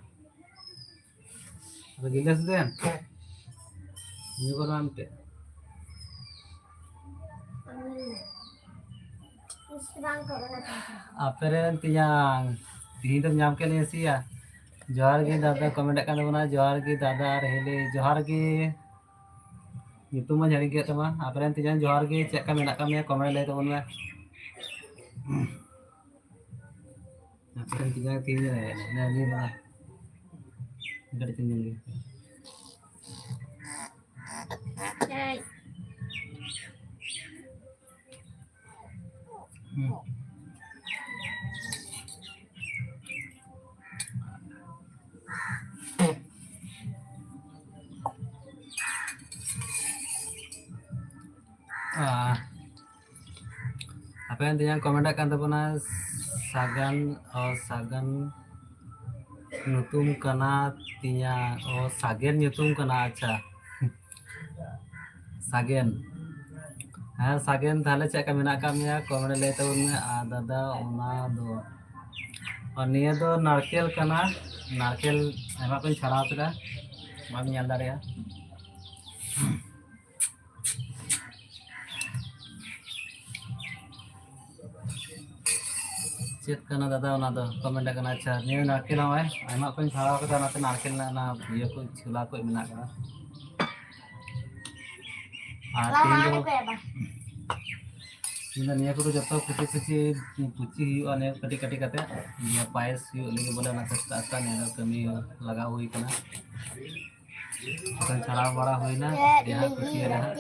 ᱟᱫᱚ ᱜᱤᱞᱟᱹᱥ ᱫᱮᱱ᱾ ᱧᱩ ᱜᱚᱫ ᱢᱮ ᱢᱤᱫᱴᱮᱡ᱾ ᱟᱯᱮ ᱨᱮᱱ ᱛᱮᱧᱟᱝ, ᱛᱤᱦᱤᱧ ᱫᱚᱢ ᱧᱟᱢ ᱠᱮᱫ ᱞᱮᱭᱟ ᱥᱤᱭᱟ᱾ ᱡᱚᱦᱟᱨ ᱜᱮ ᱫᱟᱫᱟ, ᱠᱚᱢᱮᱱᱴ ᱠᱟᱱ ᱛᱟᱵᱚᱱᱟ᱾ ᱡᱚᱦᱟᱨ ᱜᱮ ᱫᱟᱫᱟ ᱟᱨ ᱦᱤᱞᱤ, ᱡᱚᱦᱟᱨ ᱜᱮ᱾ ᱧᱩᱛᱩᱢ ᱢᱟ ᱡᱷᱟᱲᱤᱧ ᱠᱮᱫ ᱛᱟᱢᱟ᱾ ᱟᱯᱮ ᱨᱮᱱ ᱛᱮᱧᱟᱝ ᱡᱚᱦᱟᱨ ᱜᱮ, ᱪᱮᱫ ᱞᱮᱠᱟ ᱢᱮᱱᱟᱜ ᱠᱟᱜ ᱢᱮᱭᱟ? ᱠᱚᱢᱮᱱᱴ ᱞᱟᱹᱭ ᱛᱟᱵᱚᱱ ᱢᱮ᱾ ᱟᱯᱮ ᱨᱮᱱ ᱛᱮᱧᱟᱝ ᱛᱤᱱ ᱡᱚᱱ ᱦᱮᱡ ᱮᱱᱟ? ᱦᱮᱸ, ᱱᱤᱭᱟᱹ ᱫᱚ ᱠᱟᱹᱴᱤᱡ ᱛᱤᱧ ᱧᱮᱞ ᱞᱮᱜᱮ᱾ ᱦᱩᱸ᱾ ᱟᱨ ᱟᱯᱮ ᱨᱮᱱ ᱛᱮᱧᱟᱝ ᱠᱚᱢᱮᱱᱴ ᱠᱟᱱ ᱛᱟᱵᱚᱱᱟ, ᱥᱟᱜᱟᱱ, ᱚ, ᱥᱟᱜᱟᱱ ᱧᱩᱛᱩᱢ ᱠᱟᱱᱟ ᱛᱤᱧᱟ, ᱚ, ᱥᱟᱜᱮᱱ ᱧᱩᱛᱩᱢ ᱠᱟᱱᱟ, ᱟᱪᱪᱷᱟ᱾ ᱥᱟᱜᱮᱱ᱾ ᱦᱮᱸ, ᱥᱟᱜᱮᱱ, ᱛᱟᱦᱞᱮ ᱪᱮᱫ ᱞᱮᱠᱟ ᱢᱮᱱᱟᱜ ᱟᱠᱟᱫ ᱢᱮᱭᱟ? ᱠᱚᱢᱮᱱᱴ ᱨᱮ ᱞᱟᱹᱭ ᱛᱟᱵᱚᱱ ᱢᱮ᱾ ᱟᱨ ᱫᱟᱫᱟ, ᱚᱱᱟ ᱫᱚ, ᱟᱨ ᱱᱤᱭᱟᱹ ᱫᱚ ᱱᱟᱲᱠᱮᱞ ᱠᱟᱱᱟ᱾ ᱱᱟᱲᱠᱮᱞ ᱟᱭᱢᱟ ᱠᱚᱧ ᱪᱷᱟᱲᱟᱣ ᱠᱮᱫᱟ, ᱵᱟᱢ ᱧᱮᱞ ᱫᱟᱲᱮᱭᱟᱜᱼᱟ᱾ ᱪᱮᱫ ᱠᱟᱱᱟ ᱫᱟᱫᱟ ᱚᱱᱟ ᱫᱚ? ᱠᱚᱢᱮᱱᱴ ᱟᱠᱟᱱᱟ᱾ ᱟᱪᱪᱷᱟ, ᱱᱤᱭᱟᱹ ᱱᱟᱲᱠᱮᱞ ᱱᱚᱜᱼᱚᱭ ᱟᱭᱢᱟ ᱠᱚᱧ ᱪᱷᱟᱲᱟᱣ ᱠᱮᱫᱟ, ᱚᱱᱟᱛᱮ ᱱᱟᱲᱠᱮᱞ ᱨᱮᱱᱟᱜ ᱚᱱᱟ ᱤᱭᱟᱹ ᱠᱚ, ᱪᱷᱳᱞᱟ ᱠᱚ ᱢᱮᱱᱟᱜ ᱟᱠᱟᱫᱟ᱾ ᱟᱨ ᱛᱮᱦᱮᱧ ᱫᱚ ᱤᱧ ᱫᱚ ᱱᱤᱭᱟᱹ ᱠᱚᱫᱚ ᱡᱚᱛᱚ ᱠᱩᱪᱤ ᱠᱩᱪᱤ ᱠᱩᱪᱤ ᱦᱩᱭᱩᱜᱼᱟ, ᱱᱤᱭᱟᱹ ᱠᱟᱹᱴᱤᱡ ᱠᱟᱹᱴᱤᱡ ᱠᱟᱛᱮ᱾ ᱱᱤᱭᱟᱹ ᱯᱟᱭᱮᱥ ᱦᱩᱭᱩᱜ ᱞᱟᱹᱜᱤᱫ ᱵᱚᱞᱮ, ᱚᱱᱟ ᱠᱷᱟᱹᱛᱤᱨ ᱟᱥᱛᱟ ᱱᱤᱭᱟᱹ ᱫᱚ ᱠᱟᱹᱢᱤ ᱞᱟᱜᱟᱣ ᱦᱩᱭ ᱠᱟᱱᱟ᱾ ᱮᱠᱷᱚᱱ ᱪᱷᱟᱲᱟᱣ ᱵᱟᱲᱟ ᱦᱩᱭᱱᱟ, ᱪᱮᱫ ᱡᱟᱦᱟᱸ ᱠᱩᱪᱤ ᱞᱟᱹᱜᱤᱫ ᱨᱮ ᱦᱟᱸᱜ᱾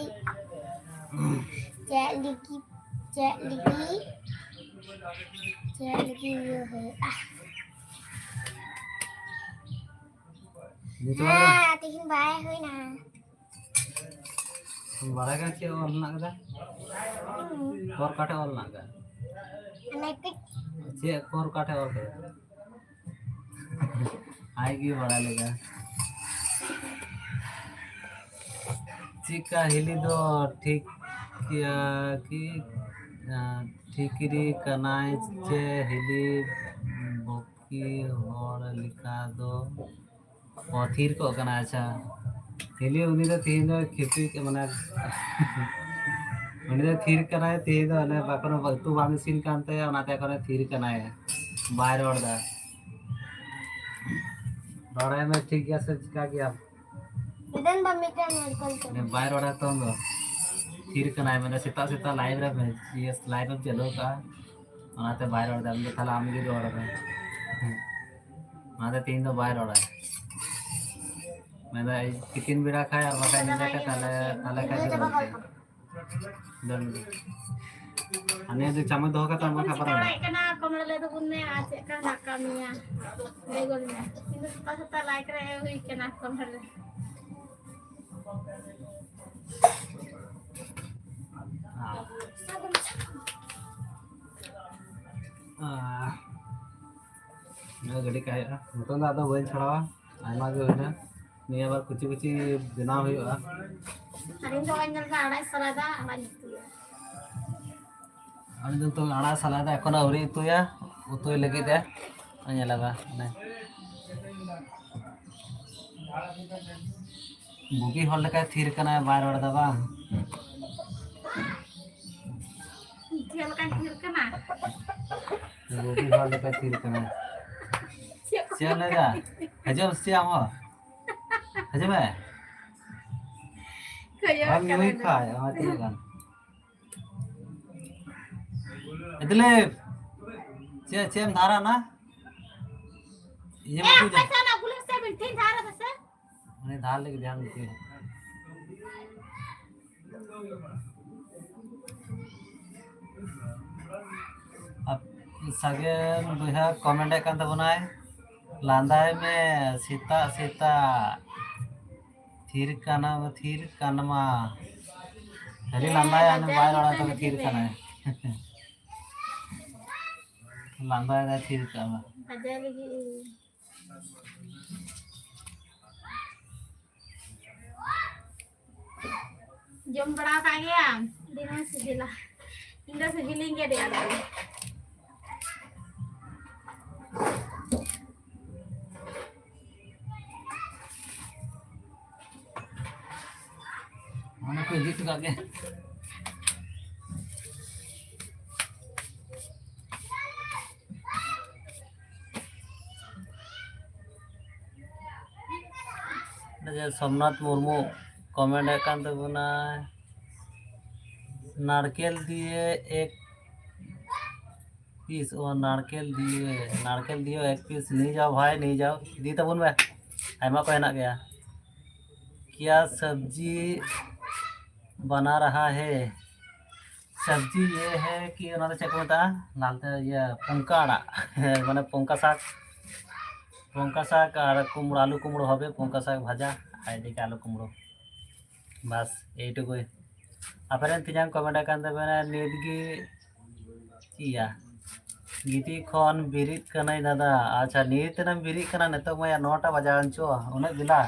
ᱪᱮᱫ ᱞᱟᱹᱜᱤᱫ, ᱪᱮᱫ ᱞᱟᱹᱜᱤᱫ, ᱪᱮᱫ ᱞᱟᱹᱜᱤᱫ ᱤᱭᱟᱹ ᱦᱩᱭᱩᱜᱼᱟ? ᱱᱤᱛᱚᱜ ᱦᱮᱸ, ᱛᱤᱦᱤᱧ ᱵᱟᱭ ᱦᱩᱭᱱᱟ᱾ ᱵᱟᱲᱟᱭ ᱠᱟᱱᱟ ᱪᱮᱫ ᱚᱞ ᱢᱮᱱᱟᱜ ᱠᱟᱫᱟ? ᱦᱩᱸ᱾ ᱠᱚᱨ ᱠᱟᱴᱷᱮ ᱚᱞ ᱢᱮᱱᱟᱜ ᱠᱟᱫᱟ? ᱚᱱᱟ ᱯᱤᱠ᱾ ᱪᱮᱫ ᱠᱚᱨ ᱠᱟᱴᱷᱮ ᱚᱞ ᱠᱟᱫᱟ? ᱟᱡ ᱜᱮ ᱵᱟᱲᱟᱭ ᱞᱮᱠᱟ᱾ ᱪᱮᱫᱠᱟ ᱦᱤᱞᱤ ᱫᱚ ᱴᱷᱤᱠ ᱜᱮᱭᱟ ᱠᱤ? ᱟᱸ, ᱴᱷᱤᱠᱨᱤ ᱠᱟᱱᱟᱭ ᱪᱮ ᱦᱤᱞᱤ ᱵᱚᱠᱤ ᱦᱚᱲ ᱞᱮᱠᱟ ᱫᱚ? ᱚ, ᱛᱷᱤᱨ ᱠᱚᱜ ᱠᱟᱱᱟ᱾ ᱟᱪᱪᱷᱟ, ᱦᱤᱞᱤ ᱩᱱᱤ ᱫᱚ ᱛᱮᱦᱮᱧ ᱫᱚ ᱠᱷᱮᱯᱤ ᱢᱟᱱᱮ ᱩᱱᱤ ᱫᱚ ᱛᱷᱤᱨ ᱠᱟᱱᱟᱭ ᱛᱮᱦᱮᱧ ᱫᱚ, ᱚᱱᱮ ᱵᱟᱠᱚ ᱩᱛᱩ ᱵᱟᱝ ᱤᱥᱤᱱ ᱠᱟᱱ ᱛᱟᱭᱟ, ᱚᱱᱟᱛᱮ ᱮᱠᱷᱚᱱᱮ ᱛᱷᱤᱨ ᱠᱟᱱᱟᱭ, ᱵᱟᱭ ᱨᱚᱲ ᱫᱟ᱾ ᱨᱚᱲᱟᱭ ᱢᱮ, ᱴᱷᱤᱠ ᱜᱮᱭᱟ ᱥᱮ ᱪᱤᱠᱟ ᱜᱮᱭᱟᱢ? ᱢᱤᱫᱴᱮᱱ ᱵᱟ ᱢᱤᱫᱴᱮᱱ ᱧᱮᱞ ᱠᱚᱞ ᱠᱚ᱾ ᱩᱱᱤ ᱵᱟᱭ ᱨᱚᱲᱟ ᱛᱚ, ᱩᱱ ᱫᱚ ᱛᱷᱤᱨ ᱠᱟᱱᱟᱭ, ᱢᱟᱱᱮ ᱥᱮᱛᱟᱜ ᱥᱮᱛᱟᱜ ᱞᱟᱭᱤᱵᱷ ᱨᱮ, ᱤᱭᱟᱹ, ᱞᱟᱭᱤᱵᱷ ᱮᱢ ᱪᱟᱹᱞᱩ ᱠᱟᱜᱼᱟ, ᱚᱱᱟᱛᱮ ᱵᱟᱭ ᱨᱚᱲ ᱫᱟ᱾ ᱩᱱᱤ ᱫᱚ ᱛᱟᱦᱞᱮ ᱟᱢ ᱜᱮ ᱨᱚᱲ ᱢᱮ᱾ ᱚᱱᱟᱛᱮ ᱛᱮᱦᱮᱧ ᱫᱚ ᱵᱟᱭ ᱨᱚᱲᱟ᱾ ᱢᱮᱱᱫᱟ ᱛᱤᱠᱤᱱ ᱵᱮᱲᱟ ᱠᱷᱟᱭ ᱟᱨ ᱵᱟᱠᱷᱟᱡ ᱧᱤᱫᱟᱹ ᱠᱷᱟᱭ, ᱛᱟᱦᱞᱮ, ᱛᱟᱦᱞᱮ ᱠᱷᱟᱭ ᱫᱚ ᱨᱚᱲ ᱜᱮ᱾ ᱫᱚᱱ ᱜᱮ᱾ ᱟᱨ ᱱᱤᱭᱟᱹ ᱫᱚ ᱪᱟᱢᱚᱪ ᱫᱚᱦᱚ ᱠᱟᱛᱮ ᱪᱮᱫ ᱟᱢ ᱠᱚᱢ ᱵᱟᱠᱷᱟᱡ ᱪᱤᱠᱟᱹ ᱯᱟᱨᱚᱢ ᱢᱮ᱾ ᱵᱟᱲᱟᱭᱮᱫ ᱠᱟᱱᱟ? ᱠᱚᱢᱮᱱᱴ ᱞᱟᱹᱭ ᱛᱟᱵᱚᱱ ᱢᱮ ᱟᱨ ᱪᱮᱫ ᱞᱮᱠᱟ ᱦᱮᱱᱟᱜ ᱟᱠᱟᱫ ᱢᱮᱭᱟ? ᱞᱟᱹᱭ ᱜᱚᱫ ᱢᱮ᱾ ᱤᱧ ᱫᱚ ᱥᱮᱛᱟᱜ ᱥᱮᱛᱟᱜ ᱞᱟᱭᱤᱵᱷ ᱨᱮ ᱦᱮᱡ ᱦᱩᱭ ᱠᱟᱱᱟ ᱠᱚᱢᱮᱱᱴ ᱨᱮ᱾ ᱟᱨ ᱱᱤᱭᱟᱹ ᱜᱟᱹᱰᱤ ᱠᱟᱭᱚᱜᱼᱟ᱾ ᱱᱤᱛᱚᱝ ᱫᱚ ᱟᱫᱚ ᱵᱟᱹᱧ ᱪᱷᱟᱲᱟᱣᱟ, ᱟᱭᱢᱟ ᱜᱮ ᱦᱩᱭᱱᱟ᱾ ᱱᱤᱭᱟᱹ ᱟᱵᱟᱨ ᱠᱩᱪᱤ ᱠᱩᱪᱤ ᱵᱮᱱᱟᱣ ᱦᱩᱭᱩᱜᱼᱟ᱾ ᱟᱨ ᱤᱧ ᱫᱚ ᱵᱟᱹᱧ ᱧᱮᱞ ᱠᱟᱜᱼᱟ, ᱟᱲᱟᱜ ᱥᱟᱞᱟᱫᱟ, ᱟᱲᱟᱜ ᱤᱧ ᱩᱛᱩᱭᱟ᱾ ᱟᱨ ᱱᱤᱛᱚᱝ ᱟᱲᱟᱜ ᱥᱟᱞᱟᱫᱟ, ᱮᱠᱷᱚᱱ ᱟᱹᱣᱨᱤ ᱩᱛᱩᱭᱟ, ᱩᱛᱩᱭ ᱞᱟᱹᱜᱤᱫ ᱮ᱾ ᱧᱮᱞᱟ ᱵᱟ, ᱚᱱᱮ᱾ ᱵᱩᱜᱤ ᱦᱚᱲ ᱞᱮᱠᱟᱭ ᱛᱷᱤᱨ ᱠᱟᱱᱟᱭ, ᱵᱟᱭ ᱨᱚᱲ ᱮᱫᱟ ᱵᱟᱝ? ᱪᱮᱫ ᱞᱮᱠᱟᱭ ᱛᱷᱤᱨ ᱠᱟᱱᱟ? ᱵᱩᱜᱤ ᱦᱚᱲ ᱞᱮᱠᱟᱭ ᱛᱷᱤᱨ ᱠᱟᱱᱟᱭ᱾ ᱪᱮᱫ ᱠᱚ ᱪᱮᱫ ᱮᱢ ᱞᱟᱹᱭᱫᱟ? ᱦᱤᱡᱩᱜ ᱢᱮ ᱥᱮ ᱟᱢ ᱦᱚᱸ? ᱦᱤᱡᱩᱜ ᱢᱮ᱾ ᱠᱷᱚᱡᱚᱜ ᱵᱟᱢ ᱠᱟᱱᱟ ᱧᱩᱭ ᱱᱩᱭ᱾ ᱠᱷᱟᱡ, ᱟᱢᱟᱜ ᱛᱤᱱᱟᱹᱜ ᱜᱟᱱ? ᱮ ᱫᱤᱞᱤᱯ, ᱪᱮᱫ, ᱪᱮᱫ ᱮᱢ ᱫᱷᱟᱨᱟ ᱱᱟ? ᱤᱭᱟᱹ ᱮ, ᱢᱟᱹᱜᱩ ᱡᱟ᱾ ᱯᱚᱭᱥᱟ ᱱᱟ, ᱵᱩᱞᱩᱝ ᱥᱮ ᱵᱤᱱ ᱴᱷᱤᱠ ᱫᱷᱟᱨᱟ ᱫᱟ ᱥᱮ? ᱩᱱᱤ ᱫᱷᱟᱨ ᱞᱟᱹᱜᱤᱫ ᱫᱷᱮᱭᱟᱱ ᱫᱤᱛᱤ᱾ ᱟᱯ-, ᱥᱟᱜᱮᱱ ᱵᱚᱭᱦᱟ comment ᱮᱫ ᱠᱟᱱ ᱛᱟᱵᱚᱱᱟᱭ, "ᱞᱟᱸᱫᱟᱭ ᱢᱮ ᱥᱮᱛᱟᱜ ᱥᱮᱛᱟᱜ, ᱛᱷᱤᱨ ᱠᱟᱱᱟ, ᱛᱷᱤᱨ ᱠᱟᱱᱢᱟ᱾" ᱠᱷᱟᱹᱞᱤ ᱦᱮᱸ, ᱞᱟᱸᱫᱟᱭᱟ, ᱩᱱᱤ ᱵᱟᱡᱟᱨ ᱵᱟᱭ ᱨᱚᱲᱟ, ᱞᱮᱠᱟ ᱛᱚᱵᱮ ᱦᱤᱡᱩᱜ ᱛᱷᱤᱨ ᱢᱮ᱾ ᱠᱟᱱᱟᱭ᱾ ᱞᱟᱸᱫᱟᱭ ᱫᱟᱭ, ᱛᱷᱤᱨ ᱠᱟᱱᱟ᱾ ᱵᱟᱡᱟᱨ ᱞᱟᱹᱜᱤᱫ᱾ ᱡᱚᱢ ᱵᱟᱲᱟ ᱟᱠᱟᱫ ᱜᱮᱭᱟᱢ? ᱟᱹᱰᱤ ᱢᱚᱡᱽ ᱥᱤᱵᱤᱞᱟ᱾ ᱤᱧ ᱫᱚ ᱥᱤᱵᱤᱞᱤᱧ ᱜᱮᱭᱟ ᱟᱹᱰᱤ ᱟᱸᱴ᱾ ᱚᱱᱟ ᱠᱚ ᱤᱫᱤ ᱦᱚᱴᱚ ᱠᱟᱜ ᱜᱮ᱾ ᱡᱮ ᱥᱳᱢᱱᱟᱛᱷ ᱢᱩᱨᱢᱩ comment ᱮᱫ ᱠᱟᱱ ᱛᱟᱵᱚᱱᱟᱭ, "ᱱᱟᱲᱠᱮᱞ ᱫᱤᱭᱮ ᱮᱠ ᱯᱤᱥ, ᱚ, ᱱᱟᱲᱠᱮᱞ ᱫᱤᱭᱮ, ᱱᱟᱲᱠᱮᱞ ᱫᱤᱭᱮ ᱮᱠ ᱯᱤᱥ ᱱᱤᱭᱮ ᱡᱟᱣ ᱵᱷᱟᱭ, ᱱᱤᱭᱮ ᱡᱟᱣ, ᱤᱫᱤ ᱛᱟᱵᱚᱱ ᱢᱮ, ᱟᱭᱢᱟ ᱠᱚ ᱦᱮᱱᱟᱜ ᱜᱮᱭᱟ᱾ ᱠᱤᱭᱟ ᱥᱚᱵᱽᱡᱤ ᱵᱟᱱᱟ ᱨᱟᱦᱟ ᱦᱮ?" ᱥᱚᱵᱽᱡᱤ ᱤᱭᱟᱹ ᱦᱮ ᱠᱤ, ᱚᱱᱟ ᱫᱚ ᱪᱮᱫ ᱠᱚ ᱢᱮᱛᱟᱜᱼᱟ? ᱞᱟᱞᱛᱮ ᱤᱭᱟᱹ ᱯᱩᱝᱠᱟ ᱟᱲᱟᱜ᱾ ᱢᱟᱱᱮ ᱯᱩᱝᱠᱟ ᱥᱟᱠ, ᱯᱩᱝᱠᱟ ᱥᱟᱠ ᱟᱨ ᱠᱩᱢᱲᱳ, ᱟᱞᱩ ᱠᱩᱢᱲᱳ ᱦᱚᱵᱮ, ᱯᱩᱝᱠᱟ ᱥᱟᱠ ᱵᱷᱟᱡᱟ, ᱟᱭ ᱰᱤ ᱠᱮ ᱟᱞᱩ ᱠᱩᱢᱲᱳ᱾ ᱵᱟᱥ, ᱮᱭᱴᱩᱠᱩᱭ᱾ ᱟᱯᱮ ᱨᱮᱱ ᱛᱤᱧᱟᱝ comment ᱟᱠᱟᱱ ᱛᱟᱵᱮᱱᱟ, ᱱᱤᱛ ᱜᱮ ᱤᱭᱟ, ᱜᱤᱛᱤᱡ ᱠᱷᱚᱱ ᱵᱮᱨᱮᱫ ᱠᱟᱹᱱᱟᱹᱧ ᱫᱟᱫᱟ᱾ ᱟᱪᱪᱷᱟ, ᱱᱤᱛ ᱮᱱᱟᱢ ᱵᱮᱨᱮᱫ ᱠᱟᱱᱟ, ᱱᱤᱛᱚᱜ ᱢᱟ ᱭᱟ ᱱᱚᱴᱟ ᱵᱟᱡᱟᱣ ᱮᱱ ᱪᱚ, ᱩᱱᱟᱹᱜ ᱵᱮᱞᱟ?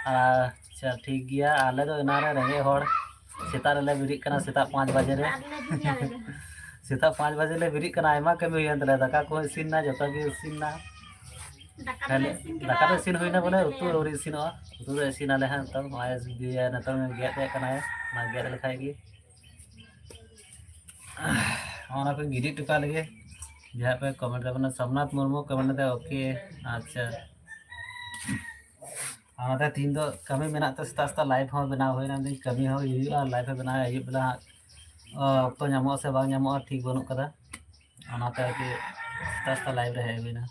ᱟᱪᱪᱷᱟ, ᱴᱷᱤᱠ ᱜᱮᱭᱟ, ᱟᱞᱮ ᱫᱚ ᱮᱱᱟᱝ ᱨᱮ ᱨᱮᱸᱜᱮᱡ ᱦᱚᱲ, ᱥᱮᱛᱟᱜ ᱨᱮᱞᱮ ᱵᱮᱨᱮᱫ ᱠᱟᱱᱟ, ᱥᱮᱛᱟᱜ ᱯᱟᱸᱪ ᱵᱟᱡᱮ ᱨᱮ᱾ ᱟᱨ ᱞᱮ ᱫᱩᱱᱤᱭᱟᱹ ᱨᱮᱜᱮ᱾ ᱥᱮᱛᱟᱜ ᱯᱟᱸᱪ ᱵᱟᱡᱮ ᱞᱮ ᱵᱮᱨᱮᱫ ᱠᱟᱱᱟ, ᱟᱭᱢᱟ ᱠᱟᱹᱢᱤ ᱦᱩᱭᱮᱱ ᱛᱟᱞᱮᱭᱟ, ᱫᱟᱠᱟ ᱠᱚᱦᱚᱸ ᱤᱥᱤᱱ ᱮᱱᱟ, ᱡᱚᱛᱚ ᱜᱮ ᱤᱥᱤᱱ ᱮᱱᱟ᱾ ᱫᱟᱠᱟ ᱫᱚᱞᱮ ᱤᱥᱤᱱ ᱠᱮᱫᱟ, ᱫᱟᱠᱟ ᱫᱚ ᱤᱥᱤᱱ ᱩᱛᱩ ᱦᱩᱭᱱᱟ ᱵᱚᱞᱮ, ᱟᱹᱣᱨᱤ ᱩᱛᱩ ᱤᱥᱤᱱᱟ᱾ ᱟᱹᱣᱨᱤ ᱤᱥᱤᱱ ᱟᱞᱮ ᱦᱟᱸᱜ ᱱᱤᱛᱚᱝ᱾ ᱱᱚᱜᱼᱚᱭ ᱫᱤᱭᱮ ᱱᱤᱛᱚᱝ ᱜᱮᱫ ᱮᱫ ᱠᱟᱱᱟᱭ, ᱚᱱᱟ ᱜᱮᱫ ᱞᱮᱠᱷᱟᱡ ᱜᱮ ᱚᱱᱟ ᱠᱚᱧ ᱜᱤᱰᱤ ᱦᱚᱴᱚ ᱠᱟᱜ ᱞᱮᱜᱮ᱾ ᱡᱟᱦᱟᱸ ᱯᱮ ᱠᱚᱢᱮᱱᱴ ᱛᱟᱵᱚᱱᱟ, ᱥᱳᱢᱱᱟᱛᱷ ᱢᱩᱨᱢᱩ ᱠᱚᱢᱮᱱᱴ ᱞᱮᱫᱟ, ᱳᱠᱮ, ᱟᱪᱪᱷᱟ᱾ ᱚᱱᱟᱛᱮ ᱛᱤᱦᱤᱧ ᱫᱚ ᱠᱟᱹᱢᱤ ᱢᱮᱱᱟᱜ ᱛᱮ ᱥᱮᱛᱟᱜ ᱥᱮᱛᱟᱜ ᱞᱟᱭᱤᱵᱷ ᱦᱚᱸ ᱵᱮᱱᱟᱣ ᱦᱩᱭᱱᱟ᱾ ᱢᱮᱱᱫᱟᱹᱧ ᱠᱟᱹᱢᱤ ᱦᱚᱸ ᱦᱩᱭᱩᱜᱼᱟ, ᱞᱟᱭᱤᱵᱷ ᱦᱚᱸ ᱵᱮᱱᱟᱣ ᱟᱹᱭᱩᱵ ᱵᱮᱞᱟ ᱦᱟᱸᱜ, ᱚ, ᱚᱠᱛᱚ ᱧᱟᱢᱚᱜᱼᱟ ᱥᱮ ᱵᱟᱝ ᱧᱟᱢᱚᱜᱼᱟ ᱴᱷᱤᱠ ᱵᱟᱹᱱᱩᱜ ᱠᱟᱫᱟ᱾ ᱚᱱᱟᱛᱮ ᱟᱨᱠᱤ ᱥᱮᱛᱟᱜ ᱥᱮᱛᱟᱜ ᱞᱟᱭᱤᱵᱷ ᱨᱮ ᱦᱮᱡ ᱦᱩᱭᱱᱟ᱾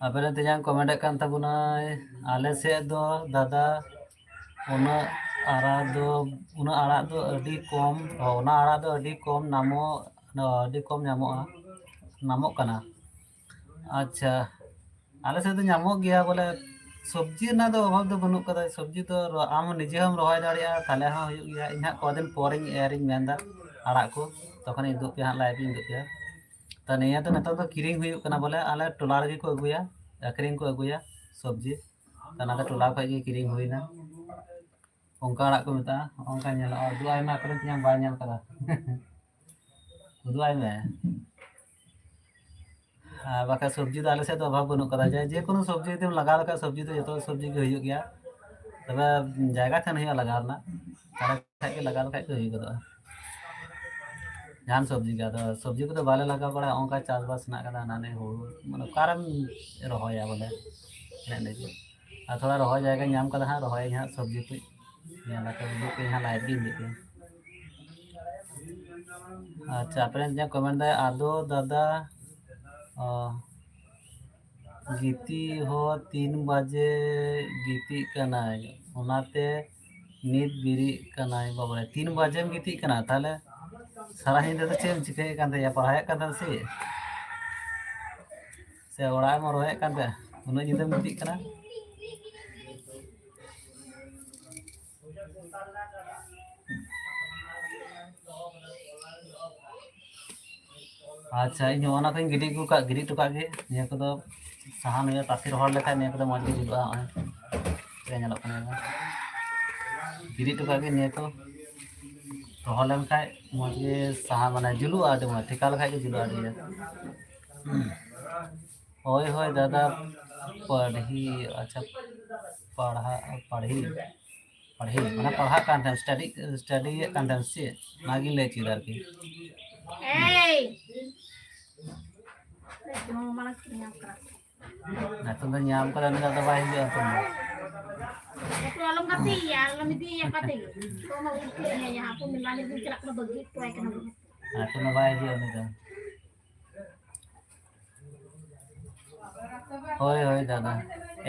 ᱟᱵᱮᱱ ᱨᱮᱱ ᱛᱮᱧᱟᱝ ᱠᱚᱢᱮᱱᱴ ᱮᱫ ᱠᱟᱱ ᱛᱟᱵᱚᱱᱟᱭ, ᱟᱞᱮ ᱥᱮᱫ ᱫᱚ ᱫᱟᱫᱟ ᱩᱱᱟᱹᱜ ᱟᱲᱟᱜ ᱫᱚ, ᱩᱱᱟᱹᱜ ᱟᱲᱟᱜ ᱫᱚ ᱟᱹᱰᱤ ᱠᱚᱢ, ᱚ, ᱚᱱᱟ ᱟᱲᱟᱜ ᱫᱚ ᱟᱹᱰᱤ ᱠᱚᱢ ᱧᱟᱢᱚᱜ, ᱟᱹᱰᱤ ᱠᱚᱢ ᱧᱟᱢᱚᱜᱼᱟ, ᱧᱟᱢᱚᱜ ᱠᱟᱱᱟ᱾ ᱟᱪᱪᱷᱟ, ᱟᱞᱮ ᱥᱮᱫ ᱫᱚ ᱧᱟᱢᱚᱜ ᱜᱮᱭᱟ ᱵᱚᱞᱮ, ᱥᱚᱵᱽᱡᱤ ᱨᱮᱱᱟᱜ ᱫᱚ ᱚᱵᱷᱟᱵᱽ ᱫᱚ ᱵᱟᱹᱱᱩᱜ ᱠᱟᱫᱟ᱾ ᱥᱚᱵᱽᱡᱤ ᱫᱚ ᱨᱚ-, ᱟᱢ ᱱᱤᱡᱮ ᱦᱚᱸᱢ ᱨᱚᱦᱚᱭ ᱫᱟᱲᱮᱭᱟᱜᱼᱟ, ᱛᱟᱦᱞᱮ ᱦᱚᱸ ᱦᱩᱭᱩᱜ ᱜᱮᱭᱟ᱾ ᱤᱧ ᱦᱟᱸᱜ ᱠᱚᱫᱤᱱ ᱯᱚᱨᱤᱧ ᱮᱨᱤᱧ ᱢᱮᱱᱫᱟ ᱟᱲᱟᱜ ᱠᱚ, ᱛᱚᱠᱷᱚᱱᱤᱧ ᱩᱫᱩᱜ ᱯᱮᱭᱟ ᱦᱟᱸᱜ, ᱞᱟᱭᱤᱵᱷ ᱤᱧ ᱩᱫᱩᱜ ᱯᱮᱭᱟ᱾ ᱛᱚ ᱱᱤᱭᱟᱹ ᱫᱚ ᱱᱤᱛᱚᱜ ᱫᱚ ᱠᱤᱨᱤᱧ ᱦᱩᱭᱩᱜ ᱠᱟᱱᱟ ᱵᱚᱞᱮ, ᱟᱞᱮ ᱴᱚᱞᱟ ᱨᱮᱜᱮ ᱠᱚ ᱟᱹᱜᱩᱭᱟ, ᱟᱹᱠᱷᱨᱤᱧ ᱠᱚ ᱟᱹᱜᱩᱭᱟ ᱥᱚᱵᱽᱡᱤ᱾ ᱛᱚ ᱚᱱᱟᱛᱮ ᱴᱚᱞᱟ ᱠᱷᱚᱡ ᱜᱮ ᱠᱤᱨᱤᱧ ᱦᱩᱭᱱᱟ᱾ ᱚᱱᱠᱟ ᱟᱲᱟᱜ ᱠᱚ ᱢᱮᱛᱟᱜᱼᱟ, ᱚᱱᱠᱟ ᱧᱮᱞᱚᱜᱼᱟ᱾ ᱩᱫᱩᱜ ᱟᱭ ᱢᱮ, ᱟᱯᱮ ᱨᱮᱱ ᱛᱮᱧᱟᱝ ᱵᱟᱭ ᱧᱮᱞ ᱠᱟᱫᱟ᱾ ᱩᱫᱩᱜ ᱟᱭ ᱢᱮ᱾ ᱟᱨ ᱵᱟᱠᱷᱟᱡ ᱥᱚᱵᱽᱡᱤ ᱫᱚ ᱟᱞᱮ ᱥᱮᱫ ᱫᱚ ᱚᱵᱷᱟᱵᱽ ᱵᱟᱹᱱᱩᱜ ᱠᱟᱫᱟ, ᱡᱮ, ᱡᱮᱠᱳᱱᱳ ᱥᱚᱵᱽᱡᱤ ᱡᱩᱫᱤᱢ ᱞᱟᱜᱟᱣ ᱞᱮᱠᱷᱟᱡ ᱥᱚᱵᱽᱡᱤ ᱫᱚ ᱡᱚᱛᱚ ᱥᱚᱵᱽᱡᱤ ᱜᱮ ᱦᱩᱭᱩᱜ ᱜᱮᱭᱟ᱾ ᱛᱚᱵᱮ ᱡᱟᱭᱜᱟ ᱴᱷᱮᱱ ᱦᱩᱭᱩᱜᱼᱟ ᱞᱟᱜᱟᱣ ᱨᱮᱱᱟᱜ, ᱛᱟᱦᱞᱮ ᱠᱷᱟᱡ ᱜᱮ ᱞᱟᱜᱟᱣ ᱞᱮᱠᱷᱟᱡ ᱜᱮ ᱦᱩᱭ ᱜᱚᱫᱚᱜᱼᱟ᱾ ᱡᱟᱦᱟᱱ ᱥᱚᱵᱽᱡᱤ ᱜᱮ, ᱟᱫᱚ ᱥᱚᱵᱽᱡᱤ ᱠᱚᱫᱚ ᱵᱟᱞᱮ ᱞᱟᱜᱟᱣ ᱵᱟᱲᱟᱭᱟ, ᱚᱱᱠᱟ ᱪᱟᱥᱵᱟᱥ ᱦᱮᱱᱟᱜ ᱠᱟᱫᱟ, ᱦᱟᱱᱟ ᱱᱤᱭᱟᱹ ᱦᱩᱲᱩ, ᱢᱟᱱᱮ ᱚᱠᱟᱨᱮᱢ ᱨᱚᱦᱚᱭᱟ ᱵᱚᱞᱮ, ᱮᱱᱮᱡ ᱫᱚ᱾ ᱟᱨ ᱛᱷᱚᱲᱟ ᱨᱚᱦᱚᱭ ᱡᱟᱭᱜᱟ ᱧᱟᱢ ᱠᱟᱫᱟ ᱦᱟᱸᱜ, ᱨᱚᱦᱚᱭᱟᱹᱧ ᱦᱟᱸᱜ ᱥᱚᱵᱽᱡᱤ ᱠᱚ᱾ ᱧᱮᱞ ᱟᱠᱚ ᱩᱫᱩᱜ ᱯᱮ ᱦᱟᱸᱜ, ᱞᱟᱭᱤᱵᱷ ᱜᱮ ᱩᱫᱩᱜ ᱯᱮ᱾ ᱟᱪᱪᱷᱟ, ᱟᱯᱮ ᱨᱮᱱ ᱡᱟᱦᱟᱸᱭ ᱠᱚᱢᱮᱱᱴ ᱫᱟᱭ, ᱟᱫᱚ ᱫᱟᱫᱟ, ᱚ, ᱜᱤᱛᱤᱡ ᱦᱚᱸ ᱛᱤᱱ ᱵᱟᱡᱮ ᱜᱤᱛᱤᱡ ᱠᱟᱱᱟᱭ, ᱚᱱᱟᱛᱮ ᱱᱤᱛ ᱵᱮᱨᱮᱫ ᱠᱟᱱᱟᱭ᱾ ᱵᱟᱵᱟᱨᱮ, ᱛᱤᱱ ᱵᱟᱡᱮᱢ ᱜᱤᱛᱤᱡ ᱠᱟᱱᱟ? ᱛᱟᱦᱞᱮ ᱥᱟᱨᱟ ᱧᱤᱫᱟᱹ ᱫᱚ ᱪᱮᱫ ᱮᱢ ᱪᱤᱠᱟᱹᱭᱮᱫ ᱠᱟᱱ ᱛᱟᱦᱮᱸᱫ? ᱯᱟᱲᱦᱟᱣᱮᱫ ᱠᱟᱱ ᱛᱟᱦᱮᱸᱫ ᱥᱮ ᱪᱮᱫ? ᱥᱮ ᱚᱲᱟᱜ ᱮᱢ ᱨᱚᱦᱚᱭᱮᱫ ᱠᱟᱱ ᱛᱟᱦᱮᱸᱫ? ᱩᱱᱟᱹᱜ ᱧᱤᱫᱟᱹᱢ ᱜᱤᱛᱤᱡ ᱠᱟᱱᱟ? ᱟᱪᱪᱷᱟ, ᱤᱧ ᱦᱚᱸ ᱚᱱᱟ ᱠᱚᱧ ᱜᱤᱰᱤ ᱟᱹᱜᱩ ᱠᱟᱜ, ᱜᱤᱰᱤ ᱦᱚᱴᱚ ᱠᱟᱜ ᱜᱮ᱾ ᱱᱤᱭᱟᱹ ᱠᱚᱫᱚ ᱥᱟᱦᱟᱱ ᱦᱩᱭᱩᱜᱼᱟ, ᱛᱟᱥᱮ ᱨᱚᱦᱚᱲ ᱞᱮᱠᱷᱟᱡ ᱱᱤᱭᱟᱹ ᱠᱚᱫᱚ ᱢᱚᱡᱽ ᱜᱮ ᱡᱩᱞᱩᱜᱼᱟ᱾ ᱱᱚᱜᱼᱚᱭ ᱪᱮᱫ ᱧᱮᱞᱚᱜ ᱠᱟᱱᱟ, ᱜᱤᱰᱤ ᱦᱚᱴᱚ ᱠᱟᱜ ᱜᱮ ᱱᱤᱭᱟᱹ ᱠᱚ᱾ ᱨᱚᱦᱚᱲ ᱞᱮᱱᱠᱷᱟᱡ ᱢᱚᱡᱽ ᱜᱮ ᱥᱟᱦᱟ, ᱢᱟᱱᱮ ᱡᱩᱞᱩᱜᱼᱟ ᱟᱹᱰᱤ ᱢᱚᱡᱽ, ᱴᱷᱮᱠᱟᱣ ᱞᱮᱠᱷᱟᱡ ᱜᱮ ᱡᱩᱞᱩᱜᱼᱟ ᱟᱹᱰᱤ ᱢᱚᱡᱽ᱾ ᱦᱳᱭ, ᱦᱳᱭ, ᱫᱟᱫᱟ, ᱯᱟᱲᱦᱤ, ᱟᱪᱪᱷᱟ, ᱯᱟᱲᱦᱟᱜ, ᱯᱟᱲᱦᱤ, ᱯᱟᱲᱦᱤ, ᱢᱟᱱᱮ ᱯᱟᱲᱦᱟᱜ ᱠᱟᱱ ᱛᱟᱦᱮᱸᱱ, ᱥᱴᱟᱰᱤ, ᱥᱴᱟᱰᱤᱭᱮᱫ ᱠᱟᱱ ᱛᱟᱦᱮᱸᱱ ᱥᱮ ᱪᱮᱫ? ᱚᱱᱟᱜᱤᱧ ᱞᱟᱹᱭ ᱦᱚᱪᱚᱭᱮᱫᱟ ᱟᱨᱠᱤ᱾ ᱮᱭ! ᱡᱚᱢ ᱢᱟᱲᱟᱝ ᱠᱤᱱ ᱧᱟᱢ ᱠᱟᱱᱟ᱾ ᱱᱤᱛᱚᱝ ᱫᱚ ᱧᱟᱢ ᱠᱟᱫᱟ, ᱱᱤᱛᱚᱜ ᱫᱚ ᱵᱟᱭ ᱦᱤᱡᱩᱜᱼᱟ ᱱᱤᱛᱚᱝ ᱫᱚ᱾ ᱟᱯᱮ ᱟᱞᱚᱢ ᱜᱟᱛᱮᱭᱟ, ᱟᱞᱚᱢ ᱤᱫᱤᱭᱟ ᱚᱠᱟ ᱛᱮᱜᱮ᱾ ᱛᱚ ᱚᱱᱟ ᱩᱞᱴᱟᱹ ᱮᱱᱮᱡ, ᱦᱟᱯᱮ ᱢᱮᱞᱟ ᱧᱮᱞ ᱫᱤᱱ ᱪᱟᱞᱟᱜ ᱠᱟᱱᱟ, ᱵᱟᱹᱜᱤ ᱦᱚᱴᱚᱣᱟᱭ ᱠᱟᱱᱟ᱾ ᱱᱤᱛᱚᱝ ᱫᱚ ᱵᱟᱭ ᱦᱤᱡᱩᱜᱼᱟ ᱩᱱᱤ ᱫᱚ᱾ ᱦᱳᱭ, ᱦᱳᱭ, ᱫᱟᱫᱟ᱾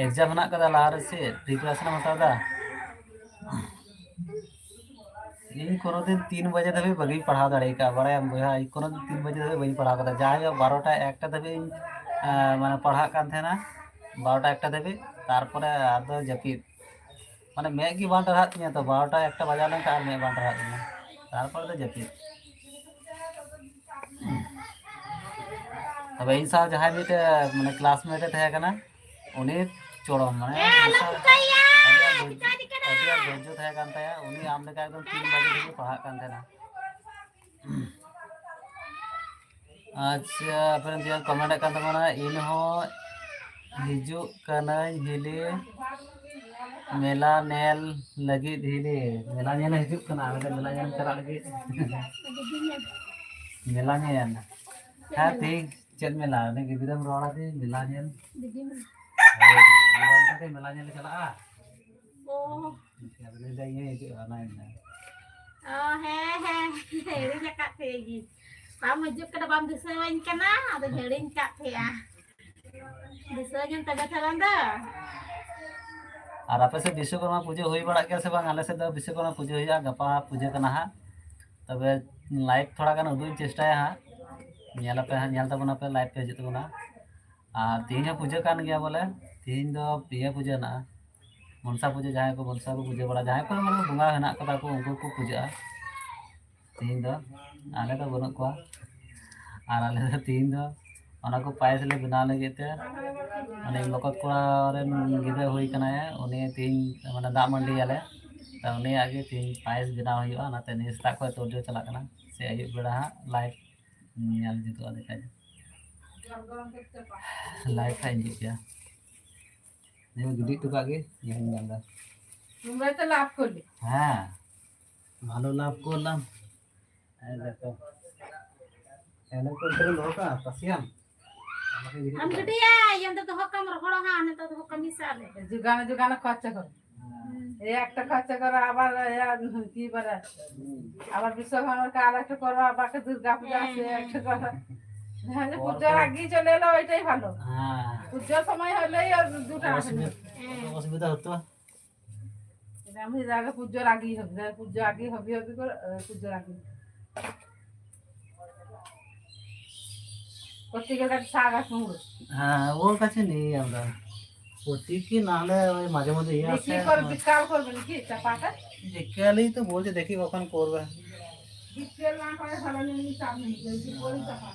ᱮᱠᱡᱟᱢ ᱦᱮᱱᱟᱜ ᱠᱟᱫᱟ ᱞᱟᱦᱟ ᱨᱮ ᱪᱮᱫ? ᱯᱨᱤᱯᱟᱨᱮᱥᱚᱱ ᱮᱢ ᱦᱟᱛᱟᱣ ᱫᱟ? ᱤᱧ ᱠᱳᱱᱳ ᱫᱤᱱ ᱛᱤᱱ ᱵᱟᱡᱮ ᱫᱷᱟᱹᱵᱤᱡ ᱵᱟᱹᱜᱤᱧ ᱯᱟᱲᱦᱟᱣ ᱫᱟᱲᱮ ᱠᱟᱜᱼᱟ, ᱵᱟᱲᱟᱭᱟᱢ ᱵᱚᱭᱦᱟ, ᱤᱧ ᱠᱳᱱᱳ ᱫᱤᱱ ᱛᱤᱱ ᱵᱟᱡᱮ ᱫᱷᱟᱹᱵᱤᱡ ᱵᱟᱹᱧ ᱯᱟᱲᱦᱟᱣ ᱠᱟᱫᱟ᱾ ᱡᱟᱭᱦᱳᱠ, ᱵᱟᱨᱚᱴᱟ ᱮᱠᱴᱟ ᱫᱷᱟᱹᱵᱤᱡ ᱤᱧ, ᱮᱸ, ᱢᱟᱱᱮ, ᱯᱟᱲᱦᱟᱜ ᱠᱟᱱ ᱛᱟᱦᱮᱱᱟ, ᱵᱟᱨᱚᱴᱟ ᱮᱠᱴᱟ ᱫᱷᱟᱹᱵᱤᱡ᱾ ᱛᱟᱨᱯᱚᱨᱮ ᱟᱫᱚ ᱡᱟᱹᱯᱤᱫ, ᱢᱟᱱᱮ, ᱢᱮᱫ ᱜᱮ ᱵᱟᱝ ᱴᱟᱨᱦᱟᱜ ᱛᱤᱧᱟᱹ ᱛᱚ, ᱵᱟᱨᱚᱴᱟ ᱮᱠᱴᱟ ᱵᱟᱡᱟᱣ ᱞᱮᱱᱠᱷᱟᱱ ᱟᱨ ᱢᱮᱫ ᱵᱟᱝ ᱴᱟᱨᱦᱟᱜ ᱛᱤᱧᱟᱹ, ᱛᱟᱨᱯᱚᱨᱮ ᱫᱚ ᱡᱟᱹᱯᱤᱫ᱾ ᱛᱚᱵᱮ ᱤᱧ ᱥᱟᱶ ᱡᱟᱦᱟᱸᱭ ᱢᱤᱫᱴᱮᱡ, ᱢᱟᱱᱮ, ᱠᱞᱟᱥᱢᱮᱴ ᱮ ᱛᱟᱦᱮᱸ ᱠᱟᱱᱟ, ᱩᱱᱤ ᱪᱚᱨᱚᱢ, ᱢᱟᱱᱮ, ᱦᱮᱸ, ᱟᱞᱚᱢ ᱵᱤᱥᱟᱞ ᱚᱱᱠᱟᱭᱟ, ᱟᱹᱰᱤ ᱟᱸᱴ ᱫᱷᱳᱨ-, ᱪᱤᱠᱟᱹᱭ ᱫᱤᱧ ᱠᱟᱱᱟ? ᱟᱹᱰᱤ ᱟᱸᱴ ᱫᱷᱳᱨᱡᱚ ᱛᱟᱦᱮᱸ ᱠᱟᱱ ᱛᱟᱭᱟ᱾ ᱩᱱᱤ ᱟᱢ ᱞᱮᱠᱟ ᱮᱠᱫᱚᱢ ᱛᱤᱱ ᱵᱟᱡᱮ ᱫᱷᱟᱹᱵᱤᱡ ᱯᱟᱲᱦᱟᱜ ᱠᱟᱱ ᱛᱟᱦᱮᱱᱟ᱾ ᱟᱪᱪᱷᱟ, ᱟᱯᱮ ᱨᱮᱱ ᱡᱮ ᱠᱚᱢᱮᱱᱴ ᱠᱟᱱ ᱛᱟᱵᱚᱱᱟ, ᱤᱧ ᱦᱚᱸ ᱦᱤᱡᱩᱜ ᱠᱟᱹᱱᱟᱹᱧ ᱦᱤᱞᱤ, ᱢᱮᱞᱟ ᱧᱮᱞ ᱞᱟᱹᱜᱤᱫ ᱦᱤᱞᱤ᱾ ᱢᱮᱞᱟ ᱧᱮᱞ ᱦᱤᱡᱩᱜ ᱠᱟᱱᱟ, ᱟᱞᱮ ᱫᱚ ᱢᱮᱞᱟ ᱧᱮᱞ ᱪᱟᱞᱟᱜ ᱞᱟᱹᱜᱤᱫ᱾ ᱢᱮᱞᱟ ᱧᱮᱞ? ᱦᱮᱸ, ᱛᱤᱦᱤᱧ ᱪᱮᱫ ᱢᱮᱞᱟ? ᱩᱱᱤ ᱜᱤᱫᱽᱨᱟᱹᱢ ᱨᱚᱲ ᱟᱫᱮ, ᱢᱮᱞᱟ ᱧᱮᱞ? ᱦᱳᱭ, ᱢᱮᱞᱟ ᱧᱮᱞ ᱞᱮ ᱪᱟᱞᱟᱜᱼᱟ᱾ ᱚ᱾ ᱟᱫᱚ ᱞᱟᱹᱭ ᱫᱟ, ᱤᱧ ᱦᱚᱸᱧ ᱦᱤᱡᱩᱜᱼᱟ, ᱚᱱᱟ ᱢᱮᱱᱫᱟ᱾ ᱚ, ᱦᱮᱸ, ᱦᱮᱸ, ᱦᱤᱲᱤᱧ ᱟᱠᱟᱫ ᱛᱟᱦᱮᱸ ᱜᱤᱧ᱾ ᱵᱟᱢ ᱦᱤᱡᱩᱜ ᱠᱟᱱᱟ, ᱵᱟᱢ ᱫᱤᱥᱟᱹᱣᱟᱹᱧ ᱠᱟᱱᱟ, ᱟᱫᱚ ᱦᱤᱲᱤᱧ ᱠᱟᱫ ᱛᱟᱦᱮᱸᱜᱼᱟ᱾ ᱫᱤᱥᱟᱹᱣᱟᱹᱧ ᱛᱚᱵᱮ ᱛᱷᱚᱨᱚᱝ ᱫᱚ᱾ ᱟᱨ ᱟᱯᱮ ᱥᱮᱫ ᱵᱤᱥᱥᱚᱠᱚᱨᱢᱟ ᱯᱩᱡᱟᱹ ᱦᱩᱭ ᱵᱟᱲᱟᱜ ᱜᱮᱭᱟ ᱥᱮ ᱵᱟᱝ? ᱟᱞᱮ ᱥᱮᱫ ᱫᱚ ᱵᱤᱥᱥᱚᱠᱚᱨᱢᱟ ᱯᱩᱡᱟᱹ ᱦᱩᱭᱩᱜᱼᱟ, ᱜᱟᱯᱟ ᱯᱩᱡᱟᱹ ᱠᱟᱱᱟ ᱦᱟᱸᱜ᱾ ᱛᱚᱵᱮ live ᱛᱷᱚᱲᱟ ᱜᱟᱱ ᱩᱫᱩᱜ ᱤᱧ ᱪᱮᱥᱴᱟᱭᱟ ᱦᱟᱸᱜ, ᱧᱮᱞ ᱟᱯᱮ ᱦᱟᱸᱜ, ᱧᱮᱞ ᱛᱟᱵᱚᱱᱟᱯᱮ, live ᱯᱮ ᱦᱤᱡᱩᱜ ᱛᱟᱵᱚᱱᱟ᱾ ᱟᱨ ᱛᱤᱦᱤᱧ ᱦᱚᱸ ᱯᱩᱡᱟᱹ ᱠᱟᱱ ᱜᱮᱭᱟ ᱵᱚᱞᱮ, ᱛᱤᱦᱤᱧ ᱫᱚ ᱯᱮᱭᱟ ᱯᱩᱡᱟᱹ ᱦᱮᱱᱟᱜᱼᱟ᱾ ᱢᱚᱱᱥᱟ ᱯᱩᱡᱟᱹ, ᱡᱟᱦᱟᱸᱭ ᱠᱚ ᱢᱚᱱᱥᱟ ᱠᱚ ᱯᱩᱡᱟᱹ ᱵᱟᱲᱟ, ᱡᱟᱦᱟᱸᱭ ᱠᱚ ᱢᱟᱱᱮ ᱵᱚᱸᱜᱟ ᱦᱮᱱᱟᱜ ᱠᱚᱛᱟ ᱠᱚ, ᱩᱱᱠᱩ ᱠᱚ ᱯᱩᱡᱟᱹᱜᱼᱟ᱾ ᱛᱤᱦᱤᱧ ᱫᱚ ᱟᱞᱮ ᱫᱚ ᱵᱟᱹᱱᱩᱜ ᱠᱚᱣᱟ᱾ ᱟᱨ ᱟᱞᱮ ᱫᱚ ᱛᱤᱦᱤᱧ ᱫᱚ ᱚᱱᱟ ᱠᱚ ᱯᱟᱭᱮᱥ ᱞᱮ ᱵᱮᱱᱟᱣ ᱞᱟᱹᱜᱤᱫ ᱛᱮ, ᱢᱟᱱᱮ ᱵᱚᱠᱚᱛ ᱠᱚᱲᱟ ᱨᱮᱱ ᱜᱤᱫᱽᱨᱟᱹ ᱦᱩᱭ ᱠᱟᱱᱟᱭ, ᱩᱱᱤ ᱛᱤᱦᱤᱧ ᱢᱟᱱᱮ ᱫᱟᱜ ᱢᱟᱹᱰᱤᱭᱟᱞᱮ᱾ ᱛᱚ ᱩᱱᱤᱭᱟᱜ ᱜᱮ ᱛᱮᱦᱮᱧ ᱯᱟᱭᱮᱥ ᱵᱮᱱᱟᱣ ᱦᱩᱭᱩᱜᱼᱟ, ᱚᱱᱟᱛᱮ ᱱᱤᱭᱟᱹ ᱥᱮᱛᱟᱜ ᱠᱷᱚᱱ ᱛᱳᱲᱡᱳᱲ ᱪᱟᱞᱟᱜ ᱠᱟᱱᱟ᱾ ᱥᱮ ᱟᱹᱭᱩᱵ ᱵᱮᱲᱟ ᱦᱟᱸᱜ ᱞᱟᱭᱤᱵᱷ ᱧᱮᱞ ᱡᱩᱛᱩᱜᱼᱟ, ᱫᱮᱠᱷᱟ ᱡᱟᱠ᱾ ᱞᱟᱭᱤᱵᱷ ᱦᱟᱸᱜ ᱤᱧ ᱡᱩᱛ ᱜᱮᱭᱟ᱾ ᱱᱤᱭᱟᱹ ᱜᱤᱰᱤ ᱦᱚᱴᱚ ᱠᱟᱜ ᱜᱮ, ᱤᱧ ᱦᱚᱸᱧ ᱧᱮᱞ ᱮᱫᱟ᱾ তোমরা তো লাভ করলে। হ্যাঁ, ভালো লাভ করলাম। এই দেখো, এনে করতে লোক আছে, আসিয়াম। আমাকে গিরি ᱟᱢ ᱜᱤᱰᱤᱭᱟ, ᱤᱭᱟᱹ ᱫᱚ ᱫᱚᱦᱚ ᱠᱟᱢ ᱨᱚᱦᱚᱲᱚᱜᱼᱟ, ᱱᱤᱛᱚᱜ ᱫᱚᱦᱚ ᱠᱟᱹᱢᱤ ᱥᱟᱵ ᱢᱮ᱾ ᱡᱩᱜᱟᱱ, ᱡᱩᱜᱟᱱ ᱠᱷᱚᱨᱪᱟ ᱠᱚᱨᱚ᱾ ᱦᱮᱸ᱾ ᱮ ᱮᱠᱴᱟ ᱠᱷᱚᱨᱪᱟ ᱠᱚᱨᱚ, আবার ইয়া, কি বলে? হুম। আবার বিশ্বকর্মার কাল একটা করো, আবার একটা দুর্গা পূজা আছে, হুম। একটা করো। হ্যাঁ, যে পর পুজোর পর। আগেই চলে এলো, ওইটাই ভালো। হ্যাঁ। পুজোর সময় হলেই ওর দুটো আসে। অসুবিধা, হুম। অসুবিধা হতো। এটা আমি আগে পুজোর আগেই হবে, পুজো আগেই হবে, হবে করে, আহ, পুজোর আগে। প্রত্যেকের কাছে শাক আর কুমড়ো। হ্যাঁ, ওর কাছে নেই আমরা। প্রত্যেককে না হলে ওই মাঝে মধ্যে ইয়ে বেশি আসে, করে আমার বিকাল করবে নাকি চাপাটা? বিকালেই তো বলছে, দেখি কখন করবে। বিকেল না করে ভালো নেই, চাপ নেই, দুপুরেই চাপা।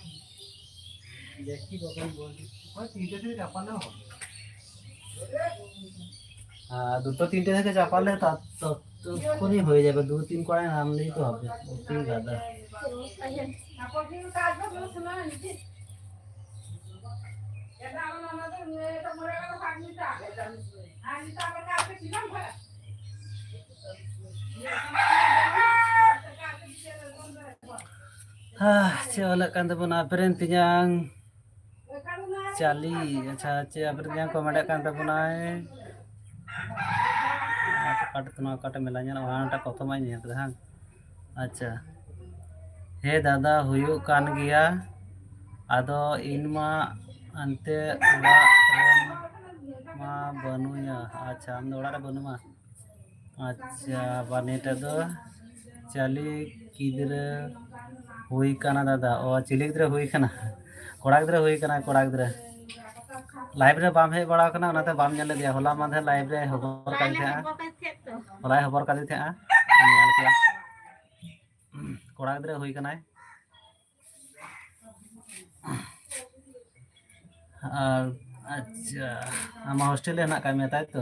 দেখি কখন বলছে। ওই তিনটে থেকে চাপালেও হবে। হ্যাঁ, দুটো তিনটে থেকে চাপালে তা-, ততক্ষণই হয়ে যাবে, দু তিন কড়াই নামলেই তো হবে। ওতেই গাদা। ᱦᱮᱸ, ᱪᱮᱫ ᱚᱞᱮᱫ ᱠᱟᱱ ᱛᱟᱵᱚᱱᱟ ᱟᱯᱮᱨᱮᱱ ᱛᱮᱧᱟᱝ? ᱪᱟᱞᱤ, ᱟᱪᱪᱷᱟ, ᱪᱮᱫ ᱟᱯᱮᱨᱮᱱ ᱛᱮᱧᱟᱝ ᱠᱚᱢᱮᱱᱴᱮᱫ ᱠᱟᱱ ᱛᱟᱵᱚᱱᱟᱭ? ᱚᱠᱟᱴᱟᱜ ᱛᱮ ᱱᱚᱣᱟ ᱚᱠᱟᱴᱟᱜ ᱢᱮᱞᱟ ᱧᱮᱞ? ᱚᱱᱟᱴᱟᱜ ᱯᱨᱚᱛᱷᱚᱢ ᱟᱜ ᱧᱮᱞ ᱠᱮᱫᱟ, ᱦᱟᱝ? ᱟᱪᱪᱷᱟ᱾ ᱦᱮᱸ ᱫᱟᱫᱟ, ᱦᱩᱭᱩᱜ ᱠᱟᱱ ᱜᱮᱭᱟ᱾ ᱟᱫᱚ ᱤᱧ ᱢᱟ ᱮᱱᱛᱮ ᱚᱲᱟᱜ ᱨᱮ ᱢᱟ ᱵᱟᱹᱱᱩᱧᱟ᱾ ᱟᱪᱪᱷᱟ, ᱟᱢ ᱫᱚ ᱚᱲᱟᱜ ᱨᱮ ᱵᱟᱹᱱᱩᱢᱟ᱾ ᱟᱪᱪᱷᱟ, ᱵᱟᱱᱮᱴᱟ ᱫᱚ ᱪᱟᱹᱞᱤ ᱜᱤᱫᱽᱨᱟᱹ ᱦᱩᱭ ᱠᱟᱱᱟ ᱫᱟᱫᱟ᱾ ᱚ, ᱪᱤᱞᱤ ᱜᱤᱫᱽᱨᱟᱹ ᱦᱩᱭ ᱠᱟᱱᱟ? ᱠᱚᱲᱟ ᱜᱤᱫᱽᱨᱟᱹ ᱦᱩᱭ ᱠᱟᱱᱟ, ᱠᱚᱲᱟ ᱜᱤᱫᱽᱨᱟᱹ᱾ ᱞᱟᱭᱤᱵᱷ ᱨᱮ ᱵᱟᱢ ᱦᱮᱡ ᱵᱟᱲᱟ ᱟᱠᱟᱱᱟ, ᱚᱱᱟᱛᱮ ᱵᱟᱢ ᱧᱮᱞ ᱞᱮᱫᱮᱭᱟ᱾ ᱦᱚᱞᱟ ᱢᱟᱫᱷᱮᱨ ᱞᱟᱭᱤᱵᱷ ᱨᱮ ᱦᱚᱵᱚᱨ ᱠᱟᱫᱮ ᱛᱟᱦᱮᱸᱜᱼᱟ᱾ ᱦᱚᱞᱟᱭ ᱦᱚᱵᱚᱨ ᱠᱟᱫᱮ ᱛᱟᱦᱮᱸᱜᱼᱟ, ᱧᱮᱞ ᱠᱮᱫᱟ᱾ ᱠᱚᱲᱟ ᱜᱤᱫᱽᱨᱟᱹ ᱦᱩᱭ ᱠᱟᱱᱟᱭ᱾ ᱟᱨ ᱟᱪᱪᱷᱟ, ᱟᱢᱟᱜ ᱦᱳᱥᱴᱮᱞ ᱨᱮ ᱦᱮᱱᱟᱜ ᱟᱠᱟᱫ ᱢᱮᱭᱟ, ᱛᱟᱭ ᱛᱚ?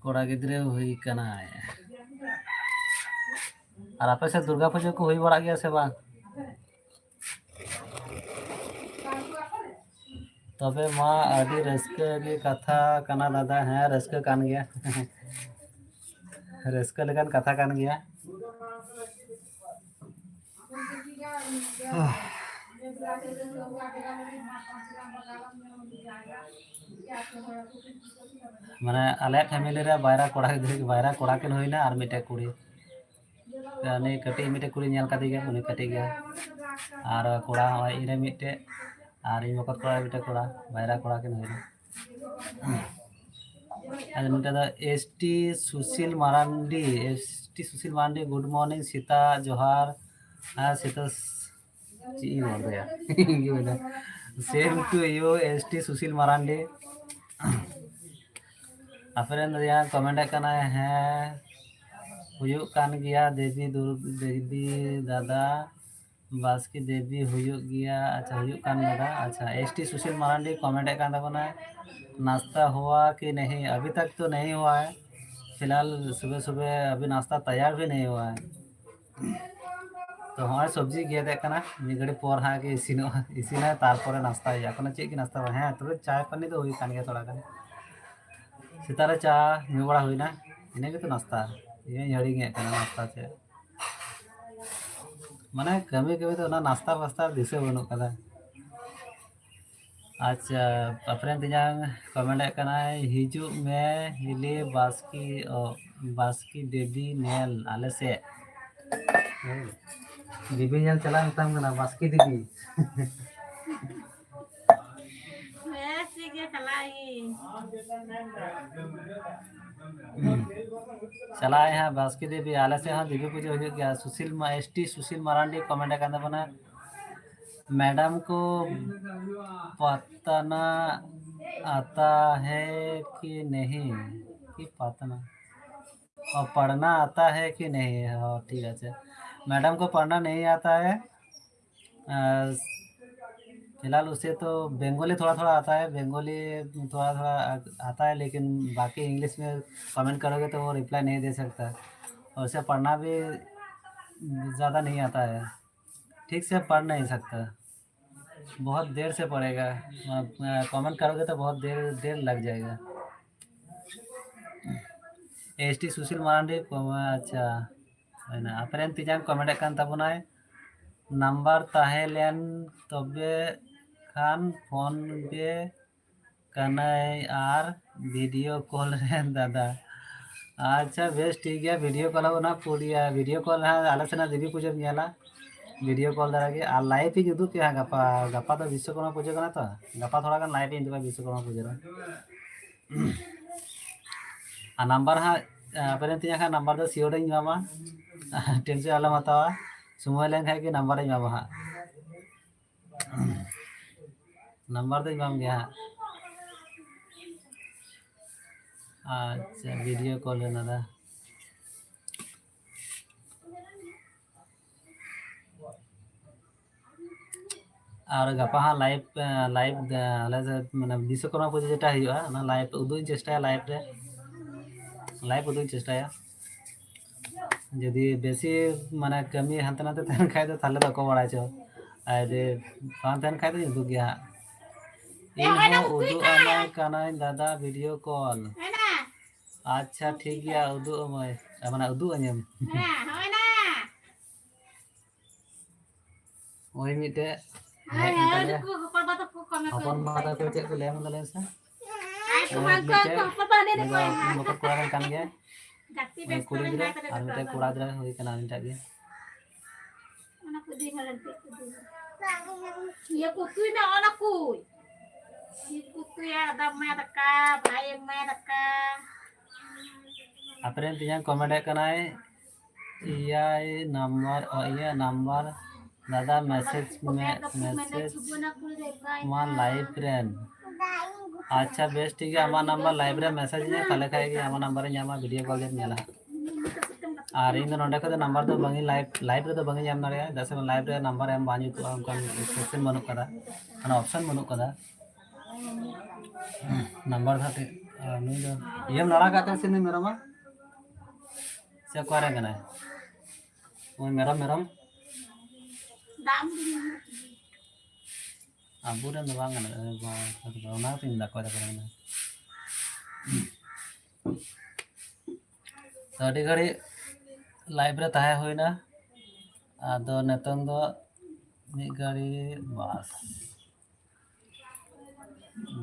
ᱠᱚᱲᱟ ᱜᱤᱫᱽᱨᱟᱹ ᱦᱩᱭ ᱠᱟᱱᱟᱭ᱾ ᱟᱨ ᱟᱯᱮ ᱥᱮᱫ ᱫᱩᱨᱜᱟ ᱯᱩᱡᱟᱹ ᱠᱚ ᱦᱩᱭ ᱵᱟᱲᱟᱜ ᱜᱮᱭᱟ ᱥᱮ ᱵᱟᱝ? ᱛᱚᱵᱮ ᱢᱟ, ᱟᱹᱰᱤ ᱨᱟᱹᱥᱠᱟᱹ ᱜᱮ ᱠᱟᱛᱷᱟ ᱠᱟᱱᱟ ᱫᱟᱫᱟ᱾ ᱦᱮᱸ, ᱨᱟᱹᱥᱠᱟᱹ ᱠᱟᱱ ᱜᱮᱭᱟ᱾ ᱨᱟᱹᱥᱠᱟᱹ ᱞᱮᱠᱟᱱ ᱠᱟᱛᱷᱟ ᱠᱟᱱ ᱜᱮᱭᱟ᱾ ᱢᱟᱱᱮ, ᱟᱞᱮ family ᱨᱮ ᱵᱟᱭᱨᱟ ᱠᱚᱲᱟ ᱜᱤᱫᱽᱨᱟᱹ, ᱵᱟᱭᱨᱟ ᱠᱠᱚᱲᱟ ᱠᱤᱱ ᱦᱩᱭᱱᱟ ᱟᱨ ᱢᱤᱫᱴᱮᱡ ᱠᱩᱲᱤ᱾ ᱩᱱᱤ ᱠᱟᱹᱴᱤᱡ ᱢᱤᱫᱴᱮᱡ ᱠᱩᱲᱤ ᱧᱮᱞ ᱠᱟᱫᱮ ᱜᱮᱭᱟ, ᱩᱱᱤ ᱠᱟᱹᱴᱤᱡ ᱜᱮᱭᱟ᱾ ᱟᱨ ᱠᱚᱲᱟ ᱦᱚᱸᱜᱼᱚᱭ ᱤᱧ ᱨᱮ ᱢᱤᱫᱴᱮᱡ, ᱟᱨ ᱤᱧ ᱵᱚᱠᱚᱛ ᱠᱚᱲᱟ ᱢᱤᱫᱴᱮᱡ ᱠᱚᱲᱟ, ᱵᱟᱭᱨᱟ ᱠᱚᱲᱟ ᱠᱤᱱ ᱦᱩᱭᱱᱟ᱾ ᱟᱨ ᱱᱚᱛᱮ ᱫᱚ S T Sushil Marandi, S T Sushil Marandi, good morning, ᱥᱮᱛᱟᱜ ᱡᱚᱦᱟᱨ᱾ ᱦᱮᱸ, ᱥᱮᱛᱟᱜ ᱪᱮᱫ ᱤᱧ ᱨᱚᱲ ᱫᱟᱭᱟ? Same to you, S T Sushil Marandi. ᱟᱯᱮ ᱨᱮᱱ ᱫᱚ ᱭᱟ comment ᱮᱫ ᱠᱟᱱᱟᱭ, ᱦᱮᱸ, ᱦᱩᱭᱩᱜ ᱠᱟᱱ ᱜᱮᱭᱟ ᱫᱮᱵᱤ ᱫᱩᱨ-, ᱫᱮᱵᱤ ᱫᱟᱫᱟ, ᱵᱟᱥᱠᱮ ᱫᱮᱵᱤ ᱦᱩᱭᱩᱜ ᱜᱮᱭᱟ᱾ ᱟᱪᱪᱷᱟ, ᱦᱩᱭᱩᱜ ᱠᱟᱱ ᱜᱮᱭᱟ᱾ ᱟᱪᱪᱷᱟ, S T Sushil Marandi comment ᱮᱫ ᱠᱟᱱ ᱛᱟᱵᱚᱱᱟᱭ, नाश्ता हुआ कि नहीं? अभी तक तो नहीं हुआ है, फिलहाल सुबह सुबह अभी नाश्ता तैयार भी नहीं हुआ है। ᱛᱚ, ᱦᱚᱸᱜᱼᱚᱭ ᱥᱚᱵᱽᱡᱤ ᱜᱮᱫ ᱮᱫ ᱠᱟᱱᱟ, ᱢᱤᱫ ᱜᱷᱟᱹᱲᱤᱡ ᱯᱚᱨ ᱦᱟᱸᱜ ᱜᱮ ᱤᱥᱤᱱᱚᱜᱼᱟ, ᱤᱥᱤᱱᱟ, ᱛᱟᱨᱯᱚᱨᱮ ᱱᱟᱥᱛᱟ ᱦᱩᱭᱩᱜᱼᱟ᱾ ᱮᱠᱷᱚᱱᱳ ᱪᱮᱫ ᱜᱮ ᱱᱟᱥᱛᱟ ᱵᱟᱝ᱾ ᱦᱮᱸ, ᱛᱚᱵᱮ ᱪᱟᱭ ᱯᱟᱹᱱᱤ ᱫᱚ ᱦᱩᱭ ᱠᱟᱱ ᱜᱮᱭᱟ ᱛᱷᱚᱲᱟ ᱜᱟᱱ᱾ ᱥᱮᱛᱟᱜ ᱨᱮ ᱪᱟ ᱧᱩ ᱵᱟᱲᱟ ᱦᱩᱭᱱᱟ, ᱤᱱᱟᱹ ᱜᱮᱛᱚ ᱱᱟᱥᱛᱟ᱾ ᱤᱧ ᱦᱚᱸᱧ ᱦᱤᱲᱤᱧᱮᱫ ᱠᱟᱱᱟ ᱱᱟᱥᱛᱟ ᱪᱮᱫ᱾ ᱢᱟᱱᱮ, ᱠᱟᱹᱢᱤ ᱠᱟᱹᱢᱤ ᱛᱮ ᱚᱱᱟ ᱱᱟᱥᱛᱟ ᱯᱟᱥᱛᱟ ᱫᱤᱥᱟᱹ ᱵᱟᱹᱱᱩᱜ ᱠᱟᱫᱟ᱾ ᱟᱪᱪᱷᱟ, ᱟᱯᱷᱨᱮᱱ ᱛᱤᱧᱟᱝ comment ᱮᱫ ᱠᱟᱱᱟᱭ, ᱦᱤᱡᱩᱜ ᱢᱮ ᱦᱤᱞᱤ ᱵᱟᱥᱠᱤ, ᱚ, ᱵᱟᱥᱠᱤ ᱫᱮᱵᱤ ᱧᱮᱞ ᱟᱞᱮ ᱥᱮᱫ᱾ ᱦᱮᱸ, ᱫᱮᱵᱤ ᱧᱮᱞ ᱪᱟᱞᱟᱜ ᱢᱮᱛᱟᱢ ᱠᱟᱱᱟ, ᱵᱟᱥᱠᱤ ᱫᱮᱵᱤ᱾ ᱦᱮᱸ, ᱴᱷᱤᱠ ᱜᱮᱭᱟ, ᱪᱟᱞᱟᱜ ᱟᱹᱧ᱾ ᱪᱟᱞᱟᱜ ᱟᱹᱧ ᱦᱟᱸᱜ ᱵᱟᱥᱠᱮ ᱫᱮᱵᱤ, ᱟᱞᱮ ᱥᱮᱫ ᱦᱚᱸ ᱫᱮᱵᱤ ᱯᱩᱡᱟᱹ ᱦᱩᱭᱩᱜ ᱜᱮᱭᱟ᱾ ᱥᱩᱥᱤᱞ ᱢᱟ-, S T Sushil Marandi comment ᱟᱠᱟᱱ ᱛᱟᱵᱚᱱᱟ, मैडम को पढ़ना आता है कि नहीं? कि पढ़ना, और पढ़ना आता है कि नहीं? हाँ, ठीक है। मैडम को पढ़ना नहीं आता है। अ, फिलहाल उसे तो बंगाली थोड़ा थोड़ा आता है, बंगाली थोड़ा थोड़ा आता है, लेकिन बाकी इंग्लिश में कमेंट करोगे तो वो रिप्लाई नहीं दे सकता। और उसे पढ़ना भी ज़्यादा नहीं आता है, ठीक से पढ़ नहीं सकता, बहुत देर से पढ़ेगा। कमेंट करोगे तो बहुत देर देर लग जाएगा। ᱮᱥ ᱴᱤ ᱥᱩᱥᱤᱞ ᱢᱟᱨᱟᱱᱰᱤ ᱠᱚᱢᱟ, ᱟᱪᱪᱷᱟ᱾ ᱦᱳᱭᱱᱟ, ᱟᱯᱮᱨᱮᱱ ᱛᱤᱧᱟᱝ ᱠᱚᱢᱮᱱᱴ ᱮᱫ ᱠᱟᱱ ᱛᱟᱵᱚᱱᱟᱭ, ᱱᱟᱢᱵᱟᱨ ᱛᱟᱦᱮᱸ ᱞᱮᱱ ᱛᱚᱵᱮ ᱠᱷᱟᱱ ᱯᱷᱳᱱ ᱜᱮ ᱠᱟᱱᱟᱭ ᱟᱨ ᱵᱷᱤᱰᱤᱭᱳ ᱠᱚᱞ ᱨᱮ ᱫᱟᱫᱟ᱾ ᱟᱪᱪᱷᱟ, ᱵᱮᱥ, ᱴᱷᱤᱠ ᱜᱮᱭᱟ, ᱵᱷᱤᱰᱤᱭᱳ ᱠᱚᱞ ᱟᱵᱚᱱᱟ ᱯᱩᱨᱤᱭᱟ᱾ ᱵᱷᱤᱰᱤᱭᱳ ᱠᱚᱞ ᱨᱮ ᱦᱟᱸᱜ ᱟᱞᱮ ᱥᱮᱱᱟᱜ ᱫᱮᱵᱤ ᱯᱩᱡᱟᱹᱢ ᱧᱮᱞᱟ, ᱵᱷᱤᱰᱤᱭᱳ ᱠᱚᱞ ᱫᱟᱨᱟ ᱜᱮ᱾ ᱟᱨ ᱞᱟᱭᱤᱵᱷ ᱤᱧ ᱩᱫᱩᱜ ᱯᱮᱭᱟ ᱦᱟᱸᱜ ᱜᱟᱯᱟ᱾ ᱜᱟᱯᱟ ᱫᱚ ᱵᱤᱥᱥᱚᱠᱚᱨᱢᱟ ᱯᱩᱡᱟᱹ ᱠᱟᱱᱟ ᱛᱚ, ᱜᱟᱯᱟ ᱛᱷᱚᱲᱟ ᱜᱟᱱ ᱞᱟᱭᱤᱵᱷ ᱤᱧ ᱩᱫᱩᱜᱟ ᱵᱤᱥᱥᱚᱠᱚᱨᱢᱟ ᱯᱩᱡᱟᱹ ᱨᱮ᱾ ᱟᱨ ᱱᱟᱢᱵᱟᱨ ᱦᱟᱸᱜ, ᱟᱯᱮᱨᱮᱱ ᱛᱤᱧᱟᱝ ᱦᱟᱸᱜ ᱱᱟᱢᱵᱟᱨ ᱫᱚ ᱥᱤᱭᱳᱨ ᱤᱧ ᱮᱢᱟᱢᱟ, ᱴᱮᱱᱥᱚᱱ ᱟᱞᱚᱢ ᱦᱟᱛᱟᱣᱟ, ᱥᱚᱢᱚᱭ ᱞᱮᱱᱠᱷᱟᱱ ᱜᱮ ᱱᱟᱢᱵᱟᱨ ᱤᱧ ᱮᱢᱟᱢᱟ ᱦᱟᱸᱜ᱾ ᱱᱟᱢᱵᱟᱨ ᱫᱚᱧ ᱮᱢᱟᱢ ᱜᱮᱭᱟ ᱦᱟᱸᱜ᱾ ᱟᱪᱪᱷᱟ, ᱵᱷᱤᱰᱤᱭᱳ ᱠᱚᱞ ᱨᱮ ᱫᱟᱫᱟ᱾ ᱟᱨ ᱜᱟᱯᱟ ᱦᱟᱸᱜ ᱞᱟᱭᱤᱵᱷ, ᱞᱟᱭᱤᱵᱷ, ᱟᱞᱮ ᱥᱮᱫ ᱢᱟᱱᱮ ᱵᱤᱥᱥᱚᱠᱚᱨᱢᱟ ᱯᱩᱡᱟᱹ ᱡᱮᱴᱟ ᱦᱩᱭᱩᱜᱼᱟ, ᱚᱱᱟ ᱞᱟᱭᱤᱵᱷ ᱩᱫᱩᱜ ᱤᱧ ᱪᱮᱥᱴᱟᱭᱟ, ᱞᱟᱭᱤᱵᱷ ᱨᱮ ᱞᱟᱭᱤᱵᱷ ᱩᱫᱩᱜ ᱤᱧ ᱪᱮᱥᱴᱟᱭᱟ᱾ ᱡᱩᱫᱤ ᱵᱮᱥᱤ ᱢᱟᱱᱮ ᱠᱟᱹᱢᱤ ᱦᱟᱱᱛᱮ ᱱᱟᱛᱮ ᱛᱟᱦᱮᱱ ᱠᱷᱟᱡ ᱫᱚ ᱛᱟᱦᱞᱮ ᱫᱚ ᱚᱠᱚᱭ ᱵᱟᱲᱟᱭ ᱪᱚ, ᱟᱨ ᱡᱩᱫᱤ ᱵᱟᱝ ᱛᱟᱦᱮᱱ ᱠᱷᱟᱡ ᱫᱚᱧ ᱩᱫᱩᱜ ᱜᱮᱭᱟ ᱦᱟᱸᱜ᱾ ᱤᱧ ᱦᱚᱸ ᱩᱫᱩᱜ ᱟᱢᱟᱭ ᱠᱟᱱᱟᱹᱧ ᱫᱟᱫᱟ ᱵᱷᱤᱰᱤᱭᱳ ᱠᱚᱞ᱾ ᱟᱪᱪᱷᱟ, ᱴᱷᱤᱠ ᱜᱮᱭᱟ, ᱩᱫᱩᱜ ᱟᱢᱟᱭ, ᱢᱟᱱᱮ ᱩᱫᱩᱜ ᱟᱹᱧᱟᱢ᱾ ᱳᱭ ᱢᱤᱫᱴᱮᱡ ᱦᱮᱡ ᱮᱱ ᱛᱟᱞᱮᱭᱟ᱾ ᱦᱚᱯᱚᱱ ᱵᱟ ᱛᱟᱠᱚ ᱪᱮᱫ ᱠᱚ ᱞᱟᱹᱭᱟ ᱢᱟ ᱞᱟᱹᱭ ᱢᱮᱥᱮ? ᱟᱨ ᱢᱤᱫᱴᱮᱡ ᱩᱱᱤ ᱫᱚ ᱤᱧ ᱵᱚᱠᱚᱛ ᱠᱚᱲᱟ ᱨᱮᱱ ᱠᱟᱱ ᱜᱮᱭᱟᱭ᱾ ᱩᱱᱤ ᱠᱩᱲᱤ ᱜᱤᱫᱽᱨᱟᱹ ᱟᱨ ᱢᱤᱫᱴᱮᱡ ᱠᱚᱲᱟ ᱜᱤᱫᱽᱨᱟᱹ ᱦᱩᱭ ᱠᱟᱱᱟ ᱩᱱᱤᱴᱟᱜ ᱜᱮ᱾ ᱚᱱᱟ ᱠᱚ ᱤᱫᱤ ᱢᱮ, ᱤᱭᱟᱹ ᱠᱚ ᱩᱛᱩᱭ ᱢᱮ, ᱚᱱᱟ ᱠᱚ᱾ ᱪᱮᱫ ᱠᱚ ᱩᱛᱩᱭᱟ? ᱫᱟᱜ ᱢᱮ ᱫᱟᱠᱟ, ᱵᱷᱟᱭ ᱮᱢ ᱢᱮ ᱫᱟᱠᱟ᱾ ᱟᱯᱮᱨᱮᱱ ᱛᱤᱧᱟᱝ ᱠᱚᱢᱮᱱᱴ ᱮᱫ ᱠᱟᱱᱟᱭ, ᱮᱭᱟᱭ ᱱᱟᱢᱵᱟᱨ, ᱚ, ᱤᱭᱟᱹ ᱱᱟᱢᱵᱟᱨ, ᱫᱟᱫᱟ ᱢᱮᱥᱮᱡᱽ ᱢᱮ, ᱢᱮᱥᱮᱡᱽ ᱢᱟ ᱞᱟᱭᱤᱵᱷ ᱨᱮᱱ᱾ ᱟᱪᱪᱷᱟ, ᱵᱮᱥ ᱴᱷᱤᱠ ᱜᱮᱭᱟ, ᱟᱢᱟᱜ ᱱᱟᱢᱵᱟᱨ ᱞᱟᱭᱤᱵᱷ ᱨᱮ ᱢᱮᱥᱮᱡᱽ ᱢᱮ, ᱛᱟᱦᱞᱮ ᱠᱷᱟᱡ ᱜᱮ ᱟᱢᱟᱜ ᱱᱟᱢᱵᱟᱨ ᱤᱧ ᱧᱟᱢᱟ, ᱵᱷᱤᱰᱤᱭᱳ ᱠᱚᱞ ᱨᱮᱧ ᱧᱮᱞᱟ᱾ ᱟᱨ ᱤᱧ ᱫᱚ ᱱᱚᱸᱰᱮ ᱠᱷᱚᱱ ᱫᱚ ᱱᱟᱢᱵᱟᱨ ᱫᱚ ᱵᱟᱝ ᱤᱧ ᱞᱟᱭᱤᱵᱷ ᱞᱟᱭᱤᱵᱷ ᱨᱮᱫᱚ ᱵᱟᱝ ᱤᱧ ᱮᱢ ᱫᱟᱲᱮᱭᱟᱜᱼᱟ, ᱪᱮᱫᱟᱜ ᱥᱮ ᱞᱟᱭᱤᱵᱷ ᱨᱮ ᱱᱟᱢᱵᱟᱨ ᱮᱢ ᱵᱟᱝ ᱡᱩᱛᱩᱜᱼᱟ, ᱚᱱᱠᱟᱱ ᱥᱮᱠᱥᱚᱱ ᱵᱟᱹᱱᱩᱜ ᱠᱟᱫᱟ, ᱚᱱᱟ ᱚᱯᱥᱚᱱ ᱵᱟᱹᱱᱩᱜ ᱠᱟᱫᱟ᱾ ᱱᱟᱢᱵᱟᱨ ᱫᱚ ᱦᱟᱸᱜ ᱴᱷᱤᱠ, ᱟᱨ ᱱᱩᱭ ᱫᱚ ᱤᱭᱟᱹᱢ ᱞᱟᱲᱟ ᱠᱟᱜ ᱛᱟᱭᱟ ᱥᱮ ᱱᱩᱭ ᱢᱮᱨᱚᱢᱟ? ᱥᱮ ᱚᱠᱟᱨᱮ ᱠᱟᱱᱟᱭ? ᱩᱱᱤ ᱢᱮᱨᱚᱢ, ᱢᱮᱨᱚᱢ᱾ ᱟᱵᱚᱨᱮᱱ ᱫᱚ ᱵᱟᱝ ᱠᱟᱱᱟ, ᱚᱱᱟ ᱠᱟᱛᱮᱧ ᱢᱮᱱᱫᱟ, ᱚᱠᱚᱭ ᱛᱟᱠᱚ ᱨᱮᱱ ᱠᱟᱱᱟ᱾ ᱛᱚ, ᱟᱹᱰᱤ ᱜᱷᱟᱹᱲᱤᱡ ᱞᱟᱭᱤᱵᱷ ᱨᱮ ᱛᱟᱦᱮᱸ ᱦᱩᱭᱱᱟ᱾ ᱟᱫᱚ ᱱᱤᱛᱚᱝ ᱫᱚ ᱢᱤᱫ ᱜᱷᱟᱹᱲᱤ ᱵᱟᱥ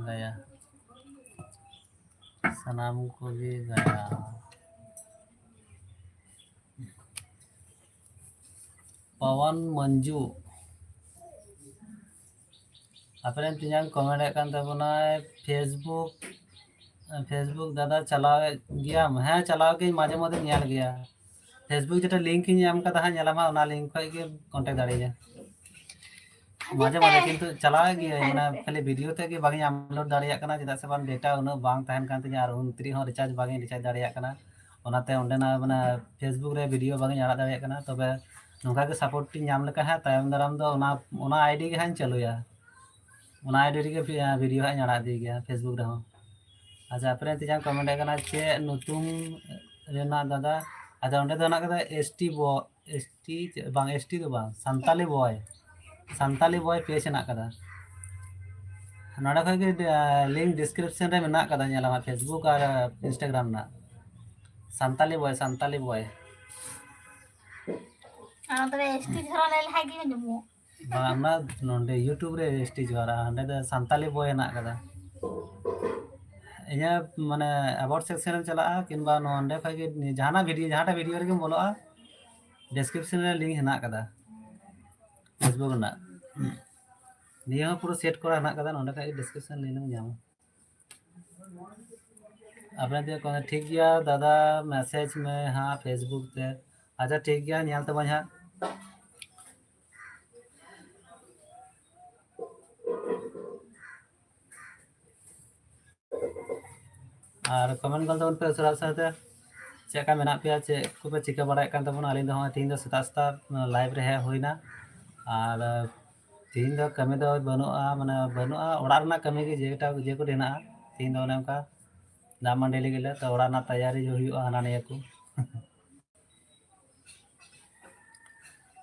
ᱜᱟᱭᱟ, ᱥᱟᱱᱟᱢ ᱠᱚᱜᱮ ᱜᱟᱭᱟ᱾ ᱯᱟᱣᱟᱱ ᱢᱟᱱᱡᱩ, ᱟᱯᱮᱨᱮᱱ ᱛᱮᱧᱟᱝ ᱠᱚᱢᱮᱱᱴ ᱮᱫ ᱠᱟᱱ ᱛᱟᱵᱚᱱᱟᱭ, Facebook, Facebook ᱫᱟᱫᱟ ᱪᱟᱞᱟᱣᱮᱫ ᱜᱮᱭᱟᱢ? ᱦᱮᱸ, ᱪᱟᱞᱟᱣ ᱜᱤᱧ ᱢᱟᱡᱷᱮ ᱢᱚᱫᱽᱫᱷᱮ ᱧᱮᱞ ᱜᱮᱭᱟ᱾ Facebook ᱡᱮᱴᱟ ᱞᱤᱝᱠ ᱤᱧ ᱮᱢ ᱠᱟᱫᱟ ᱦᱟᱸᱜ, ᱧᱮᱞᱟᱢ ᱦᱟᱸᱜ, ᱚᱱᱟ ᱞᱤᱝᱠ ᱠᱷᱚᱡ ᱜᱮ ᱠᱚᱱᱴᱮᱠᱴ ᱫᱟᱲᱮᱭᱟᱹᱧᱟ᱾ ᱢᱟᱡᱷᱮ ᱢᱟᱡᱷᱮ ᱠᱤᱱᱛᱩ ᱪᱟᱞᱟᱣᱮᱫ ᱜᱤᱭᱟᱹᱧ, ᱢᱟᱱᱮ ᱠᱷᱟᱹᱞᱤ ᱵᱷᱤᱰᱤᱭᱳ ᱛᱮᱫ ᱜᱮ ᱵᱟᱝ ᱤᱧ ᱟᱯᱞᱳᱰ ᱫᱟᱲᱮᱭᱟᱜ ᱠᱟᱱᱟ, ᱪᱮᱫᱟᱜ ᱥᱮ ᱵᱟᱝ ᱰᱮᱴᱟ ᱩᱱᱟᱹᱜ ᱵᱟᱝ ᱛᱟᱦᱮᱱ ᱠᱟᱱ ᱛᱤᱧᱟ ᱟᱨ ᱩᱱᱛᱨᱤ ᱦᱚᱸ ᱨᱤᱪᱟᱨᱡᱽ ᱵᱟᱝ ᱤᱧ ᱨᱤᱪᱟᱨᱡᱽ ᱫᱟᱲᱮᱭᱟᱜ ᱠᱟᱱᱟ᱾ ᱚᱱᱟᱛᱮ ᱚᱸᱰᱮᱱᱟᱜ ᱢᱟᱱᱮ Facebook ᱨᱮ ᱵᱷᱤᱰᱤᱭᱳ ᱵᱟᱝ ᱤᱧ ᱟᱲᱟᱜ ᱫᱟᱲᱮᱭᱟᱜ ᱠᱟᱱᱟ᱾ ᱛᱚᱵᱮ ᱱᱚᱝᱠᱟ ᱜᱮ ᱥᱟᱯᱳᱨᱴ ᱤᱧ ᱧᱟᱢ ᱞᱮᱠᱷᱟᱱ ᱦᱟᱸᱜ, ᱛᱟᱭᱚᱢ ᱫᱟᱨᱟᱢ ᱫᱚ ᱚᱱᱟ, ᱚᱱᱟ ᱟᱭᱰᱤ ᱜᱮ ᱦᱟᱸᱜ ᱤᱧ ᱪᱟᱹᱞᱩᱭᱟ᱾ ᱚᱱᱟ ᱟᱭᱰᱤ ᱨᱮᱜᱮ ᱵᱷᱤ-, ᱵᱷᱤᱰᱤᱭᱳ ᱦᱟᱸᱜ ᱤᱧ ᱟᱲᱟᱜ ᱤᱫᱤᱭ ᱜᱮᱭᱟ Facebook ᱨᱮᱦᱚᱸ᱾ ᱟᱪᱪᱷᱟ, ᱟᱯᱮ ᱨᱮᱱ ᱛᱤᱧ ᱡᱟᱦᱟᱸᱭ ᱠᱚᱢᱮᱱᱴ ᱠᱟᱱᱟ, ᱪᱮᱫ ᱧᱩᱛᱩᱢ ᱨᱮᱱᱟᱜ ᱫᱟᱫᱟ? ᱟᱪᱪᱷᱟ, ᱚᱸᱰᱮ ᱫᱚ ᱦᱮᱱᱟᱜ ᱠᱟᱫᱟ ᱮᱥ ᱴᱤ ᱵᱚ-, ᱮᱥ ᱴᱤ ᱪᱮᱫ, ᱵᱟᱝ, ᱮᱥ ᱴᱤ ᱫᱚ ᱵᱟᱝ, ᱥᱟᱱᱛᱟᱞᱤ ᱵᱚᱭ, ᱥᱟᱱᱛᱟᱞᱤ ᱵᱚᱭ ᱯᱮᱡᱽ ᱦᱮᱱᱟᱜ ᱠᱟᱫᱟ᱾ ᱱᱚᱰᱮ ᱠᱷᱚᱡ ᱜᱮ, ᱮ, ᱞᱤᱝᱠ ᱰᱤᱥᱠᱨᱤᱯᱥᱚᱱ ᱨᱮ ᱢᱮᱱᱟᱜ ᱠᱟᱫᱟ, ᱧᱮᱞᱟᱢ ᱦᱟᱸᱜ, Facebook ᱟᱨ, ᱮ, Instagram ᱨᱮᱱᱟᱜ᱾ ᱥᱟᱱᱛᱟᱞᱤ ᱵᱚᱭ, ᱥᱟᱱᱛᱟᱞᱤ ᱵᱚᱭ᱾ ᱟᱨ ᱛᱚᱵᱮ ᱮᱥ ᱴᱤ ᱫᱷᱟᱨᱟ ᱞᱟᱹᱭ ᱞᱮᱠᱷᱟᱡ ᱜᱮ ᱧᱟᱢᱚᱜ᱾ ᱵᱟᱝ, ᱚᱱᱟ ᱱᱚᱰᱮ YouTube ᱨᱮ ᱮᱥ ᱴᱤ ᱡᱚᱦᱟᱨᱟ, ᱚᱸᱰᱮ ᱫᱚ ᱥᱟᱱᱛᱟᱞᱤ ᱵᱚᱭ ᱦᱮᱱᱟᱜ ᱠᱟᱫᱟ᱾ ᱤᱧᱟᱹᱜ ᱢᱟᱱᱮ about section ᱮᱢ ᱪᱟᱞᱟᱜᱼᱟ, ᱠᱤᱝᱵᱟ ᱱᱚᱰᱮ ᱠᱷᱚᱡ ᱜᱮ ᱡᱟᱦᱟᱱᱟᱜ ᱵᱷᱤᱰᱤᱭᱳ, ᱡᱟᱦᱟᱸᱴᱟᱜ ᱵᱷᱤᱰᱤᱭᱳ ᱨᱮᱜᱮᱢ ᱵᱚᱞᱚᱜᱼᱟ, ᱰᱤᱥᱠᱨᱤᱯᱥᱚᱱ ᱨᱮ ᱞᱤᱝᱠ ᱦᱮᱱᱟᱜ ᱠᱟᱫᱟ Facebook ᱨᱮᱱᱟᱜ᱾ ᱱᱤᱭᱟᱹ ᱦᱚᱸ ᱯᱩᱨᱟᱹ ᱥᱮᱴ ᱠᱚᱨᱟ ᱦᱮᱱᱟᱜ ᱠᱟᱫᱟ, ᱱᱚᱰᱮ ᱠᱷᱚᱡ ᱜᱮ ᱰᱤᱥᱠᱨᱤᱯᱥᱚᱱ ᱞᱤᱝᱠ ᱮᱢ ᱧᱟᱢᱟ᱾ ᱟᱵᱮᱱ ᱫᱚ ᱠᱚᱱᱚ ᱴᱷᱤᱠ ᱜᱮᱭᱟ ᱫᱟᱫᱟ, ᱢᱮᱥᱮᱡᱽ ᱢᱮ ᱦᱟᱸᱜ Facebook ᱛᱮ᱾ ᱟᱪᱪᱷᱟ, ᱴᱷᱤᱠ ᱜᱮᱭᱟ, ᱧᱮᱞ ᱛᱟᱢᱟᱧ ᱦᱟᱸᱜ᱾ ᱟᱨ ᱠᱚᱢᱮᱱᱴ ᱜᱚᱞ ᱛᱟᱵᱚᱱ ᱯᱮ ᱩᱥᱟᱹᱨᱟ ᱩᱥᱟᱹᱨᱟ ᱛᱮ᱾ ᱪᱮᱫ ᱞᱮᱠᱟ ᱢᱮᱱᱟᱜ ᱯᱮᱭᱟ, ᱪᱮᱫ ᱠᱚᱯᱮ ᱪᱤᱠᱟᱹ ᱵᱟᱲᱟᱭᱮᱫ ᱠᱟᱱ ᱛᱟᱵᱚᱱᱟ? ᱟᱹᱞᱤᱧ ᱫᱚ ᱦᱚᱸᱜᱼᱚᱭ ᱛᱤᱦᱤᱧ ᱫᱚ ᱥᱮᱛᱟᱜ ᱥᱮᱛᱟᱜ live ᱨᱮ ᱦᱮᱡ ᱦᱩᱭᱱᱟ᱾ ᱟᱨ ᱛᱤᱦᱤᱧ ᱫᱚ ᱠᱟᱹᱢᱤ ᱫᱚ ᱵᱟᱹᱱᱩᱜᱼᱟ, ᱢᱟᱱᱮ ᱵᱟᱹᱱᱩᱜᱼᱟ, ᱚᱲᱟᱜ ᱨᱮᱱᱟᱜ ᱠᱟᱹᱢᱤ ᱜᱮ ᱡᱮᱴᱟ ᱡᱮ ᱠᱚᱴᱤ ᱦᱮᱱᱟᱜᱼᱟ᱾ ᱛᱤᱦᱤᱧ ᱫᱚ ᱚᱱᱮ ᱚᱱᱠᱟ ᱫᱟᱜ ᱢᱟᱹᱰᱤ ᱞᱟᱹᱜᱤᱫ ᱞᱮ, ᱛᱚ ᱚᱲᱟᱜ ᱨᱮᱱᱟᱜ ᱛᱮᱭᱟᱨᱤ ᱦᱩᱭᱩᱜᱼᱟ, ᱦᱟᱱᱟ ᱱᱤᱭᱟᱹ ᱠᱚ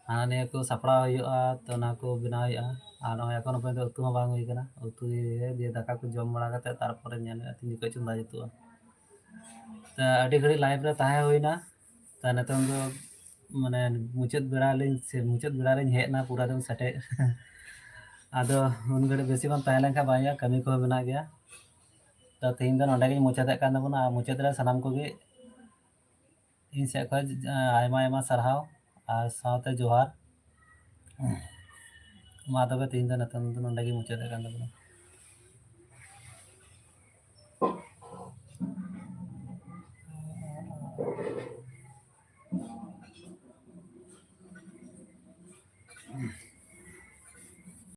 ᱦᱟᱱᱟ ᱱᱤᱭᱟᱹ ᱠᱚ ᱥᱟᱯᱲᱟᱣ ᱦᱩᱭᱩᱜᱼᱟ, ᱛᱚ ᱚᱱᱟ ᱠᱚ ᱵᱮᱱᱟᱣ ᱦᱩᱭᱩᱜᱼᱟ᱾ ᱟᱨ ᱱᱚᱜᱼᱚᱭ ᱮᱠᱷᱚᱱ ᱯᱚᱨᱡᱚᱱᱛᱚ ᱩᱛᱩ ᱦᱚᱸ ᱵᱟᱝ ᱦᱩᱭ ᱠᱟᱱᱟ, ᱩᱛᱩ ᱫᱤᱭᱮ ᱫᱟᱠᱟ ᱠᱚ ᱡᱚᱢ ᱵᱟᱲᱟ ᱠᱟᱛᱮ ᱛᱟᱨᱯᱚᱨᱮ ᱧᱮᱞ ᱦᱩᱭᱩᱜᱼᱟ ᱛᱤᱱ ᱡᱚᱠᱷᱚᱡ ᱪᱚᱸᱫᱟ ᱡᱩᱛᱩᱜᱼᱟ᱾ ᱛᱚ ᱟᱹᱰᱤ ᱜᱷᱟᱹᱲᱤᱡ live ᱨᱮ ᱛᱟᱦᱮᱸ ᱦᱩᱭᱱᱟ, ᱛᱚ ᱱᱤᱛᱚᱝ ᱫᱚ ᱢᱟᱱᱮ ᱢᱩᱪᱟᱹᱫ ᱵᱮᱲᱟ ᱞᱤᱧ ᱥᱮ ᱢᱩᱪᱟᱹᱫ ᱵᱮᱲᱟ ᱞᱤᱧ ᱦᱮᱡ ᱮᱱᱟ, ᱯᱩᱨᱟᱹ ᱫᱚᱢ ᱥᱮᱴᱮᱨ ᱟᱫᱚ ᱩᱱ ᱜᱷᱟᱹᱲᱤᱡ ᱵᱮᱥᱤ ᱵᱟᱝ ᱛᱟᱦᱮᱸ ᱞᱮᱱᱠᱷᱟᱱ ᱵᱟᱝ ᱦᱩᱭᱩᱜᱼᱟ, ᱠᱟᱹᱢᱤ ᱠᱚᱦᱚᱸ ᱢᱮᱱᱟᱜ ᱜᱮᱭᱟ᱾ ᱛᱚ ᱛᱮᱦᱮᱧ ᱫᱚ ᱱᱚᱰᱮ ᱜᱤᱧ ᱢᱩᱪᱟᱹᱫᱮᱫ ᱠᱟᱱ ᱛᱟᱵᱚᱱᱟ᱾ ᱟᱨ ᱢᱩᱪᱟᱹᱫ ᱨᱮ ᱥᱟᱱᱟᱢ ᱠᱚᱜᱮ ᱤᱧ ᱥᱮᱫ ᱠᱷᱚᱱ ᱟᱭᱢᱟ ᱟᱭᱢᱟ ᱥᱟᱨᱦᱟᱣ ᱟᱨ ᱥᱟᱶᱛᱮ ᱡᱚᱦᱟᱨ᱾ ᱢᱟ ᱛᱚᱵᱮ ᱛᱮᱦᱮᱧ ᱫᱚ ᱱᱤᱛᱚᱝ ᱫᱚ ᱱᱚᱰᱮ ᱜᱤᱧ ᱢᱩᱪᱟᱹᱫᱮᱫ ᱠᱟᱱ ᱛᱟᱵᱚᱱᱟ᱾